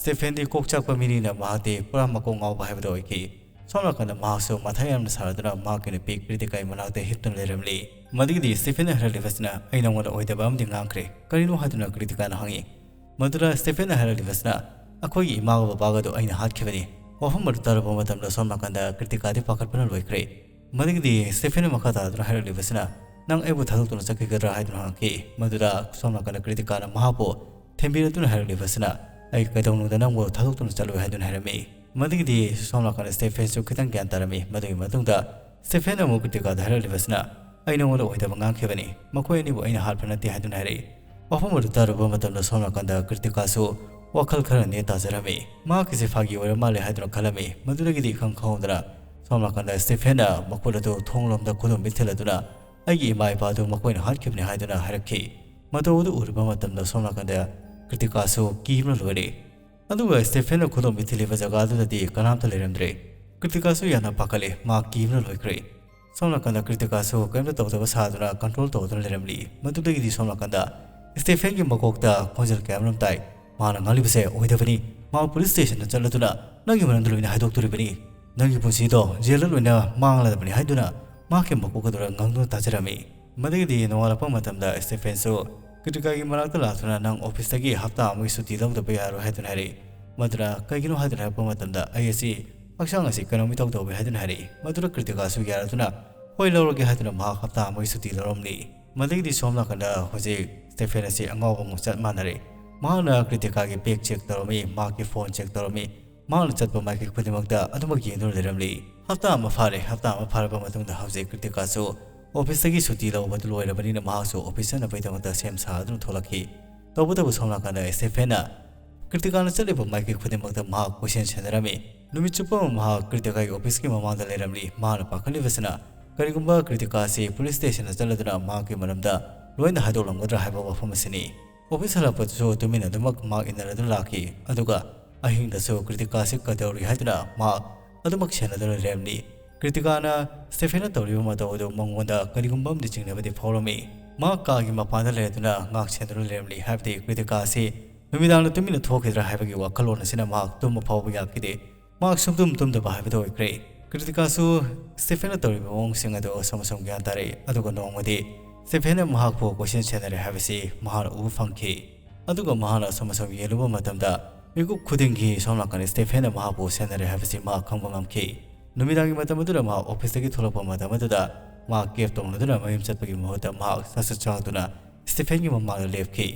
ꯁ꯭ꯇꯦꯐꯦꯟꯗꯤ ꯀꯣꯛ ꯆꯥꯛꯄ ꯃꯤꯅꯤꯅ ꯃꯍꯥꯛꯇꯤ ꯄꯨꯔꯥ ꯃꯀꯣꯛ ꯉꯥꯎꯕ ꯍꯥꯏꯕꯗꯨ ꯑꯣꯏꯈꯤ꯫ ꯁꯣꯝ ꯅꯥꯀꯟꯗ ꯃꯍꯥꯛꯁꯨ ꯃꯊꯥ ꯌꯥꯝꯅ ꯁꯥꯔꯗꯨꯅ ꯃꯍꯥꯛꯀꯤ ꯅꯨꯄꯤ ꯀ꯭ꯔꯤꯇꯤꯀꯥꯒꯤ ꯃꯅꯥꯛꯇ ꯍꯤꯞꯇꯨꯅ ꯂꯩꯔꯝꯂꯤ꯫ ꯃꯗꯨꯒꯤꯗꯤ ꯁ꯭ꯇꯦꯐꯦꯟꯅ ꯍꯥꯏꯔꯛꯂꯤꯕꯁꯤꯅ "ꯑꯩ ꯅꯉꯣꯟꯗ ꯑꯣꯏꯗꯕ ꯑꯃꯗꯤ ꯉꯥꯡꯈ꯭ꯔꯦ, ꯀꯔꯤꯅꯣ?" ꯍꯥꯏꯗꯨꯅ ꯀ꯭ꯔꯤꯇꯤꯀꯥꯅ ꯍꯪꯉꯤ꯫ ꯃꯗꯨꯗ ꯁ꯭ꯇꯦꯐꯦꯟꯅ ꯍꯥꯏꯔꯛꯂꯤꯕꯁꯤꯅ "ꯑꯩꯈꯣꯏꯒꯤ ꯏꯃꯥꯒ ꯕꯕꯥꯒꯗꯨ ꯑꯩꯅ ꯍꯥꯠꯈꯤꯕꯅꯤ"꯫ ꯋꯥꯐꯝ ꯑꯗꯨ ꯇꯥꯔꯨꯕ ꯃꯇꯝꯗ ꯁꯣꯝ ꯅꯥꯀꯟꯗ ꯀ꯭ꯔꯤꯇꯤꯀꯥꯗꯤ ꯄꯥꯈꯠꯄꯅ ꯂꯣꯏꯈ꯭ꯔꯦ꯫ ꯃꯗꯨꯒꯤꯗꯤ ꯁ꯭ꯇꯦꯐꯦꯟꯅ ꯃꯈꯥ ꯇꯥꯗꯨꯅ ꯍꯥꯏꯔꯛꯂꯤꯕꯁꯤꯅ "ꯅꯪ ꯑꯩꯕꯨ ꯊꯥꯗꯣꯛꯇꯨꯅ ꯆꯠꯈꯤꯒꯗ꯭ꯔꯥ?" ꯍꯥꯏꯗꯨꯅ ꯍꯪꯉꯛꯈꯤ꯫ ꯃꯗꯨꯗ ꯁꯣꯝ ꯅꯥꯀꯟꯗ ꯀ꯭ꯔꯤꯇꯤꯀꯥꯅ ꯃꯍꯥꯛꯄꯨ ꯊꯦꯝꯕꯤꯔꯗꯨꯅ ꯍꯥꯏꯔꯛꯂꯤꯕꯁꯤꯅ "ꯑꯩ ꯀꯩꯗꯧꯅꯨꯡꯗ ꯅꯪꯕꯨ ꯊꯥꯗꯣꯛꯇꯨꯅ ꯆꯠꯂꯣꯏ" ꯍꯥꯏꯗꯨꯅ ꯍꯥꯏꯔꯝꯃꯤ꯫ ꯃꯗꯨꯒꯤꯗꯤ ꯁꯣꯝ ꯅꯥꯀꯟꯗ ꯁ꯭ꯇꯦꯐꯦꯟꯁꯨ ꯈꯤꯇꯪ ꯒ꯭ꯌꯥꯟ ꯇꯥꯔꯝꯃꯤ꯫ ꯃꯗꯨꯒꯤ ꯃꯇꯨꯡꯗ ꯁ꯭ꯇꯦꯐꯦꯟꯅ ꯑꯃꯨꯛ ꯀ꯭ꯔꯤꯇꯤꯀꯥꯗ ꯍꯥꯏꯔꯛꯂꯤꯕꯁꯤꯅ "ꯑꯩ ꯅꯉꯣꯟꯗ ꯑꯣꯏꯗꯕ ꯉꯥꯡꯈꯤꯕꯅꯤ, ꯃꯈꯣꯏ ꯑꯅꯤꯕꯨ ꯑꯩꯅ ꯍꯥꯠꯄ ꯅꯠꯇꯦ" ꯍꯥꯏꯗꯨꯅ ꯍꯥꯏꯔꯛꯏ꯫ ꯋꯥꯐꯝ ꯑꯗꯨ ꯇꯥꯔꯨꯕ ꯃꯇꯝꯗ ꯁꯣꯝ ꯅꯥꯀꯟꯗ ꯀ꯭ꯔꯤꯇꯤꯀꯥꯁꯨ ꯋꯥꯈꯜ ꯈꯔ ꯅꯦ ꯇꯥꯖꯔꯝꯃꯤ꯫ ꯃꯍꯥꯛꯀꯤꯁꯦ ꯐꯥꯒꯤ ꯑꯣꯏꯔ ꯃꯥꯜꯂꯦ ꯍꯥꯏꯗꯨꯅ ꯈꯜꯂꯝꯃꯤ꯫ ꯃꯗꯨꯗꯒꯤꯗꯤ ꯏꯈꯪ ꯈꯪꯍꯧꯗꯅ ꯁꯣꯝ ꯅꯥꯀꯟꯗ ꯁ꯭ꯇꯦꯐꯦꯟꯅ ꯃꯈꯨꯠ ꯑꯗꯨ ꯊꯣꯡꯂꯣꯝꯗ ꯈꯨꯗꯣꯝꯕꯤ ꯊꯤꯜꯂꯗꯨꯅ "ꯑꯩꯒꯤ ꯏꯃꯥ ꯏꯄꯥꯗꯨ ꯃꯈꯣꯏꯅ ꯍꯥꯠꯈꯤꯕꯅꯤ" ꯍꯥꯏꯗꯨꯅ ꯍꯥꯏꯔꯛꯈꯤ꯫ ꯃꯇꯧ ꯑꯗꯨ ꯎꯔꯨꯕ ꯃꯇꯝꯗ ꯁꯣꯝ ꯅꯥꯀꯟꯗ ꯀ꯭ꯔꯤꯇꯤꯀꯥꯁꯨ ꯀꯤꯕꯅ ꯂꯣꯏꯔꯦ꯫ ꯑꯗꯨꯒ ꯁ꯭ꯇꯦꯐꯦꯟꯅ ꯈꯨꯗꯣꯝꯕꯤ ꯊꯤꯜꯂꯤꯕ ꯖꯒꯥ ꯑꯗꯨꯗꯗꯤ ꯀꯅꯥꯝꯇ ꯂꯩꯔꯝꯗ꯭ꯔꯦ꯫ ꯀ꯭ꯔꯤꯇꯤꯀꯥꯁꯨ ꯌꯥꯝꯅ ꯄꯥꯈꯠꯂꯦ, ꯃꯥ ꯀꯤꯕꯅ ꯂꯣꯏꯈ꯭ꯔꯦ꯫ ꯁꯣꯝ ꯅꯥꯀꯟꯗ ꯀ꯭ꯔꯤꯇꯤꯀꯥꯁꯨ ꯀꯔꯤꯝꯇ ꯇꯧꯗꯕ ꯁꯥꯗꯨꯅ ꯀꯟꯇ꯭ꯔꯣꯜ ꯇꯧꯗꯨꯅ ꯂꯩꯔꯝꯂꯤ꯫ ꯃꯗꯨꯗꯒꯤꯗꯤ ꯁꯣꯝ ꯅꯥꯀꯟꯗ ꯁ꯭ꯇꯦꯐꯦꯟꯒꯤ ꯃꯀꯣꯛꯇ ꯈꯣꯟꯖꯦꯜ ꯀꯌꯥ ꯑꯃꯔꯣꯝ ꯇꯥꯏ꯫ "ꯃꯥꯅ ꯉꯥꯡꯂꯤꯕꯁꯦ ꯑꯣꯏꯗꯕꯅꯤ꯫ ꯃꯥ ꯄꯨꯂꯤꯁ ꯁ꯭ꯇꯦꯁꯟꯗ ꯆꯠꯂꯗꯨꯅ ꯅꯪꯒꯤ ꯃꯔꯝꯗ ꯂꯣꯏꯅ ꯍꯥꯏꯗꯣꯛꯇꯣꯔꯤꯕꯅꯤ꯫ ꯅꯪꯒꯤ ꯄꯨꯟꯁꯤꯗꯣ ꯖꯦꯜꯗ ꯂꯣꯏꯅ ꯃꯥꯡꯂꯗꯕꯅꯤ" ꯍꯥꯏꯗꯨꯅ ꯃꯍꯥꯛꯀꯤ ꯃꯀꯣꯛ ꯑꯗꯨꯗ ꯉꯥꯡꯗꯨꯅ ꯇꯥꯖꯔꯝꯃꯤ꯫ ꯃꯗꯨꯒꯤꯗꯤ ꯅꯣꯡꯉꯥꯜꯂꯛꯄ ꯃꯇꯝꯗ ꯁ꯭ꯇꯦꯐꯦꯟꯁꯨ ꯀ꯭ꯔꯤꯇꯤꯀꯥꯒꯤ ꯃꯅꯥꯛꯇ ꯂꯥꯛꯇꯨꯅ "ꯅꯪ ꯑꯣꯐꯤꯁꯇꯒꯤ ꯍꯞꯇꯥ ꯑꯃꯒꯤ ꯁꯨꯇꯤ ꯂꯧꯗꯕ ꯌꯥꯔꯣꯏ" ꯍꯥꯏꯗꯨꯅ ꯍꯥꯏꯔꯛꯏ꯫ ꯃꯗꯨꯅ "ꯀꯩꯒꯤꯅꯣ?" ꯍꯥꯏꯗꯨꯅ ꯍꯥꯏꯔꯛꯄ ꯃꯇꯝꯗ "ꯑꯩ ꯑꯁꯤ ꯍꯛꯆꯥꯡ ꯑꯁꯤ ꯀꯩꯅꯣꯝ ꯏꯇꯧ ꯇꯧꯏ ꯍꯥꯏꯗꯨꯅ ꯍꯥꯏꯔꯛꯏ꯫ ꯃꯗꯨꯗ ꯀ꯭ꯔꯤꯇꯤꯀꯥꯁꯨ ꯌꯥꯔꯗꯨꯅ ꯍꯣꯏ ꯂꯧꯔꯒꯦ ꯍꯥꯏꯗꯨꯅ ꯃꯍꯥꯛ ꯍꯞꯇꯥ ꯑꯃꯒꯤ ꯁꯨꯇꯤ ꯂꯧꯔꯝꯂꯤ꯫ ꯃꯗꯒꯤꯗꯤ ꯁꯣꯝ ꯅꯥꯀꯟꯗ ꯍꯧꯖꯤꯛ ꯁ꯭ꯇꯦꯐꯦꯟ ꯑꯁꯤ ꯑꯉꯥꯎꯕ ꯑꯃꯒ ꯆꯞ ꯃꯥꯟꯅꯔꯦ꯫ ꯃꯍꯥꯛꯅ ꯀ꯭ꯔꯤꯇꯤꯀꯥꯒꯤ ꯕꯦꯒ ꯆꯦꯛ ꯇꯧꯔꯝꯃꯤ, ꯃꯍꯥꯛꯀꯤ ꯐꯣꯟ ꯆꯦꯛ ꯇꯧꯔꯝꯃꯤ, ꯃꯍꯥꯛꯅ ꯆꯠꯄ ꯃꯥꯏꯀꯩ ꯈꯨꯗꯤꯡꯃꯛꯇ ꯑꯗꯨꯃꯛ ꯌꯦꯡꯗꯨꯅ ꯂꯩꯔꯝꯂꯤ꯫ ꯍꯞꯇꯥ ꯑꯃ ꯐꯥꯔꯦ꯫ ꯍꯞꯇꯥ ꯑꯃ ꯐꯥꯔꯕ ꯃꯇꯨꯡꯗ ꯍꯧꯖꯤꯛ ꯀ꯭ꯔꯤꯇꯤꯀꯥꯁꯨ ꯑꯣꯐꯤꯁꯇꯒꯤ ꯁꯨꯇꯤ ꯂꯧꯕꯗꯨ ꯂꯣꯏꯔꯕꯅꯤꯅ ꯃꯍꯥꯛꯁꯨ ꯑꯣꯐꯤꯁ ꯆꯠꯅꯕꯒꯤꯗꯃꯛꯇ ꯁꯦꯝ ꯁꯥꯗꯨꯅ ꯊꯣꯛꯂꯛꯈꯤ꯫ ꯇꯧꯕꯇꯕꯨ ꯁꯣꯝ ꯅꯥꯀꯟꯗ ꯁ꯭ꯇꯦꯐꯦꯟꯅ ꯀ꯭ꯔꯤꯇꯤꯀꯥꯅ ꯆꯠꯂꯤꯕ ꯃꯥꯏꯀꯩ ꯈꯨꯗꯤꯡꯃꯛꯇ ꯃꯍꯥꯛ ꯀꯣꯏꯁꯦꯟ ꯁꯦꯟꯅꯔꯝꯃꯤ꯫ ꯅꯨꯃꯤꯠ ꯆꯨꯞꯄ ꯑꯃ ꯃꯍꯥꯛ ꯀ꯭ꯔꯤꯇꯤꯀꯥꯒꯤ ꯑꯣꯐꯤꯁꯀꯤ ꯃꯃꯥꯡꯗ ꯂꯩꯔꯝꯂꯤ꯫ ꯃꯍꯥꯛꯅ ꯄꯥꯈꯠꯂꯤꯕꯁꯤꯅ ꯀꯔꯤꯒꯨꯝꯕ ꯀ꯭ꯔꯤꯇꯤꯀꯥ ꯑꯁꯤ ꯄꯨꯂꯤꯁ ꯁ꯭ꯇꯦꯁꯟꯗ ꯆꯠꯂꯗꯨꯅ ꯃꯍꯥꯛꯀꯤ ꯃꯔꯝꯗ ꯂꯣꯏꯅ ꯍꯥꯏꯗꯣꯛꯂꯝꯒꯗ꯭ꯔꯥ ꯍꯥꯏꯕ ꯋꯥꯐꯝ ꯑꯁꯤꯅꯤ꯫ ꯑꯣꯐꯤꯁ ꯍꯜꯂꯛꯄꯗꯁꯨ ꯇꯨꯃꯤꯟꯅ ꯑꯗꯨꯃꯛ ꯃꯍꯥꯛ ꯏꯟꯅꯔꯗꯨꯅ ꯂꯥꯛꯈꯤ꯫ ꯑꯗꯨꯒ ꯑꯍꯤꯡꯗꯁꯨ ꯀ꯭ꯔꯤꯇꯤꯀꯥꯁꯤ ꯀꯩꯗꯧꯔꯤ ꯍꯥꯏꯗꯨꯅ ꯃꯍꯥꯛ ꯑꯗꯨꯃꯛ ꯁꯦꯟꯅꯗꯨꯅ ꯂꯩꯔꯝꯂꯤ꯫ ꯀ꯭ꯔꯤꯇꯤꯀꯥꯅ ꯁ꯭ꯇꯦꯐꯦꯟꯅ ꯇꯧꯔꯤꯕ ꯃꯇꯧ ꯑꯗꯨ ꯃꯉꯣꯟꯗ ꯀꯔꯤꯒꯨꯝꯕ ꯑꯃꯗꯤ ꯆꯤꯡꯅꯕꯗꯤ ꯐꯥꯎꯔꯝꯃꯤ꯫ ꯃꯍꯥꯛ ꯀꯥꯒꯤ ꯃꯄꯥꯟꯗ ꯂꯩꯔꯗꯨꯅ ꯉꯥꯛ ꯁꯦꯟꯗꯨꯅ ꯂꯩꯔꯝꯂꯤ꯫ ꯍꯥꯏꯕꯗꯤ ꯀ꯭ꯔꯤꯇꯤꯀꯥ ꯑꯁꯤ ꯅꯨꯃꯤꯗꯥꯡꯗ ꯇꯨꯃꯤꯟꯅ ꯊꯣꯛꯈꯤꯗ꯭ꯔꯥ ꯍꯥꯏꯕꯒꯤ ꯋꯥꯈꯜꯂꯣꯟ ꯑꯁꯤꯅ ꯃꯍꯥꯛ ꯇꯨꯝꯕ ꯐꯥꯎꯕ ꯌꯥꯈꯤꯗꯦ꯫ ꯃꯍꯥꯛ ꯁꯨꯝ ꯇꯨꯝ ꯇꯨꯝꯗꯕ ꯍꯥꯏꯕꯗꯨ ꯑꯣꯏꯈ꯭ꯔꯦ꯫ ꯀ꯭ꯔꯤꯇꯤꯀꯥꯁꯨ ꯁ꯭ꯇꯦꯐꯦꯟꯅ ꯇꯧꯔꯤꯕ ꯃꯑꯣꯡꯁꯤꯡ ꯑꯗꯨ ꯑꯁꯨꯝ ꯑꯁꯨꯝ ꯒ꯭ꯌꯥꯟ ꯇꯥꯔꯛꯏ꯫ ꯑꯗꯨꯒ ꯅꯣꯡꯃꯗꯤ ꯁ꯭ꯇꯦꯐꯦꯟꯅ ꯃꯍꯥꯛꯄꯨ ꯀꯣꯏꯁꯦꯟ ꯁꯦꯟꯅꯔꯦ ꯍꯥꯏꯕꯁꯤ ꯃꯍꯥꯛꯅ ꯎꯕ ꯐꯪꯈꯤ꯫ ꯑꯗꯨꯒ ꯃꯍꯥꯛꯅ ꯑꯁꯨꯝ ꯑꯁꯨꯝ ꯌꯦꯡꯂꯨꯕ ꯃꯇꯝꯗ ꯃꯤꯀꯨꯞ ꯈꯨꯗꯤꯡꯒꯤ ꯁꯣꯝ ꯅꯥꯀꯟꯗ ꯁ꯭ꯇꯦꯐꯦꯟꯅ ꯃꯍꯥꯛꯄꯨ ꯁꯦꯟꯅꯔꯦ ꯍꯥꯏꯕꯁꯤ ꯃꯍꯥꯛ ꯈꯪꯕ ꯉꯝꯈꯤ꯫ ꯅꯨꯃꯤꯗꯥꯡꯒꯤ ꯃꯇꯝ ꯑꯗꯨꯗ ꯃꯍꯥꯛ ꯑꯣꯐꯤꯁꯇꯒꯤ ꯊꯣꯛꯂꯛꯄ ꯃꯇꯝ ꯑꯗꯨꯗ ꯃꯍꯥꯛ ꯀꯦꯕ ꯇꯣꯡꯂꯗꯨꯅ ꯃꯌꯨꯝ ꯆꯠꯄꯒꯤ ꯃꯍꯨꯠꯇ ꯃꯍꯥꯛ ꯁꯠ ꯁꯠ ꯆꯪꯂꯛꯇꯨꯅ ꯁ꯭ꯇꯦꯐꯦꯟꯒꯤ ꯃꯃꯥꯡꯗ ꯂꯦꯞꯈꯤ꯫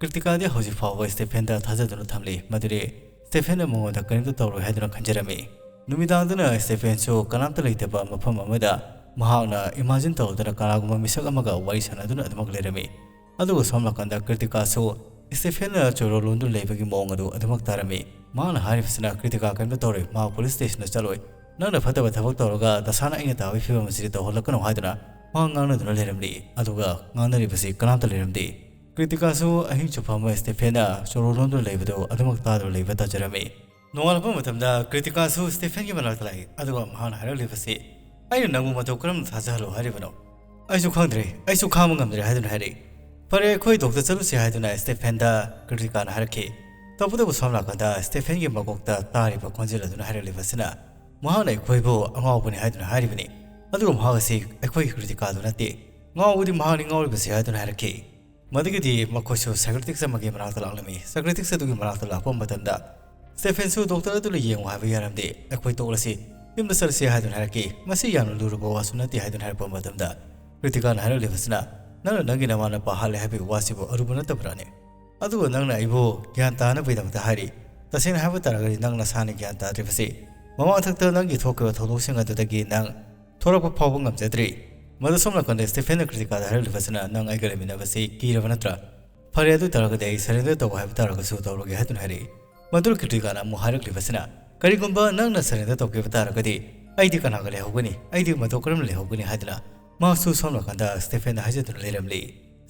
ꯀ꯭ꯔꯤꯇꯤꯀꯥꯗꯤ ꯍꯧꯖꯤꯛ ꯐꯥꯎꯕ ꯁ꯭ꯇꯦꯐꯦꯟꯗ ꯊꯥꯖꯗꯨꯅ ꯊꯝꯂꯤ꯫ ꯃꯗꯨꯗꯤ ꯁ꯭ꯇꯦꯐꯦꯟꯅ ꯃꯉꯣꯟꯗ ꯀꯔꯤꯝꯇ ꯇꯧꯔꯣꯏ ꯍꯥꯏꯗꯨꯅ ꯈꯟꯖꯔꯝꯃꯤ꯫ ꯅꯨꯃꯤꯗꯥꯡꯗꯅ ꯁ꯭ꯇꯦꯐꯦꯟꯁꯨ ꯀꯅꯥꯝꯇ ꯂꯩꯇꯕ ꯃꯐꯝ ꯑꯃꯗ ꯃꯍꯥꯛꯅ ꯏꯃꯥꯖꯤꯟ ꯇꯧꯗꯨꯅ ꯀꯅꯥꯒꯨꯝꯕ ꯃꯤꯁꯛ ꯑꯃꯒ ꯋꯥꯔꯤ ꯁꯥꯟꯅꯗꯨꯅ ꯑꯗꯨꯃꯛ ꯂꯩꯔꯝꯃꯤ꯫ ꯑꯗꯨꯒ ꯁꯣꯝ ꯅꯥꯀꯟꯗ ꯀ꯭ꯔꯤꯇꯤꯀꯥꯁꯨ ꯁ꯭ꯇꯦꯐꯦꯟꯅ ꯆꯣꯔꯣ ꯂꯣꯟꯗꯨꯅ ꯂꯩꯕꯒꯤ ꯃꯑꯣꯡ ꯑꯗꯨ ꯑꯗꯨꯃꯛ ꯇꯥꯔꯝꯃꯤ꯫ ꯃꯍꯥꯛꯅ ꯍꯥꯏꯔꯤꯕꯁꯤꯅ ꯀ꯭ꯔꯤꯇꯤꯀꯥ ꯀꯔꯤꯝꯇ ꯇꯧꯔꯣꯏ, ꯃꯍꯥꯛ ꯄꯨꯂꯤꯁ ꯁ꯭ꯇꯦꯁꯟꯗ ꯆꯠꯂꯣꯏ, ꯅꯪꯅ ꯐꯠꯇꯕ ꯊꯕꯛ ꯇꯧꯔꯒ ꯗꯁꯥꯅ ꯑꯩꯅ ꯇꯥꯕꯒꯤ ꯐꯤꯕꯝ ꯑꯁꯤꯗꯤ ꯇꯧꯍꯜꯂꯛꯀꯅꯨ ꯍꯥꯏꯗꯨꯅ ꯃꯍꯥꯛ ꯉꯥꯡꯅꯗꯨꯅ ꯂꯩꯔꯝꯂꯤ꯫ ꯑꯗꯨꯒ ꯉꯥꯡꯅꯔꯤꯕꯁꯤ ꯀꯅꯥꯝꯇ ꯂꯩꯔꯝꯗꯦ꯫ ꯀ꯭ꯔꯤꯇꯤꯀꯥꯁꯨ ꯑꯍꯤꯡ ꯆꯨꯞꯄ ꯑꯃ ꯁ꯭ꯇꯦꯐꯦꯟꯅ ꯆꯣꯔꯣ ꯂꯣꯟꯗꯨꯅ ꯂꯩꯕꯗꯨ ꯑꯗꯨꯃꯛ ꯇꯥꯗꯨꯅ ꯂꯩꯕ ꯇꯥꯖꯔꯝꯃꯤ꯫ ꯅꯣꯡꯉꯥꯜꯂꯛꯄ ꯃꯇꯝꯗ ꯀ꯭ꯔꯤꯇꯤꯀꯥꯁꯨ ꯁ꯭ꯇꯦꯐꯦꯟꯒꯤ ꯃꯅꯥꯛꯇ ꯂꯥꯛꯏ, ꯑꯗꯨꯒ ꯃꯍꯥꯛꯅ ꯍꯥꯏꯔꯛꯂꯤꯕꯁꯤ, "ꯑꯩꯅ ꯅꯪꯕꯨ ꯃꯇꯧ ꯀꯔꯝꯅ ꯊꯥꯖꯍꯜꯂꯣ ꯍꯥꯏꯔꯤꯕꯅꯣ? ꯑꯩꯁꯨ ꯈꯪꯗ꯭ꯔꯦ, ꯑꯩꯁꯨ ꯈꯥꯡꯕ ꯉꯝꯗ꯭ꯔꯦ" ꯍꯥꯏꯗꯨꯅ ꯍꯥꯏꯔꯛꯏ꯫ "ꯐꯔꯦ, ꯑꯩꯈꯣꯏ ꯗꯣꯛꯇꯔ ꯆꯠꯂꯨꯁꯤ" ꯍꯥꯏꯗꯨꯅ ꯁ꯭ꯇꯦꯐꯦꯟꯗ ꯀ꯭ꯔꯤꯇꯤꯀꯥꯅ ꯍꯥꯏꯔꯛꯈꯤ꯫ ꯇꯧꯕꯇꯕꯨ ꯁꯣꯝ ꯅꯥꯀꯟꯗ ꯁ꯭ꯇꯦꯐꯦꯟꯒꯤ ꯃꯀꯣꯛꯇ ꯇꯥꯔꯤꯕ ꯈꯣꯟꯖꯦꯜ ꯑꯗꯨꯅ ꯍꯥꯏꯔꯛꯂꯤꯕꯁꯤꯅ, ꯃꯍꯥꯛꯅ ꯑꯩꯈꯣꯏꯕꯨ ꯑꯉꯥꯎꯕꯅꯤ ꯍꯥꯏꯗꯨꯅ ꯍꯥꯏꯔꯤꯕꯅꯤ, ꯑꯗꯨꯒ ꯃꯍꯥꯛ ꯑꯁꯤ ꯑꯩꯈꯣꯏꯒꯤ ꯀ꯭ꯔꯤꯇꯤꯀꯥꯗꯨ ꯅꯠꯇꯦ꯫ ꯉꯥꯎꯕꯗꯤ ꯃꯍꯥꯛꯅꯤ ꯉꯥꯎꯔꯤꯕꯁꯤ ꯍꯥꯏꯗꯨꯅ ꯍꯥꯏꯔꯛꯈꯤ꯫ ꯃꯗꯨꯒꯤꯗꯤ ꯃꯈꯣꯏꯁꯨ ꯁꯥꯏꯀ꯭ꯔꯦꯇꯤꯛꯁ ꯑꯃꯒꯤ ꯃꯅꯥꯛꯇ ꯂꯥꯛꯂꯝꯃꯤ꯫ ꯁꯥꯏꯀ꯭ꯔꯦꯇꯤꯛꯁ ꯑꯗꯨꯒꯤ ꯃꯅꯥꯛꯇ ꯂꯥꯛꯄ ꯃꯇꯝꯗ ꯁ꯭ꯇꯦꯐꯦꯟꯁꯨ ꯗꯣꯛꯇꯔ ꯑꯗꯨ ꯂꯩ ꯌꯦꯡꯉꯨ ꯍꯥꯏꯕ ꯌꯥꯔꯝꯗꯦ꯫ "ꯑꯩꯈꯣꯏ ꯇꯣꯛꯂꯁꯤ, ꯌꯨꯝꯗ ꯆꯠꯂꯁꯤ" ꯍꯥꯏꯗꯨꯅ ꯍꯥꯏꯔꯛꯈꯤ꯫ "ꯃꯁꯤ ꯌꯥꯝꯅ ꯂꯨꯔꯕ ꯋꯥꯁꯨ ꯅꯠꯇꯦ" ꯍꯥꯏꯗꯨꯅ ꯍꯥꯏꯔꯛꯄ ꯃꯇꯝꯗ ꯀ꯭ꯔꯤꯇꯤꯀꯥꯅ ꯍꯥꯏꯔꯛꯂꯤꯕꯁꯤꯅ, "ꯅꯪꯅ ꯅꯪꯒꯤ ꯅꯃꯥ ꯅꯄꯥ ꯍꯥꯠꯂꯦ ꯍꯥꯏꯕꯒꯤ ꯋꯥꯁꯤꯕꯨ ꯑꯔꯨꯕ ꯅꯠꯇꯕ꯭ꯔꯥꯅꯦ? ꯑꯗꯨꯒ ꯅꯪꯅ ꯑꯩꯕꯨ ꯒ꯭ꯌꯥꯟ ꯇꯥꯅꯕꯒꯤꯗꯃꯛꯇ ꯍꯥꯏꯔꯤ꯫ ꯇꯁꯦꯡꯅ ꯍꯥꯏꯕ ꯇꯥꯔꯒꯗꯤ ꯅꯪ ꯅꯁꯥꯅ ꯒ꯭ꯌꯥꯟ ꯇꯥꯗ꯭ꯔꯤꯕꯁꯤ ꯃꯃꯥꯡꯊꯛꯇ ꯅꯪꯒꯤ ꯊꯣꯛꯈꯤꯕ ꯊꯧꯗꯣꯛꯁꯤꯡ ꯑꯗꯨꯗꯒꯤ ꯅꯪ ꯊꯣꯔꯛꯄ ꯐꯥꯎꯕ ꯉꯝꯖꯗ꯭ꯔꯤ꯫" ꯃꯗꯨ ꯁꯣꯝ ꯅꯥꯀꯟꯗ ꯁ꯭ꯇꯦꯐꯦꯟꯅ ꯀ꯭ꯔꯤꯇꯤꯀꯥꯗ ꯍꯥꯏꯔꯛꯂꯤꯕꯁꯤꯅ, "ꯅꯪ ꯑꯩꯒ ꯂꯩꯃꯤꯟꯅꯕꯁꯤ ꯀꯤꯔꯕ ꯅꯠꯇ꯭ꯔꯥ? ꯐꯔꯦ, ꯑꯗꯨ ꯑꯣꯏ ꯇꯥꯔꯒꯗꯤ ꯑꯩ ꯁꯔꯦꯟꯗꯔ ꯇꯧꯕ ꯍꯥꯏꯕ ꯇꯥꯔꯒꯁꯨ ꯇꯧꯔꯒꯦ" ꯍꯥꯏꯗꯨꯅ ꯍꯥꯏꯔꯛꯏ꯫ ꯃꯗꯨ ꯀ꯭ꯔꯤꯇꯤꯀꯥꯅ ꯑꯃꯨꯛ ꯍꯥꯏꯔꯛꯂꯤꯕꯁꯤꯅ, "ꯀꯔꯤꯒꯨꯝꯕ ꯅꯪꯅ ꯁꯔꯦꯟꯗꯔ ꯇꯧꯈꯤꯕ ꯇꯥꯔꯒꯗꯤ ꯑꯩꯗꯤ ꯀꯅꯥꯒ ꯂꯩꯍꯧꯒꯅꯤ? ꯑꯩꯗꯤ ꯃꯇꯧ ꯀꯔꯝꯅ ꯂꯩꯍꯧꯒꯅꯤ?" ꯍꯥꯏꯗꯨꯅ ꯃꯍꯥꯛꯁꯨ ꯁꯣꯝ ꯅꯥꯀꯟꯗ ꯁ꯭ꯇꯦꯐꯦꯟꯗ ꯍꯥꯏꯖꯗꯨꯅ ꯂꯩꯔꯝꯂꯤ꯫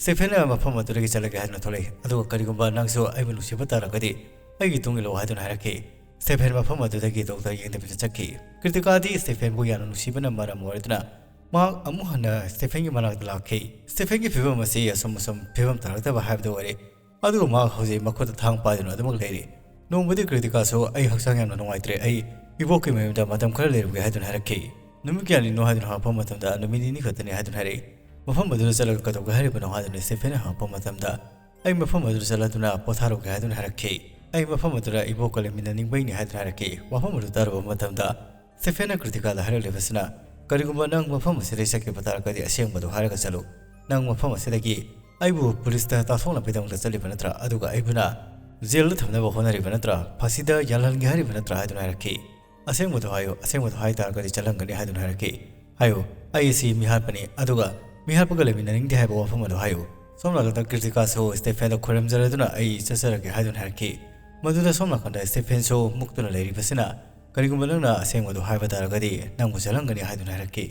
ꯁ꯭ꯇꯦꯐꯦꯟꯅ ꯃꯐꯝ ꯑꯗꯨꯗꯒꯤ ꯆꯠꯂꯒꯦ ꯍꯥꯏꯗꯨꯅ ꯊꯣꯛꯂꯛꯏ, ꯑꯗꯨꯒ "ꯀꯔꯤꯒꯨꯝꯕ ꯅꯪꯁꯨ ꯑꯩꯕꯨ ꯅꯨꯡꯁꯤꯕ ꯇꯥꯔꯒꯗꯤ ꯑꯩꯒꯤ ꯇꯨꯡ ꯏꯜꯂꯛꯑꯣ" ꯍꯥꯏꯗꯨꯅ ꯍꯥꯏꯔꯛꯈꯤ꯫ ꯁ꯭ꯇꯦꯐꯦꯟ ꯃꯐꯝ ꯑꯗꯨꯗꯒꯤ ꯗꯣꯛꯇꯔ ꯌꯦꯡꯗꯕꯤꯗ ꯆꯠꯈꯤ꯫ ꯀ꯭ꯔꯤꯇꯤꯀꯥꯗꯤ ꯁ꯭ꯇꯦꯐꯦꯟꯕꯨ ꯌꯥꯝꯅ ꯅꯨꯡꯁꯤꯕꯅ ꯃꯔꯝ ꯑꯣꯏꯔꯗꯨꯅ ꯃꯍꯥꯛ ꯑꯃꯨꯛ ꯍꯟꯅ ꯁ꯭ꯇꯦꯐꯦꯟꯒꯤ ꯃꯅꯥꯛꯇ ꯂꯥꯛꯈꯤ꯫ ꯁ꯭ꯇꯦꯐꯦꯟꯒꯤ ꯐꯤꯕꯝ ꯑꯁꯤ ꯑꯁꯨꯝ ꯑꯁꯨꯝ ꯐꯤꯕꯝ ꯇꯥꯔꯛꯇꯕ ꯍꯥꯏꯕꯗꯨ ꯑꯣꯏꯔꯦ꯫ ꯑꯗꯨꯒ ꯃꯍꯥꯛ ꯍꯧꯖꯤꯛ ꯃꯈꯨꯠꯇ ꯊꯥꯡ ꯄꯥꯏꯗꯨꯅ ꯑꯗꯨꯃꯛ ꯂꯩꯔꯤ꯫ ꯅꯣꯡꯃꯗꯤ ꯀ꯭ꯔꯤꯇꯤꯀꯥꯁꯨ, "ꯑꯩ ꯍꯛꯆꯥꯡ ꯌꯥꯝꯅ ꯅꯨꯡꯉꯥꯏꯇ꯭ꯔꯦ, ꯑꯩ ꯏꯕꯣꯛꯀꯤ ꯃꯌꯨꯝꯗ ꯃꯇꯝ ꯈꯔ ꯂꯩꯔꯨꯒꯦ" ꯍꯥꯏꯗꯨꯅ ꯍꯥꯏꯔꯛꯈꯤ꯫ "ꯅꯨꯃꯤꯠ ꯀꯌꯥꯅꯤꯅꯣ?" ꯍꯥꯏꯗꯨꯅ ꯍꯪꯉꯛꯄ ꯃꯇꯝꯗ, "ꯅꯨꯃꯤꯠ ꯅꯤꯅꯤ ꯈꯛꯇꯅꯤ" ꯍꯥꯏꯗꯨꯅ ꯍꯥꯏꯔꯛꯏ꯫ "ꯃꯐꯝ ꯑꯗꯨꯗ ꯆꯠꯂꯒ ꯀꯩꯗꯧꯒꯦ ꯍꯥꯏꯔꯤꯕꯅꯣ?" ꯍꯥꯏꯗꯨꯅ ꯁ꯭ꯇꯦꯐꯦꯟꯅ ꯍꯪꯉꯛꯄ ꯃꯇꯝꯗ, "ꯑꯩ ꯃꯐꯝ ꯑꯗꯨꯗ ꯆꯠꯂꯗꯨꯅ ꯄꯣꯊꯥꯔꯨꯒꯦ" ꯍꯥꯏꯗꯨꯅ ꯍꯥꯏꯔꯛꯈꯤ꯫ "ꯑꯩ ꯃꯐꯝ ꯑꯗꯨꯗ ꯏꯕꯣꯛꯀ ꯂꯩꯃꯤꯟꯅꯅꯤꯡꯕꯩꯅꯤ" ꯍꯥꯏꯗꯨꯅ ꯍꯥꯏꯔꯛꯈꯤ꯫ ꯋꯥꯐꯝ ꯑꯗꯨ ꯇꯥꯔꯨꯕ ꯃꯇꯝꯗ ꯁ꯭ꯇꯦꯐꯦꯟꯅ ꯀ꯭ꯔꯤꯇꯤꯀꯥꯗ ꯍꯥꯏꯔꯛꯂꯤꯕꯁꯤꯅ, "ꯀꯔꯤꯒꯨꯝꯕ ꯅꯪ ꯃꯐꯝ ꯑꯁꯤꯗꯒꯤ ꯆꯠꯈꯤꯕ ꯇꯥꯔꯒꯗꯤ ꯑꯁꯦꯡꯕꯗꯨ ꯍꯥꯏꯔꯒ ꯆꯠꯂꯨ꯫ ꯅꯪ ꯃꯐꯝ ꯑꯁꯤꯗꯒꯤ ꯑꯩꯕꯨ ꯄꯨꯂꯤꯁꯇ ꯇꯥꯊꯣꯛꯅꯕꯒꯤꯗꯃꯛꯇ ꯆꯠꯂꯤꯕ ꯅꯠꯇ꯭ꯔꯥ? ꯑꯗꯨꯒ ꯑꯩꯕꯨꯅ ꯖꯦꯜꯗ ꯊꯝꯅꯕ ꯍꯣꯠꯅꯔꯤꯕ ꯅꯠꯇ꯭ꯔꯥ? ꯐꯥꯁꯤꯗ ꯌꯥꯜꯍꯟꯒꯦ ꯍꯥꯏꯔꯤꯕ ꯅꯠꯇ꯭ꯔꯥ?" ꯍꯥꯏꯗꯨꯅ ꯍꯥꯏꯔꯛꯈꯤ꯫ "ꯑꯁꯦꯡꯕꯗꯨ ꯍꯥꯏꯌꯨ, ꯑꯁꯦꯡꯕꯗꯨ ꯍꯥꯏ ꯇꯥꯔꯒꯗꯤ ꯆꯠꯍꯟꯒꯅꯤ" ꯍꯥꯏꯗꯨꯅ ꯍꯥꯏꯔꯛꯈꯤ꯫ "ꯍꯥꯏꯌꯨ, ꯑꯩ ꯑꯁꯤ ꯃꯤꯍꯥꯠꯄꯅꯤ, ꯑꯗꯨꯒ ꯃꯤꯍꯥꯠꯄꯒ ꯂꯩꯃꯤꯟꯅꯅꯤꯡꯗꯦ ꯍꯥꯏꯕ ꯋꯥꯐꯝ ꯑꯗꯨ ꯍꯥꯏꯌꯨ꯫" ꯁꯣꯝ ꯅꯥꯀꯟꯗ ꯀ꯭ꯔꯤꯇꯤꯀꯥꯁꯨ ꯁ꯭ꯇꯦꯐꯦꯟꯗ ꯈꯣꯏꯔꯝꯖꯔꯗꯨꯅ "ꯑꯩ ꯆꯠꯆꯔꯒꯦ" ꯍꯥꯏꯗꯨꯅ ꯍꯥꯏꯔꯛꯈꯤ꯫ ꯃꯗꯨꯗ ꯁꯣꯝ ꯅꯥꯀꯟꯗ ꯁ꯭ꯇꯦꯐꯦꯟꯁꯨ ꯃꯨꯛꯇꯨꯅ ꯂꯩꯔꯤꯕꯁꯤꯅ, "ꯀꯔꯤꯒꯨꯝꯕ ꯅꯪꯅ ꯑꯁꯦꯡꯕꯗꯨ ꯍꯥꯏꯕ ꯇꯥꯔꯒꯗꯤ ꯅꯪꯕꯨ ꯆꯠꯍꯟꯒꯅꯤ" ꯍꯥꯏꯗꯨꯅ ꯍꯥꯏꯔꯛꯈꯤ꯫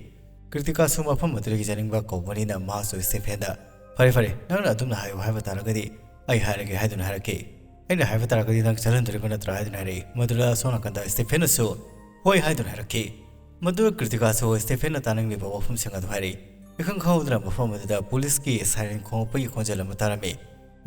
ꯀ꯭ꯔꯤꯇꯤꯀꯥꯁꯨ ꯃꯐꯝ ꯑꯗꯨꯗꯒꯤ ꯆꯠꯅꯤꯡꯕ ꯀꯧꯕꯅꯤꯅ ꯃꯍꯥꯛꯁꯨ ꯁ꯭ꯇꯦꯐꯦꯟꯗ, "ꯐꯔꯦ, ꯐꯔꯦ, ꯅꯪꯅ ꯑꯗꯨꯝꯅ ꯍꯥꯏꯌꯨ ꯍꯥꯏꯕ ꯇꯥꯔꯒꯗꯤ ꯑꯩ ꯍꯥꯏꯔꯒꯦ" ꯍꯥꯏꯗꯨꯅ ꯍꯥꯏꯔꯛꯈꯤ꯫ "ꯑꯩꯅ ꯍꯥꯏꯕ ꯇꯥꯔꯒꯗꯤ ꯅꯪ ꯆꯠꯍꯟꯗꯣꯔꯤꯕ ꯅꯠꯇ꯭ꯔꯥ?" ꯍꯥꯏꯗꯨꯅ ꯍꯥꯏꯔꯛꯏ꯫ ꯃꯗꯨꯗ ꯁꯣꯝ ꯅꯥꯀꯟꯗ ꯁ꯭ꯇꯦꯐꯦꯟꯅꯁꯨ "ꯍꯣꯏ" ꯍꯥꯏꯗꯨꯅ ꯍꯥꯏꯔꯛꯈꯤ꯫ ꯃꯗꯨ ꯀ꯭ꯔꯤꯇꯤꯀꯥꯁꯨ ꯁ꯭ꯇꯦꯐꯦꯟꯅ ꯇꯥꯅꯤꯡꯂꯤꯕ ꯋꯥꯐꯝꯁꯤꯡ ꯑꯗꯨ ꯍꯥꯏꯔꯛꯏ꯫ ꯏꯈꯪ ꯈꯪꯍꯧꯗꯅ ꯃꯐꯝ ꯑꯗꯨꯗ ꯄꯨꯂꯤꯁꯀꯤ ꯁꯥꯏꯔꯦꯟ ꯈꯣꯡꯂꯛꯄꯒꯤ ꯈꯣꯟꯖꯦꯜ ꯑꯃ ꯇꯥꯔꯝꯃꯤ꯫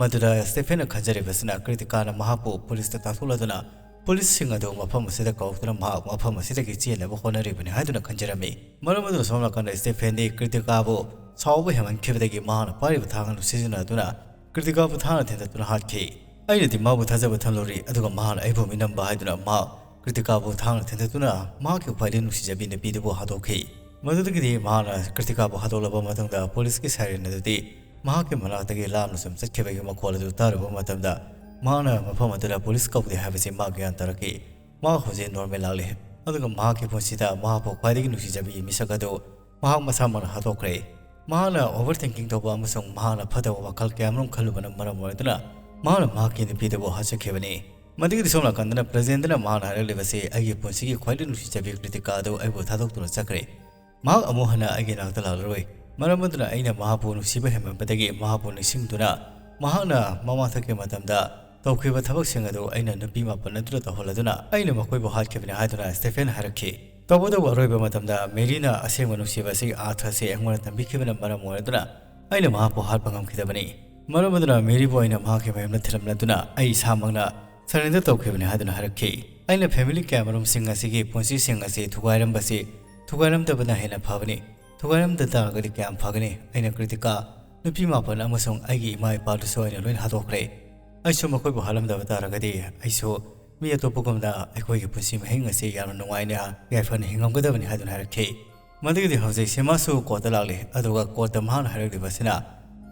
ꯃꯗꯨꯗ ꯁ꯭ꯇꯦꯐꯦꯟꯅ ꯈꯟꯖꯔꯤꯕꯁꯤꯅ ꯀ꯭ꯔꯤꯇꯤꯀꯥꯅ ꯃꯍꯥꯛꯄꯨ ꯄꯨꯂꯤꯁꯇ ꯇꯥꯛꯊꯣꯛꯂꯗꯨꯅ ꯄꯨꯂꯤꯁꯁꯤꯡ ꯑꯗꯨ ꯃꯐꯝ ꯑꯁꯤꯗ ꯀꯧꯔꯛꯇꯨꯅ ꯃꯍꯥꯛ ꯃꯐꯝ ꯑꯁꯤꯗꯒꯤ ꯆꯦꯟꯅꯕ ꯍꯣꯠꯅꯔꯤꯕꯅꯤ ꯍꯥꯏꯗꯨꯅ ꯈꯟꯖꯔꯝꯃꯤ꯫ ꯃꯔꯝ ꯑꯗꯨꯅ ꯁꯣꯝ ꯅꯥꯀꯟꯗ ꯁ꯭ꯇꯦꯐꯦꯟꯗꯤ ꯀ꯭ꯔꯤꯇꯤꯀꯥꯕꯨ ꯁꯥꯎꯕ ꯍꯦꯟꯃꯟꯈꯤꯕꯗꯒꯤ ꯃꯍꯥꯛꯅ ꯄꯥꯏꯔꯤꯕ ꯊꯥꯡ ꯑꯗꯨ ꯁꯤꯖꯤꯟꯅꯗꯨꯅ ꯀ꯭ꯔꯤꯇꯤꯀꯥꯕꯨ ꯊꯥꯡꯅ ꯊꯤꯟꯗꯠꯇꯨꯅ ꯍꯥꯠꯈꯤ꯫ ꯑꯩꯅꯗꯤ ꯃꯥꯕꯨ ꯊꯥꯖꯕ ꯊꯝꯂꯨꯔꯤ, ꯑꯗꯨꯒ ꯃꯍꯥꯛꯅ ꯑꯩꯕꯨ ꯃꯤꯅꯝꯕ ꯍꯥꯏꯗꯨꯅ ꯃꯍꯥꯛ ꯀ꯭ꯔꯤꯇꯤꯀꯥꯕꯨ ꯊꯥꯡꯅ ꯊꯤꯟꯊꯗꯨꯅ ꯃꯍꯥꯛꯀꯤ ꯈ꯭ꯋꯥꯏꯗꯒꯤ ꯅꯨꯡꯁꯤꯖꯕꯤ ꯅꯨꯄꯤꯗꯨꯕꯨ ꯍꯥꯠꯇꯣꯛꯈꯤ꯫ ꯃꯗꯨꯗꯒꯤꯗꯤ ꯃꯍꯥꯛꯅ ꯀ꯭ꯔꯤꯇꯤꯀꯥꯕꯨ ꯍꯥꯠꯇꯣꯛꯂꯕ ꯃꯇꯨꯡꯗ ꯄꯨꯂꯤꯁꯀꯤ ꯁꯥꯏꯔꯦꯟ ꯑꯗꯨꯗꯤ ꯃꯍꯥꯛꯀꯤ ꯃꯅꯥꯛꯇꯒꯤ ꯂꯥꯞꯅ ꯁꯨꯝ ꯆꯠꯈꯤꯕꯒꯤ ꯃꯈꯣꯜ ꯑꯗꯨ ꯇꯥꯔꯨꯕ ꯃꯇꯝꯗ ꯃꯍꯥꯛꯅ ꯃꯐꯝ ꯑꯗꯨꯗ ꯄꯨꯂꯤꯁ ꯀꯧꯗꯦ ꯍꯥꯏꯕꯁꯤ ꯃꯍꯥꯛ ꯒ꯭ꯌꯥꯟ ꯇꯥꯔꯛꯈꯤ꯫ ꯃꯍꯥꯛ ꯍꯧꯖꯤꯛ ꯅꯣꯔꯃꯦꯜ ꯂꯥꯛꯂꯦ꯫ ꯑꯗꯨꯒ ꯃꯍꯥꯛꯀꯤ ꯄꯨꯟꯁꯤꯗ ꯃꯍꯥꯛꯄꯨ ꯈ꯭ꯋꯥꯏꯗꯒꯤ ꯅꯨꯡꯁꯤꯖꯕꯤꯒꯤ ꯃꯤꯁꯛ ꯑꯗꯨ ꯃꯍꯥꯛ ꯃꯁꯥꯃꯛꯅ ꯍꯥꯠꯇꯣꯛꯈ꯭ꯔꯦ꯫ ꯃꯍꯥꯛꯅ ꯑꯣꯚꯔ ꯊꯤꯡꯀꯤꯡ ꯇꯧꯕ ꯑꯃꯁꯨꯡ ꯃꯍꯥꯛꯅ ꯐꯠꯇꯕ ꯋꯥꯈꯜ ꯀꯌꯥꯃꯔꯨꯝ ꯈꯜꯂꯨꯕꯅ ꯃꯔꯝ ꯑꯣꯏꯗꯨꯅ ꯃꯍꯥꯛꯅ ꯃꯍꯥꯛꯀꯤ ꯅꯨꯄꯤꯗꯨꯕꯨ ꯍꯥꯠꯆꯈꯤꯕꯅꯤ꯫ ꯃꯗꯨꯒꯤꯗꯤ ꯁꯣꯝ ꯅꯥꯀꯟꯗꯅ ꯄ꯭ꯔꯖꯦꯟꯗꯅ ꯃꯍꯥꯛꯅ ꯍꯥꯏꯔꯛꯂꯤꯕꯁꯤ, "ꯑꯩꯒꯤ ꯄꯨꯟꯁꯤꯒꯤ ꯈ꯭ꯋꯥꯏꯗꯒꯤ ꯅꯨꯡꯁꯤꯖꯕꯤ ꯀ꯭ꯔꯤꯇꯤꯀꯥ ꯑꯗꯨ ꯑꯩꯕꯨ ꯊꯥꯗꯣꯛꯇꯨꯅ ꯆꯠꯈ꯭ꯔꯦ꯫ ꯃꯍꯥꯛ ꯑꯃꯨꯛ ꯍꯟꯅ ꯑꯩꯒꯤ ꯅꯥꯛꯇ ꯂꯥꯛꯂꯔꯣꯏ꯫ ꯃꯔꯝ ꯑꯗꯨꯅ ꯑꯩꯅ ꯃꯍꯥꯛꯄꯨ ꯅꯨꯡꯁꯤꯕ ꯍꯦꯟꯃꯟꯕꯗꯒꯤ ꯃꯍꯥꯛꯄꯨ ꯅꯤꯡꯁꯤꯡꯗꯨꯅ ꯃꯍꯥꯛꯅ ꯃꯃꯥꯡꯊꯛꯀꯤ ꯃꯇꯝꯗ ꯇꯧꯈꯤꯕ ꯊꯕꯛꯁꯤꯡ ꯑꯗꯨ ꯑꯩꯅ ꯅꯨꯄꯤ ꯃꯥꯄꯟ ꯑꯗꯨꯗ ꯇꯧꯍꯜꯂꯗꯨꯅ ꯑꯩꯅ ꯃꯈꯣꯏꯕꯨ ꯍꯥꯠꯈꯤꯕꯅꯤ" ꯍꯥꯏꯗꯨꯅ ꯁ꯭ꯇꯦꯐꯦꯟ ꯍꯥꯏꯔꯛꯈꯤ꯫ ꯇꯧꯕꯇꯕꯨ ꯑꯔꯣꯏꯕ ꯃꯇꯝꯗ ꯃꯦꯔꯤꯅ ꯑꯁꯦꯡꯕ ꯅꯨꯡꯁꯤꯕ ꯑꯁꯤꯒꯤ ꯑꯥꯔꯊ ꯑꯁꯤ ꯑꯩꯉꯣꯟꯗ ꯇꯝꯕꯤꯈꯤꯕꯅ ꯃꯔꯝ ꯑꯣꯏꯔꯗꯨꯅ ꯑꯩꯅ ꯃꯍꯥꯛꯄꯨ ꯍꯥꯠꯄ ꯉꯝꯈꯤꯗꯕꯅꯤ꯫ ꯃꯔꯝ ꯑꯗꯨꯅ ꯃꯦꯔꯤꯕꯨ ꯑꯩꯅ ꯃꯍꯥꯛꯀꯤ ꯃꯌꯨꯝꯗ ꯊꯤꯜꯂꯝꯂꯗꯨꯅ ꯑꯩ ꯏꯁꯥꯃꯛꯅ ꯁꯔꯦꯟꯗꯔ ꯇꯧꯈꯤꯕꯅꯤ ꯍꯥꯏꯗꯨꯅ ꯍꯥꯏꯔꯛꯈꯤ꯫ ꯑꯩꯅ ꯐꯦꯃꯤꯂꯤ ꯀꯌꯥꯃꯔꯨꯝꯁꯤꯡ ꯑꯁꯤꯒꯤ ꯄꯨꯟꯁꯤꯁꯤꯡ ꯑꯁꯤ ꯊꯨꯒꯥꯏꯔꯝꯕꯁꯤ ꯊꯨꯒꯥꯏꯔꯝꯗꯕꯅ ꯍꯦꯟꯅ ꯐꯕꯅꯤ꯫ ꯊꯨꯒꯥꯏꯔꯝꯗ ꯇꯥꯔꯒꯗꯤ ꯀꯌꯥꯝ ꯐꯒꯅꯤ? ꯑꯩꯅ ꯀ꯭ꯔꯤꯇꯤꯀꯥ, ꯅꯨꯄꯤ ꯃꯥꯄꯟ ꯑꯃꯁꯨꯡ ꯑꯩꯒꯤ ꯏꯃꯥ ꯏꯄꯥꯗꯨꯁꯨ ꯑꯩꯅ ꯂꯣꯏꯅ ꯍꯥꯠꯇꯣꯛꯈ꯭ꯔꯦ꯫ ꯑꯩꯁꯨ ꯃꯈꯣꯏꯕꯨ ꯍꯥꯠꯂꯝꯗꯕ ꯇꯥꯔꯒꯗꯤ ꯑꯩꯁꯨ ꯃꯤ ꯑꯇꯣꯞꯄꯒꯨꯝꯅ ꯑꯩꯈꯣꯏꯒꯤ ꯄꯨꯟꯁꯤ ꯃꯍꯤꯡ ꯑꯁꯤ ꯌꯥꯝꯅ ꯅꯨꯡꯉꯥꯏꯅ ꯌꯥꯏꯐꯅ ꯍꯤꯡꯉꯝꯒꯗꯕꯅꯤ ꯍꯥꯏꯗꯨꯅ ꯍꯥꯏꯔꯛꯈꯤ꯫ ꯃꯗꯨꯒꯤꯗꯤ ꯍꯧꯖꯤꯛ ꯁꯤꯃꯥꯁꯨ ꯀꯣꯔꯠꯇ ꯂꯥꯛꯂꯤ, ꯑꯗꯨꯒ ꯀꯣꯔꯠꯇ ꯃꯍꯥꯛꯅ ꯍꯥꯏꯔꯛꯂꯤꯕꯁꯤꯅ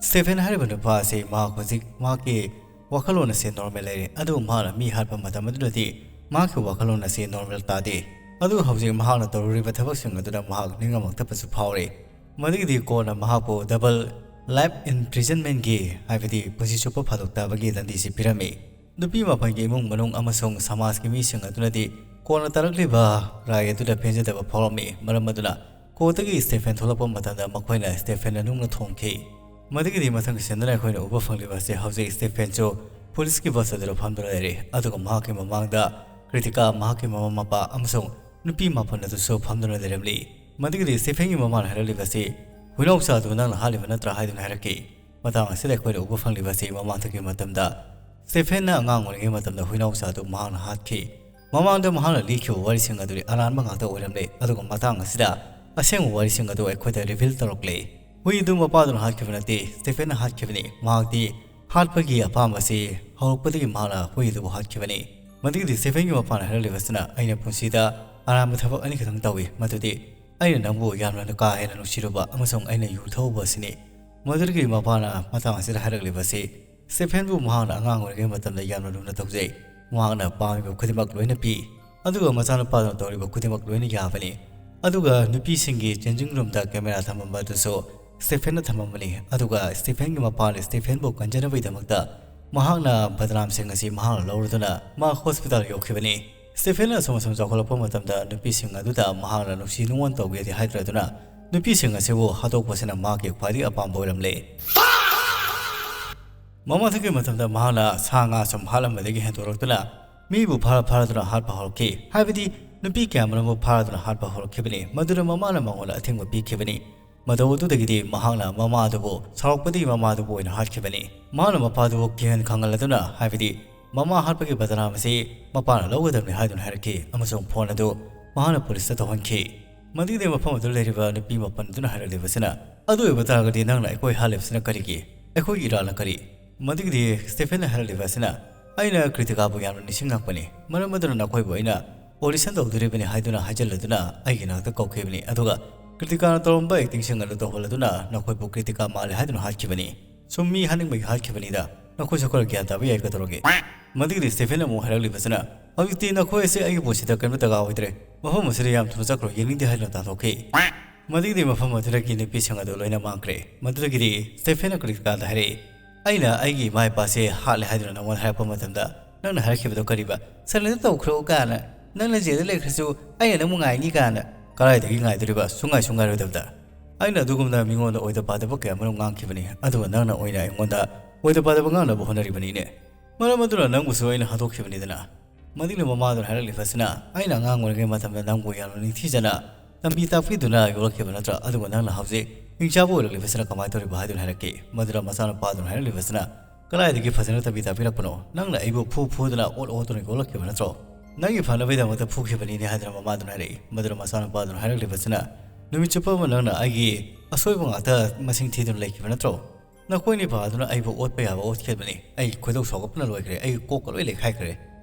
ꯁ꯭ꯇꯦꯐꯦꯟ ꯍꯥꯏꯔꯤꯕ ꯅꯨꯄꯥ ꯑꯁꯤ ꯃꯍꯥꯛ ꯍꯧꯖꯤꯛ ꯃꯍꯥꯛꯀꯤ ꯋꯥꯈꯜꯂꯣꯟ ꯑꯁꯤ ꯅꯣꯔꯃꯦꯜ ꯂꯩꯔꯦ, ꯑꯗꯨꯕꯨ ꯃꯍꯥꯛꯅ ꯃꯤ ꯍꯥꯠꯄ ꯃꯇꯝ ꯑꯗꯨꯗꯗꯤ ꯃꯍꯥꯛꯀꯤ ꯋꯥꯈꯜꯂꯣꯟ ꯑꯁꯤ ꯅꯣꯔꯃꯦꯜ ꯇꯥꯗꯦ꯫ ꯑꯗꯨꯒ ꯍꯧꯖꯤꯛ ꯃꯍꯥꯛꯅ ꯇꯧꯔꯨꯔꯤꯕ ꯊꯕꯛꯁꯤꯡ ꯑꯗꯨꯅ ꯃꯍꯥꯛ ꯅꯤꯡꯉꯝꯃꯛꯇꯕꯁꯨ ꯐꯥꯎꯔꯦ꯫ ꯃꯗꯨꯒꯤꯗꯤ ꯀꯣꯔꯠꯅ ꯃꯍꯥꯛꯄꯨ ꯗꯕꯜ ꯂꯥꯏꯐ ꯏꯝꯄ꯭ꯔꯤꯖꯟꯃꯦꯟꯒꯤ, ꯍꯥꯏꯕꯗꯤ ꯄꯨꯟꯁꯤ ꯆꯨꯞꯄ ꯐꯥꯗꯣꯛ ꯇꯥꯕꯒꯤ ꯗꯟꯗꯤꯁꯤ ꯄꯤꯔꯝꯃꯤ꯫ ꯅꯨꯄꯤ ꯃꯥꯄꯟꯒꯤ ꯏꯃꯨꯡ ꯃꯅꯨꯡ ꯑꯃꯁꯨꯡ ꯁꯃꯥꯖꯀꯤ ꯃꯤꯁꯤꯡ ꯑꯗꯨꯅꯗꯤ ꯀꯣꯟꯅ ꯇꯥꯔꯛꯂꯤꯕ ꯔꯥꯏ ꯑꯗꯨꯗ ꯄꯦꯟꯖꯗꯕ ꯐꯥꯎꯔꯝꯃꯤ꯫ ꯃꯔꯝ ꯑꯗꯨꯅ ꯀꯣꯔꯠꯇꯒꯤ ꯁ꯭ꯇꯦꯐꯦꯟ ꯊꯣꯛꯂꯛꯄ ꯃꯇꯝꯗ ꯃꯈꯣꯏꯅ ꯁ꯭ꯇꯦꯐꯦꯟ ꯅꯨꯡꯅ ꯊꯣꯝꯈꯤ꯫ ꯃꯗꯨꯒꯤꯗꯤ ꯃꯊꯪꯒꯤ ꯁꯤꯟꯗꯅ ꯑꯩꯈꯣꯏꯅ ꯎꯕ ꯐꯪꯂꯤꯕ ꯑꯁꯤ ꯍꯧꯖꯤꯛ ꯁ꯭ꯇꯦꯐꯦꯟꯁꯨ ꯄꯨꯂꯤꯁꯀꯤ ꯕꯁ ꯑꯗꯨꯗ ꯐꯝꯗꯨꯅ ꯂꯩꯔꯤ, ꯑꯗꯨꯒ ꯃꯍꯥꯛꯀꯤ ꯃꯃꯥꯡꯗ ꯀ꯭ꯔꯤꯇꯤꯀꯥ, ꯃꯍꯥꯛꯀꯤ ꯃꯃꯥ ꯃꯄꯥ ꯑꯃꯁꯨꯡ ꯅꯨꯄꯤ ꯃꯥꯄꯟ ꯑꯗꯨꯁꯨ ꯐꯝꯗꯨꯅ ꯂꯩꯔꯝꯂꯤ꯫ ꯃꯗꯨꯒꯤꯗꯤ ꯁ꯭ꯇꯦꯐꯦꯟꯒꯤ ꯃꯃꯥꯅ ꯍꯥꯏꯔꯛꯂꯤꯕꯁꯤ, "ꯍꯨꯏꯅꯥꯎꯆꯥ ꯑꯗꯨ ꯅꯪꯅ ꯍꯥꯠꯂꯤꯕ ꯅꯠꯇ꯭ꯔꯥ?" ꯍꯥꯏꯗꯨꯅ ꯍꯥꯏꯔꯛꯈꯤ꯫ ꯃꯇꯥꯡ ꯑꯁꯤꯗ ꯑꯩꯈꯣꯏꯅ ꯎꯕ ꯐꯪꯂꯤꯕꯁꯤ ꯃꯃꯥꯡꯊꯛꯀꯤ ꯃꯇꯝꯗ ꯁ꯭ꯇꯦꯐꯦꯟꯅ ꯑꯉꯥꯡ ꯑꯣꯏꯔꯤꯉꯩ ꯃꯇꯝꯗ ꯍꯨꯏꯅꯥꯎꯆꯥ ꯑꯗꯨ ꯃꯍꯥꯛꯅ ꯍꯥꯠꯈꯤ꯫ ꯃꯃꯥꯡꯗ ꯃꯍꯥꯛꯅ ꯂꯤꯈꯤꯕ ꯋꯥꯔꯤꯁꯤꯡ ꯑꯗꯨꯗꯤ ꯑꯔꯥꯟꯕ ꯉꯥꯛꯇ ꯑꯣꯏꯔꯝꯂꯦ, ꯑꯗꯨꯒ ꯃꯇꯥꯡ ꯑꯁꯤꯗ ꯑꯁꯦꯡꯕ ꯋꯥꯔꯤꯁꯤꯡ ꯑꯗꯨ ꯑꯩꯈꯣꯏꯗ ꯔꯤꯚꯤꯜ ꯇꯧꯔꯛꯂꯦ꯫ ꯍꯨꯏ ꯑꯗꯨ ꯃꯄꯥꯗꯨꯅ ꯍꯥꯠꯈꯤꯕ ꯅꯠꯇꯦ, ꯁ꯭ꯇꯦꯐꯦꯟꯅ ꯍꯥꯠꯈꯤꯕꯅꯤ꯫ ꯃꯍꯥꯛꯇꯤ ꯍꯥꯠꯄꯒꯤ ꯑꯄꯥꯝꯕꯁꯤ ꯍꯧꯔꯛꯄꯗꯒꯤ ꯃꯍꯥꯛꯅ ꯍꯨꯏ ꯑꯗꯨꯕꯨ ꯍꯥꯠꯈꯤꯕꯅꯤ꯫ ꯃꯗꯨꯒꯤꯗꯤ ꯁ꯭ꯇꯤꯐꯦꯟꯒꯤ ꯃꯄꯥꯅ ꯍꯥꯏꯔꯛꯂꯤꯕꯁꯤꯅ, "ꯑꯩꯅ ꯄꯨꯟꯁꯤꯗ ꯑꯔꯥꯟꯕ ꯊꯕꯛ ꯑꯅꯤꯈꯛꯇꯪ ꯇꯧꯏ, ꯃꯗꯨꯗꯤ ꯑꯩꯅ ꯅꯪꯕꯨ ꯌꯥꯝꯅ ꯀꯥ ꯍꯦꯟꯅ ꯅꯨꯡꯁꯤꯔꯨꯕ ꯑꯃꯁꯨꯡ ꯑꯩꯅ ꯌꯨ ꯊꯛꯎꯕ ꯑꯁꯤꯅꯤ"꯫ ꯃꯗꯨꯗꯒꯤ ꯃꯄꯥꯅ ꯃꯇꯥꯡ ꯑꯁꯤꯗ ꯍꯥꯏꯔꯛꯂꯤꯕꯁꯤ, ꯁ꯭ꯇꯤꯐꯦꯟꯕꯨ ꯃꯍꯥꯛꯅ ꯑꯉꯥꯡ ꯑꯣꯏꯔꯤꯉꯩ ꯃꯇꯝꯗ ꯌꯥꯝꯅ ꯂꯨꯅ ꯇꯧꯖꯩ, ꯃꯍꯥꯛꯅ ꯄꯥꯝꯂꯤꯕ ꯈꯨꯗꯤꯡꯃꯛ ꯂꯣꯏꯅ ꯄꯤ, ꯑꯗꯨꯒ ꯃꯆꯥꯅꯨꯄꯥꯗꯨꯅ ꯇꯧꯔꯤꯕ ꯈꯨꯗꯤꯡꯃꯛ ꯂꯣꯏꯅ ꯌꯥꯕꯅꯤ꯫ ꯑꯗꯨꯒ ꯅꯨꯄꯤꯁꯤꯡꯒꯤ changing roomꯗ camera ꯊꯝꯃꯝꯕ ꯑꯗꯨꯁꯨ ꯁ꯭ꯇꯤꯐꯦꯟꯅ ꯊꯝꯃꯝꯕꯅꯤ꯫ ꯑꯗꯨꯒ ꯁ꯭ꯇꯤꯐꯦꯟꯒꯤ ꯃꯄꯥꯅ ꯁ꯭ꯇꯤꯐꯦꯟꯕꯨ ꯀꯟꯖꯅꯕꯒꯤꯗꯃꯛꯇ ꯃꯍꯥꯛꯅ ꯕꯗꯅꯥꯝꯁꯤꯡ ꯑꯁꯤ ꯃꯍꯥꯛꯅ ꯂꯧꯔꯗꯨꯅ ꯃꯍꯥꯛ ꯍꯣꯁꯄꯤꯇꯥꯜ ꯌꯧꯈꯤꯕꯅꯤ꯫ ꯁ꯭ꯇꯤꯐꯦꯟꯅ ꯑꯁꯨꯝ ꯑꯁꯨꯝ ꯆꯥꯎꯈꯠꯂꯛꯄ ꯃꯇꯝꯗ ꯅꯨꯄꯤꯁꯤꯡ ꯑꯗꯨꯗ ꯃꯍꯥꯛꯅ ꯅꯨꯡꯁꯤ ꯅꯨꯡꯉꯣꯟ ꯇꯧꯒꯦꯗꯤ ꯍꯥꯏꯗ꯭ꯔꯗꯨꯅ ꯅꯨꯄꯤꯁꯤꯡ ꯑꯁꯤꯕꯨ ꯍꯥꯠꯇꯣꯛꯄꯁꯤꯅ ꯃꯍꯥꯛꯀꯤ ꯈ꯭ꯋꯥꯏꯗꯒꯤ ꯑꯄꯥꯝꯕ ꯑꯣꯏꯔꯝꯂꯦ꯫ ꯃꯃꯥꯡꯊꯪꯒꯤ ꯃꯇꯝꯗ ꯃꯍꯥꯛꯅ ꯁꯥ ꯉꯥ ꯁꯨꯝ ꯍꯥꯠꯂꯝꯕꯗꯒꯤ ꯍꯦꯟꯗꯣꯔꯛꯇꯨꯅ ꯃꯤꯕꯨ ꯐꯥꯔ ꯐꯥꯔꯗꯨꯅ ꯍꯥꯠꯄ ꯍꯧꯔꯛꯈꯤ꯫ ꯍꯥꯏꯕꯗꯤ ꯅꯨꯄꯤ ꯀꯌꯥꯃꯔꯨꯝꯕꯨ ꯐꯥꯔꯗꯨꯅ ꯍꯥꯠꯄ ꯍꯧꯔꯛꯈꯤꯕꯅꯤ꯫ ꯃꯗꯨꯅ ꯃꯃꯥꯅ ꯃꯉꯣꯟꯗ ꯑꯊꯤꯡꯕ ꯄꯤꯈꯤꯕꯅꯤ꯫ ꯃꯇꯧ ꯑꯗꯨꯗꯒꯤꯗꯤ ꯃꯍꯥꯛꯅ ꯃꯃꯥ ꯑꯗꯨꯕꯨ ꯁꯥꯎꯔꯛꯄꯗꯒꯤ ꯃꯃꯥ ꯑꯗꯨꯕꯨ ꯑꯣꯏꯅ ꯍꯥꯠꯈꯤꯕꯅꯤ꯫ ꯃꯍꯥꯛꯅ ꯃꯄꯥꯗꯨꯕꯨ ꯀꯤꯍꯟ ꯈꯪꯍꯜꯂꯗꯨꯅ, ꯍꯥꯏꯕꯗꯤ ꯃꯃꯥ ꯍꯥꯠꯄꯒꯤ ꯕꯗꯅꯥꯝ ꯑꯁꯤ ꯃꯄꯥꯅ ꯂꯧꯒꯗꯕꯅꯤ ꯍꯥꯏꯗꯨꯅ ꯍꯥꯏꯔꯛꯈꯤ ꯑꯃꯁꯨꯡ ꯐꯣꯟ ꯑꯗꯨ ꯃꯍꯥꯛꯅ ꯄꯨꯂꯤꯁꯇ ꯇꯧꯍꯟꯈꯤ꯫ ꯃꯗꯨꯒꯤꯗꯤ ꯃꯐꯝ ꯑꯗꯨꯗ ꯂꯩꯔꯤꯕ ꯅꯨꯄꯤ ꯃꯥꯄꯟ ꯑꯗꯨꯅ ꯍꯥꯏꯔꯛꯂꯤꯕꯁꯤꯅ, "ꯑꯗꯨ ꯑꯣꯏꯕ ꯇꯥꯔꯒꯗꯤ ꯅꯪꯅ ꯑꯩꯈꯣꯏ ꯍꯥꯠꯂꯤꯕꯁꯤꯅ ꯀꯔꯤꯒꯤ? ꯑꯩꯈꯣꯏꯒꯤ ꯏꯔꯥꯜꯅ ꯀꯔꯤ?" ꯃꯗꯨꯒꯤꯗꯤ ꯁ꯭ꯇꯤꯐꯦꯟꯅ ꯍꯥꯏꯔꯛꯂꯤꯕ ꯑꯁꯤꯅ, "ꯑꯩꯅ ꯀ꯭ꯔꯤꯇꯤꯀꯥꯕꯨ ꯌꯥꯝꯅ ꯅꯤꯡꯁꯤꯡꯂꯛꯄꯅꯤ꯫ ꯃꯔꯝ ꯑꯗꯨꯅ ꯅꯈꯣꯏꯕꯨ ꯑꯩꯅ audition ꯇꯧꯗꯣꯔꯤꯕꯅꯤ" ꯍꯥꯏꯗꯨꯅ ꯍꯥꯏꯖꯤꯜꯂꯗꯨꯅ ꯑꯩꯒꯤ ꯅꯥꯛꯇ ꯀꯧꯈꯤꯕꯅꯤ꯫ ꯑꯗꯨꯒ ꯀ꯭ꯔꯤꯇꯤꯀꯥꯅ ꯇꯧꯔꯝꯕ actingꯁꯤꯡ ꯑꯗꯨ ꯇꯧꯍꯜꯂꯗꯨꯅ "ꯅꯈꯣꯏꯕꯨ ꯀ꯭ꯔꯤꯇꯤꯀꯥ ꯃꯥꯜꯂꯦ ꯍꯥꯏꯗꯨꯅ ꯍꯥꯠꯈꯤꯕꯅꯤ꯫ ꯁꯨꯝ ꯃꯤ ꯍꯥꯠꯅꯤꯡꯕꯒꯤ ꯍꯥꯠꯈꯤꯕꯅꯤꯗ꯫ ꯅꯈꯣꯏꯁꯨ ꯈꯔ ꯒ꯭ꯌꯥꯟ ꯇꯥꯕ ꯌꯥꯏ, ꯀꯩꯗꯧꯔꯒꯦ?" ꯃꯗꯨꯒꯤꯗꯤ ꯁ꯭ꯇꯤꯐꯦꯟꯅ ꯑꯃꯨꯛ ꯍꯥꯏꯔꯛꯂꯤꯕꯁꯤꯅ, "ꯍꯧꯖꯤꯛꯇꯤ ꯅꯈꯣꯏ ꯑꯁꯤ ꯑꯩꯒꯤ ꯄꯨꯟꯁꯤꯗ ꯀꯔꯤꯝꯇ ꯗꯔꯀꯥꯔ ꯑꯣꯏꯗ꯭ꯔꯦ꯫ ꯃꯐꯝ ꯑꯁꯤꯗ ꯌꯥꯝ ꯊꯨꯅ ꯆꯠꯈ꯭ꯔꯣ, ꯌꯦꯡꯅꯤꯡꯗꯦ" ꯍꯥꯏꯗꯨꯅ ꯇꯥꯟꯊꯣꯛꯈꯤ꯫ ꯃꯗꯨꯒꯤꯗꯤ ꯃꯐꯝ ꯑꯗꯨꯗꯒꯤ ꯅꯨꯄꯤꯁꯤꯡ ꯑꯗꯨ ꯂꯣꯏꯅ ꯃꯥꯡꯈ꯭ꯔꯦ꯫ ꯃꯗꯨꯗꯒꯤꯗꯤ ꯁ꯭ꯇꯤꯐꯦꯟꯅ ꯀ꯭ꯔꯤꯇꯤꯀꯥꯗ ꯍꯥꯏꯔꯛꯏ, "ꯑꯩꯅ ꯑꯩꯒꯤ ꯏꯃꯥ ꯏꯄꯥꯁꯦ ꯍꯥꯠꯂꯦ ꯍꯥꯏꯗꯨꯅ ꯅꯉꯣꯟꯗ ꯍꯥꯏꯔꯛꯄ ꯃꯇꯝꯗ ꯅꯪꯅ ꯍꯥꯏꯔꯛꯈꯤꯕꯗꯣ ꯀꯔꯤꯕ? ꯁꯥꯏꯂꯦꯟ ꯇꯧꯈ꯭ꯔꯣ ꯀꯥꯏꯅ, ꯅꯪꯅ ꯖꯦꯜꯗ ꯂꯩꯈ꯭ꯔꯁꯨ ꯑꯩꯅ ꯅꯪꯕꯨ ꯉꯥꯏꯅꯤ ꯀꯥꯏꯅ"꯫ ꯀꯗꯥꯏꯗꯒꯤ ꯉꯥꯏꯗꯣꯔꯤꯕ? ꯁꯨꯡꯉꯥꯏ ꯁꯨꯡꯉꯥꯏꯔꯣꯏꯗꯕꯗ꯫ ꯑꯩꯅ ꯑꯗꯨꯒꯨꯝꯅ ꯃꯤꯉꯣꯟꯗ ꯑꯣꯏꯗ ꯄꯥꯗꯕ ꯀꯌꯥ ꯃꯔꯨꯝ ꯉꯥꯡꯈꯤꯕꯅꯤ, ꯑꯗꯨꯒ ꯅꯪꯅ ꯑꯣꯏꯅ ꯑꯩꯉꯣꯟꯗ ꯑꯣꯏꯗ ꯄꯥꯗꯕ ꯉꯥꯡꯅꯕ ꯍꯣꯠꯅꯔꯤꯕꯅꯤꯅꯦ꯫ ꯃꯔꯝ ꯑꯗꯨꯅ ꯅꯪꯕꯨꯁꯨ ꯑꯩꯅ ꯍꯥꯠꯇꯣꯛꯈꯤꯕꯅꯤꯗꯅ꯫ ꯃꯗꯨꯒꯤ ꯃꯃꯥꯗꯨꯅ ꯍꯥꯏꯔꯛꯂꯤꯕꯁꯤꯅ, "ꯑꯩꯅ ꯑꯉꯥꯡ ꯑꯣꯏꯔꯤꯉꯩ ꯃꯇꯝꯗ ꯅꯪꯕꯨ ꯌꯥꯝꯅ ꯅꯤꯡꯊꯤꯖꯅ ꯇꯝꯕꯤ ꯇꯥꯛꯄꯤꯗꯨꯅ ꯌꯣꯛꯂꯛꯈꯤꯕ ꯅꯠꯇ꯭ꯔꯥ? ꯑꯗꯨꯒ ꯅꯪꯅ ꯍꯧꯖꯤꯛ ꯍꯤꯡꯆꯥꯕ ꯑꯣꯏꯔꯛꯂꯤꯕꯁꯤꯅ ꯀꯃꯥꯏꯅ ꯇꯧꯔꯤꯕ?" ꯍꯥꯏꯗꯨꯅ ꯍꯥꯏꯔꯛꯈꯤ꯫ ꯃꯗꯨꯗ ꯃꯆꯥꯅꯨꯄꯥꯗꯨꯅ ꯍꯥꯏꯔꯛꯂꯤꯕꯁꯤꯅ, "ꯀꯗꯥꯏꯗꯒꯤ ꯐꯖꯅ ꯇꯝꯕꯤ ꯇꯥꯛꯄꯤꯔꯛꯄꯅꯣ? ꯅꯪꯅ ꯑꯩꯕꯨ ꯐꯨ ꯐꯨꯗꯨꯅ ꯑꯣꯠ ꯑꯣꯠꯇꯨꯅ ꯌꯣꯛꯂꯛꯈꯤꯕ ꯅꯠꯇ꯭ꯔꯣ? ꯅꯪꯒꯤ ꯐꯅꯕꯒꯤꯗꯃꯛꯇ ꯐꯨꯈꯤꯕꯅꯤꯅꯦ" ꯍꯥꯏꯗꯨꯅ ꯃꯃꯥꯗꯨꯅ ꯍꯥꯏꯔꯛꯏ꯫ ꯃꯗꯨꯗ ꯃꯆꯥꯅꯨꯄꯥꯗꯨꯅ ꯍꯥꯏꯔꯛꯂꯤꯕꯁꯤꯅ, "ꯅꯨꯃꯤꯠ ꯆꯨꯞꯄ ꯑꯃ ꯅꯪꯅ ꯑꯩꯒꯤ ꯑꯁꯣꯏꯕ ꯉꯥꯛꯇ ꯃꯁꯤꯡ ꯊꯤꯗꯨꯅ ꯂꯩꯈꯤꯕ ꯅꯠꯇ꯭ꯔꯣ? ꯅꯈꯣꯏꯅꯤ ꯄꯥꯗꯨꯅ ꯑꯩꯕꯨ ꯑꯣꯠꯄ ꯌꯥꯕ ꯑꯣꯠꯈꯤꯕꯅꯤ꯫ ꯑꯩ ꯈꯣꯏꯗꯧ ꯁꯥꯎꯒꯠꯄꯅ ꯂꯣꯏꯈ꯭ꯔꯦ꯫ ꯑꯩꯒꯤ ꯀꯣꯛꯀ ꯂꯣꯏ ꯂꯩꯈꯥꯏꯈ꯭ꯔꯦ꯫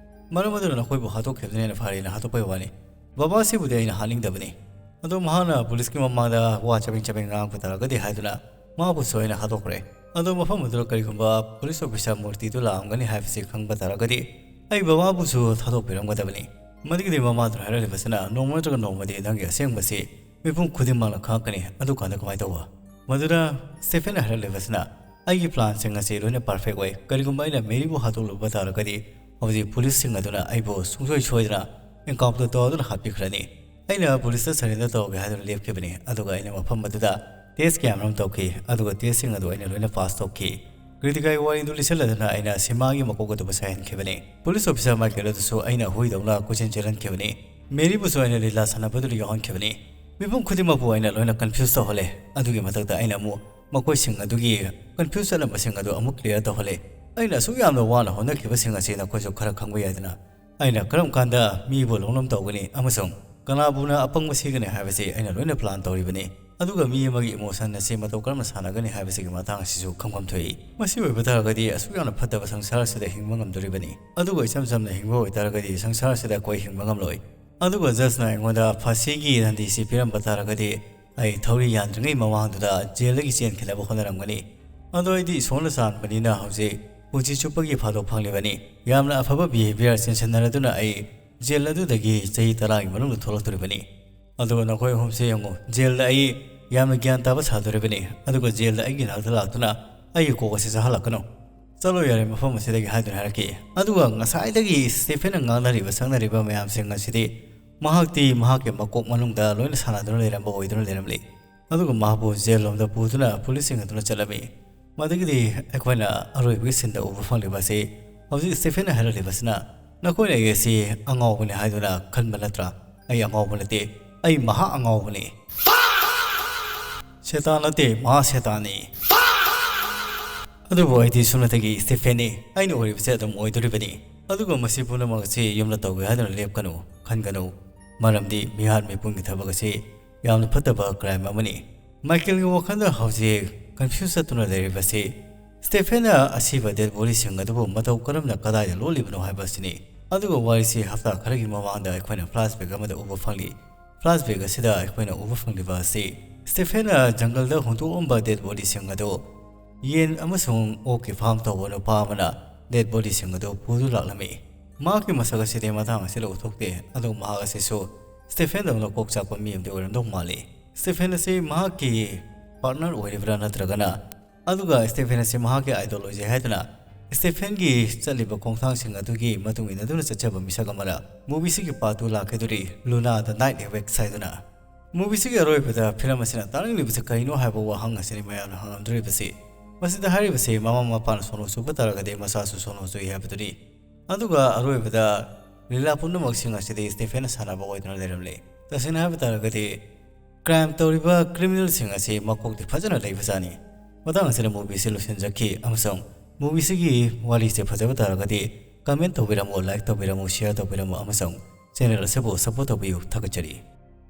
ꯃꯔꯝ ꯑꯗꯨꯅ ꯅꯈꯣꯏꯕꯨ ꯍꯥꯠꯇꯣꯛꯈꯤꯕꯗꯨꯅ ꯍꯦꯟꯅ ꯐꯔꯦꯅ ꯍꯥꯠꯇꯣꯛꯄꯒꯤ ꯋꯥꯅꯤ꯫ ꯕꯕꯥꯁꯤꯕꯨꯗꯤ ꯑꯩꯅ ꯍꯥꯠꯅꯤꯡꯗꯕꯅꯤ꯫ ꯑꯗꯣ ꯃꯍꯥꯛꯅ ꯄꯨꯂꯤꯁꯀꯤ ꯃꯃꯥꯡꯗ ꯋꯥ ꯆꯕꯦꯡ ꯆꯕꯦꯡ ꯉꯥꯡꯉꯛꯄ ꯇꯥꯔꯒꯗꯤ ꯍꯥꯏꯗꯨꯅ ꯃꯍꯥꯛꯄꯨꯁꯨ ꯑꯩꯅ ꯍꯥꯠꯇꯣꯛꯈ꯭ꯔꯦ꯫ ꯑꯗꯣ ꯃꯐꯝ ꯑꯗꯨꯗ ꯀꯔꯤꯒꯨꯝꯕ ꯄꯨꯂꯤꯁ ꯑꯣꯐꯤꯁꯥꯔ ꯃꯨꯔꯇꯤꯗꯨ ꯂꯥꯛꯑꯝꯒꯅꯤ ꯍꯥꯏꯕꯁꯤ ꯈꯪꯕ ꯇꯥꯔꯒꯗꯤ ꯑꯩ ꯕꯕꯥꯕꯨꯁꯨ ꯊꯥꯗꯣꯛꯄꯤꯔꯝꯒꯗꯕꯅꯤ꯫ ꯃꯗꯨꯒꯤꯗꯤ ꯃꯃꯥꯗꯨꯅ ꯍꯥꯏꯔꯛꯂꯤꯕꯁꯤꯅ ꯅꯣꯡꯃ ꯅꯠꯇ꯭ꯔꯒ ꯅꯣꯡꯃꯗꯤ ꯅꯪꯒꯤ ꯑꯁꯦꯡꯕꯁꯤ ꯃꯤꯄꯨꯝ ꯈꯨꯗꯤꯡꯃꯛꯅ ꯈꯪꯉꯛꯀꯅꯤ꯫ ꯑꯗꯨꯀꯥꯟꯗ ꯀꯃꯥꯏꯅ ꯇꯧꯕ? ꯃꯗꯨꯗ ꯁ꯭ꯇꯤꯐꯦꯟꯅ ꯍꯥꯏꯔꯛꯂꯤꯕꯁꯤꯅ ꯑꯩꯒꯤ ꯄ꯭ꯂꯥꯟꯁꯤꯡ ꯑꯁꯤ ꯂꯣꯏꯅ ꯄꯔꯐꯦꯛ ꯑꯣꯏ꯫ ꯀꯔꯤꯒꯨꯝꯕ ꯑꯩꯅ ꯃꯦꯔꯤꯕꯨ ꯍꯥꯠꯇꯣꯛꯂꯨꯕ ꯇꯥꯔꯒꯗꯤ ꯍꯧꯖꯤꯛ ꯄꯨꯂꯤꯁꯁꯤꯡ ꯑꯗꯨꯅ ꯑꯩꯕꯨ ꯁꯨꯡꯁꯣꯏ ꯁꯣꯏꯗꯅ ꯑꯦꯟꯀꯥꯎꯟꯇꯔ ꯇꯧꯗꯨꯅ ꯍꯥꯠꯄꯤꯈ꯭ꯔꯅꯤ꯫ ꯑꯩꯅ ꯄꯨꯂꯤꯁꯇ ꯁꯔꯦꯟꯗꯔ ꯇꯧꯔꯒꯦ ꯍꯥꯏꯗꯨꯅ ꯂꯦꯞꯈꯤꯕꯅꯤ꯫ ꯑꯗꯨꯒ ꯑꯩꯅ ꯃꯐꯝ ꯑꯗꯨꯗ ꯇꯦꯁ ꯀꯌꯥꯃꯔꯨꯝ ꯇꯧꯈꯤ꯫ ꯑꯗꯨꯒ ꯇꯦꯁꯁꯤꯡ ꯑꯗꯨ ꯑꯩꯅ ꯂꯣꯏꯅ ꯄꯥꯁ ꯇꯧꯈꯤ꯫ ꯀ꯭ꯔꯤꯇꯤꯀꯥꯒꯤ ꯋꯥꯔꯤꯗꯨ ꯂꯤꯁꯤꯜꯂꯗꯨꯅ ꯑꯩꯅ ꯁꯤꯃꯥꯒꯤ ꯃꯀꯣꯛ ꯑꯗꯨꯕꯨ ꯁꯥꯏꯍꯟꯈꯤꯕꯅꯤ꯫ ꯄꯨꯂꯤꯁ ꯑꯣꯐꯤꯁꯥꯔ ꯃꯥꯏꯀꯦꯜ ꯑꯗꯨꯁꯨ ꯑꯩꯅ ꯍꯨꯏꯗꯧꯅ ꯀꯣꯏꯆꯦꯟ ꯆꯦꯜꯍꯟꯈꯤꯕꯅꯤ꯫ ꯃꯦꯔꯤꯕꯨꯁꯨ ꯑꯩꯅ ꯂꯤꯂꯥ ꯁꯥꯟꯅꯕꯗꯨꯗ ꯌꯥꯎꯍꯟꯈꯤꯕꯅꯤ꯫ ꯃꯤꯄꯨꯝ ꯈꯨꯗꯤꯡꯃꯛꯄꯨ ꯑꯩꯅ ꯂꯣꯏꯅ ꯀꯟꯐ꯭ꯌꯨꯁ ꯇꯧꯍꯜꯂꯦ꯫ ꯑꯗꯨꯒꯤ ꯃꯊꯛꯇ ꯑꯩꯅ ꯑꯃꯨꯛ ꯃꯈꯣꯏꯁꯤꯡ ꯑꯗꯨꯒꯤ ꯀꯟꯐ꯭ꯌꯨꯁ ꯆꯠꯂꯝꯕꯁꯤꯡ ꯑꯗꯨ ꯑꯃꯨꯛ ꯀ꯭ꯂꯤꯌꯥꯔ ꯇꯧꯍꯜꯂꯦ꯫ ꯑꯩꯅ ꯑꯁꯨꯛ ꯌꯥꯝꯅ ꯋꯥꯅ ꯍꯣꯠꯅꯈꯤꯕꯁꯤꯡ ꯑꯁꯤ ꯅꯈꯣꯏꯁꯨ ꯈꯔ ꯈꯪꯕ ꯌꯥꯏꯗꯅ꯫ ꯑꯩꯅ ꯀꯔꯝ ꯀꯥꯟꯗ ꯃꯤꯕꯨ ꯂꯧꯅꯝ ꯇꯧꯒꯅꯤ ꯑꯃꯁꯨꯡ ꯀꯅꯥꯕꯨꯅ ꯑꯄꯪꯕ ꯁꯤꯒꯅꯤ ꯍꯥꯏꯕꯁꯤ ꯑꯩꯅ ꯂꯣꯏꯅ ꯄ꯭ꯂꯥꯟ ꯇꯧꯔꯤꯕꯅꯤ꯫ ꯑꯗꯨꯒ ꯃꯤ ꯑꯃꯒꯤ ꯏꯃꯣꯁꯟ ꯑꯁꯤ ꯃꯇꯧ ꯀꯔꯝꯅ ꯁꯥꯟꯅꯒꯅꯤ ꯍꯥꯏꯕꯁꯤꯒꯤ ꯃꯇꯥꯡ ꯑꯁꯤꯁꯨ ꯈꯪꯐꯝ ꯊꯣꯛꯏ꯫ ꯃꯁꯤ ꯑꯣꯏꯕ ꯇꯥꯔꯒꯗꯤ ꯑꯁꯨꯛ ꯌꯥꯝꯅ ꯐꯠꯇꯕ ꯁꯪꯁꯥꯔ ꯑꯁꯤꯗ ꯍꯤꯡꯕ ꯉꯝꯗꯣꯔꯤꯕꯅꯤ꯫ ꯑꯗꯨꯒ ꯏꯆꯝ ꯆꯝꯅ ꯍꯤꯡꯕ ꯑꯣꯏꯇꯥꯔꯒꯗꯤ ꯁꯪꯁꯥꯔ ꯑꯁꯤꯗ ꯑꯩꯈꯣꯏ ꯍꯤꯡꯕ ꯉꯝꯂꯣꯏ꯫ ꯑꯗꯨꯒ ꯖꯖꯅ ꯑꯩꯉꯣꯟꯗ ꯐꯥꯁꯤꯒꯤ ꯗꯟꯗꯤꯁꯤ ꯄꯤꯔꯝꯕ ꯇꯥꯔꯒꯗꯤ ꯑꯩ ꯊꯧꯔꯤ ꯌꯥꯟꯗ꯭ꯔꯤꯉꯩ ꯃꯃꯥꯡꯗꯨꯗ ꯖꯦꯜꯗꯒꯤ ꯆꯦꯟꯈꯤꯅꯕ ꯍꯣꯠꯅꯔꯝꯒꯅꯤ꯫ ꯑꯗꯣ ꯑꯩꯗꯤ ꯏꯁꯣꯔꯅ ꯆꯥꯟꯕꯅꯤꯅ ꯍꯧꯖꯤꯛ ꯄꯨꯟꯁꯤ ꯆꯨꯞꯄꯒꯤ ꯐꯥꯗꯣꯛ ꯐꯪꯂꯤꯕꯅꯤ꯫ ꯌꯥꯝꯅ ꯑꯐꯕ ꯕꯤꯍꯦꯕꯤꯌꯔ ꯆꯦꯟꯁꯤꯟꯅꯔꯗꯨꯅ ꯑꯩ ꯖꯦꯜ ꯑꯗꯨꯗꯒꯤ ꯆꯍꯤ ꯇꯔꯥꯒꯤ ꯃꯅꯨꯡꯗ ꯊꯣꯛꯂꯛꯇꯣꯔꯤꯕꯅꯤ꯫ ꯑꯗꯨꯒ ꯅꯈꯣꯏ ꯑꯍꯨꯝꯁꯦ ꯌꯦꯡꯉꯨ, ꯖꯦꯜꯗ ꯑꯩ ꯌꯥꯝꯅ ꯒ꯭ꯌꯥꯟ ꯇꯥꯕ ꯁꯥꯗꯣꯔꯤꯕꯅꯤ꯫ ꯑꯗꯨꯒ ꯖꯦꯜꯗ ꯑꯩꯒꯤ ꯅꯥꯛꯇ ꯂꯥꯛꯇꯨꯅ ꯑꯩꯒꯤ ꯀꯣꯛ ꯑꯁꯤ ꯆꯥꯍꯜꯂꯛꯀꯅꯨ꯫ "ꯆꯠꯂꯣ ꯌꯥꯔꯦ ꯃꯐꯝ ꯑꯁꯤꯗꯒꯤ" ꯍꯥꯏꯗꯨꯅ ꯍꯥꯏꯔꯛꯈꯤ꯫ ꯑꯗꯨꯒ ꯉꯁꯥꯏꯗꯒꯤ ꯁ꯭ꯇꯤꯐꯦꯟꯅ ꯉꯥꯡꯅꯔꯤꯕ ꯁꯛꯅꯔꯤꯕ ꯃꯌꯥꯝꯁꯤꯡ ꯑꯁꯤꯗꯤ ꯃꯍꯥꯛꯇꯤ ꯃꯍꯥꯛꯀꯤ ꯃꯀꯣꯛ ꯃꯅꯨꯡꯗ ꯂꯣꯏꯅ ꯁꯥꯟꯅꯗꯨꯅ ꯂꯩꯔꯝꯕ ꯑꯣꯏꯗꯨꯅ ꯂꯩꯔꯝꯂꯤ꯫ ꯑꯗꯨꯒ ꯃꯍꯥꯛꯄꯨ ꯖꯦꯜ ꯂꯣꯝꯗ ꯄꯨꯗꯨꯅ ꯄꯨꯂꯤꯁꯁꯤꯡ ꯑꯗꯨꯅ ꯆꯠꯂꯝꯃꯤ꯫ ꯃꯗꯨꯒꯤꯗꯤ ꯑꯩꯈꯣꯏꯅ ꯑꯔꯣꯏꯕꯒꯤ ꯁꯤꯟꯗ ꯎꯕ ꯐꯪꯂꯤꯕ ꯑꯁꯤ ꯍꯧꯖꯤꯛ ꯁ꯭ꯇꯤꯐꯦꯟꯅ ꯍꯥꯏꯔꯛꯂꯤꯕꯁꯤꯅ, "ꯅꯈꯣꯏꯅ ꯑꯩ ꯑꯁꯤ ꯑꯉꯥꯎꯕꯅꯤ ꯍꯥꯏꯗꯨꯅ ꯈꯟꯕ ꯅꯠꯇ꯭ꯔꯥ? ꯑꯩ ꯑꯉꯥꯎꯕ ꯅꯠꯇꯦ, ꯑꯩ ꯃꯍꯥ ꯑꯉꯥꯎꯕꯅꯤ꯫ ꯁꯦꯇꯥꯟ ꯅꯠꯇꯦ, ꯃꯍꯥ ꯁꯦꯇꯥꯟꯅꯤ꯫ ꯑꯗꯨꯕꯨ ꯑꯩꯗꯤ ꯁꯨꯞꯅꯇꯒꯤ ꯁ꯭ꯇꯤꯐꯦꯟꯅꯤ꯫ ꯑꯩꯅ ꯑꯣꯏꯔꯤꯕꯁꯦ ꯑꯗꯨꯝ ꯑꯣꯏꯗꯣꯔꯤꯕꯅꯤ꯫ ꯑꯗꯨꯒ ꯃꯁꯤ ꯄꯨꯝꯅꯃꯛ ꯑꯁꯤ ꯌꯨꯝꯗ ꯇꯧꯒꯦ ꯍꯥꯏꯗꯨꯅ ꯂꯦꯞꯀꯅꯨ, ꯈꯟꯒꯅꯨ꯫ ꯃꯔꯝꯗꯤ ꯃꯤꯍꯥꯠ ꯃꯤꯄꯨꯟꯒꯤ ꯊꯕꯛ ꯑꯁꯤ ꯌꯥꯝꯅ ꯐꯠꯇꯕ ꯀ꯭ꯔꯥꯏꯝ ꯑꯃꯅꯤ꯫" ꯃꯥꯏꯀꯦꯜꯒꯤ ꯋꯥꯈꯜꯗ ꯍꯧꯖꯤꯛ ꯀꯟꯐ꯭ꯌꯨꯁ ꯆꯠꯇꯨꯅ ꯂꯩꯔꯤꯕꯁꯤ ꯁ꯭ꯇꯦꯐꯦꯟꯅ ꯑꯁꯤꯕ ꯗꯦꯗ ꯕꯣꯗꯤꯁꯤꯡ ꯑꯗꯨꯕꯨ ꯃꯇꯧ ꯀꯔꯝꯅ ꯀꯗꯥꯏꯗ ꯂꯣꯠꯂꯤꯕꯅꯣ ꯍꯥꯏꯕ ꯑꯁꯤꯅꯤ꯫ ꯑꯗꯨꯒ ꯋꯥꯔꯤꯁꯤ ꯍꯞꯇꯥ ꯈꯔꯒꯤ ꯃꯃꯥꯡꯗ ꯑꯩꯈꯣꯏꯅ ꯐ꯭ꯂꯥꯁꯕꯦꯛ ꯑꯃꯗ ꯎꯕ ꯐꯪꯂꯤ꯫ ꯐ꯭ꯂꯥꯁꯕꯦꯛ ꯑꯁꯤꯗ ꯑꯩꯈꯣꯏꯅ ꯎꯕ ꯐꯪꯂꯤꯕ ꯑꯁꯤ ꯁ꯭ꯇꯦꯐꯦꯟꯅ ꯖꯪꯒꯜꯗ ꯍꯨꯟꯗꯣꯛꯂꯝꯕ ꯗꯦꯗ ꯕꯣꯗꯤꯁꯤꯡ ꯑꯗꯨ ꯌꯦꯟ ꯑꯃꯁꯨꯡ ꯑꯣꯛꯀꯤ ꯐꯥꯔꯝ ꯇꯧꯕ ꯅꯨꯄꯥ ꯑꯃꯅ ꯗꯦꯗ ꯕꯣꯗꯤꯁꯤꯡ ꯑꯗꯨ ꯄꯨꯗꯨꯅ ꯂꯥꯛꯂꯝꯃꯤ꯫ ꯃꯍꯥꯛꯀꯤ ꯃꯁꯛ ꯑꯁꯤꯗꯤ ꯃꯇꯥꯡ ꯑꯁꯤꯗ ꯎꯠꯊꯣꯛꯇꯦ, ꯑꯗꯨ ꯃꯍꯥꯛ ꯑꯁꯤꯁꯨ ꯁ꯭ꯇꯦꯐꯦꯟꯗꯧꯅ ꯀꯣꯛ ꯆꯥꯛꯄ ꯃꯤ ꯑꯃꯗꯤ ꯑꯣꯏꯔꯝꯗꯧ ꯃꯥꯜꯂꯤ꯫ ꯁ꯭ꯇꯦꯐꯦꯟ ꯑꯁꯤ ꯃꯍꯥꯛꯀꯤ ꯄꯥꯔꯠꯅꯔ ꯑꯣꯏꯔꯤꯕ꯭ꯔꯥ ꯅꯠꯇ꯭ꯔꯒꯅ, ꯑꯗꯨꯒ ꯁ꯭ꯇꯦꯐꯦꯟ ꯑꯁꯤ ꯃꯍꯥꯛꯀꯤ ꯑꯥꯏꯗꯣꯜ ꯑꯣꯏꯖꯩ ꯍꯥꯏꯗꯨꯅ ꯁ꯭ꯇꯦꯐꯦꯟꯒꯤ ꯆꯠꯂꯤꯕ ꯈꯣꯡꯊꯥꯡꯁꯤꯡ ꯑꯗꯨꯒꯤ ꯃꯇꯨꯡ ꯏꯟꯅꯗꯨꯅ ꯆꯠꯆꯕ ꯃꯤꯁꯛ ꯑꯃꯔ? ꯃꯨꯚꯤꯁꯤꯒꯤ ꯄꯥꯔꯠ ꯇꯨ ꯂꯥꯛꯀꯗꯧꯔꯤ, ꯂꯨꯅꯥ ꯗ ꯅꯥꯏꯠ ꯑꯦꯋꯦꯛꯁ ꯍꯥꯏꯗꯨꯅ꯫ ꯃꯨꯚꯤꯁꯤꯒꯤ ꯑꯔꯣꯏꯕꯗ ꯐꯤꯂꯝ ꯑꯁꯤꯅ ꯇꯥꯛꯂꯤꯕꯁꯤ ꯀꯔꯤꯅꯣ ꯍꯥꯏꯕ ꯋꯥꯍꯪ ꯑꯁꯤꯅꯤ ꯃꯌꯥꯝꯅ ꯍꯪꯂꯝꯗꯣꯔꯤꯕꯁꯤ꯫ ꯃꯁꯤꯗ ꯍꯥꯏꯔꯤꯕꯁꯤ ꯃꯃꯥ ꯃꯄꯥꯅ ꯁꯣꯅꯣ ꯆꯨꯕ ꯇꯥꯔꯒꯗꯤ ꯃꯆꯥꯁꯨ ꯁꯣꯅꯣ ꯆꯨꯏ ꯍꯥꯏꯕꯗꯨꯅꯤ꯫ ꯑꯗꯨꯒ ꯑꯔꯣꯏꯕꯗ ꯂꯤꯂꯥ ꯄꯨꯝꯅꯃꯛꯁꯤꯡ ꯑꯁꯤꯗꯤ ꯁ꯭ꯇꯦꯐꯦꯟꯅ ꯁꯥꯟꯅꯕ ꯑꯣꯏꯗꯨꯅ ꯂꯩꯔꯝꯂꯦ꯫ ꯇꯁꯦꯡꯅ ꯍꯥꯏꯕ ꯇꯥꯔꯒꯗꯤ ꯀ꯭ꯔꯥꯏꯝ ꯇꯧꯔꯤꯕ ꯀ꯭ꯔꯤꯃꯤꯅꯦꯜꯁꯤꯡ ꯑꯁꯤ ꯃꯀꯣꯛꯇꯤ ꯐꯖꯅ ꯂꯩꯕꯖꯥꯠꯅꯤ꯫ ꯃꯇꯥꯡ ꯑꯁꯤꯗ ꯃꯨꯚꯤꯁꯤ ꯂꯣꯏꯁꯤꯟꯖꯈꯤ ꯑꯃꯁꯨꯡ ꯃꯨꯚꯤꯁꯤꯒꯤ ꯋꯥꯔꯤꯁꯦ ꯐꯖꯕ ꯇꯥꯔꯒꯗꯤ ꯀꯃꯦꯟ ꯇꯧꯕꯤꯔꯝꯃꯨ, ꯂꯥꯏꯛ ꯇꯧꯕꯤꯔꯝꯃꯨ, ꯁꯤꯌꯔ ꯇꯧꯕꯤꯔꯝꯃꯨ ꯑꯃꯁꯨꯡ ꯆꯦꯅꯦꯜ ꯑꯁꯤꯕꯨ ꯁꯞꯄꯣꯔꯠ ꯇꯧꯕꯤꯌꯨ꯫ ꯊꯥꯒꯠꯆꯔꯤ꯫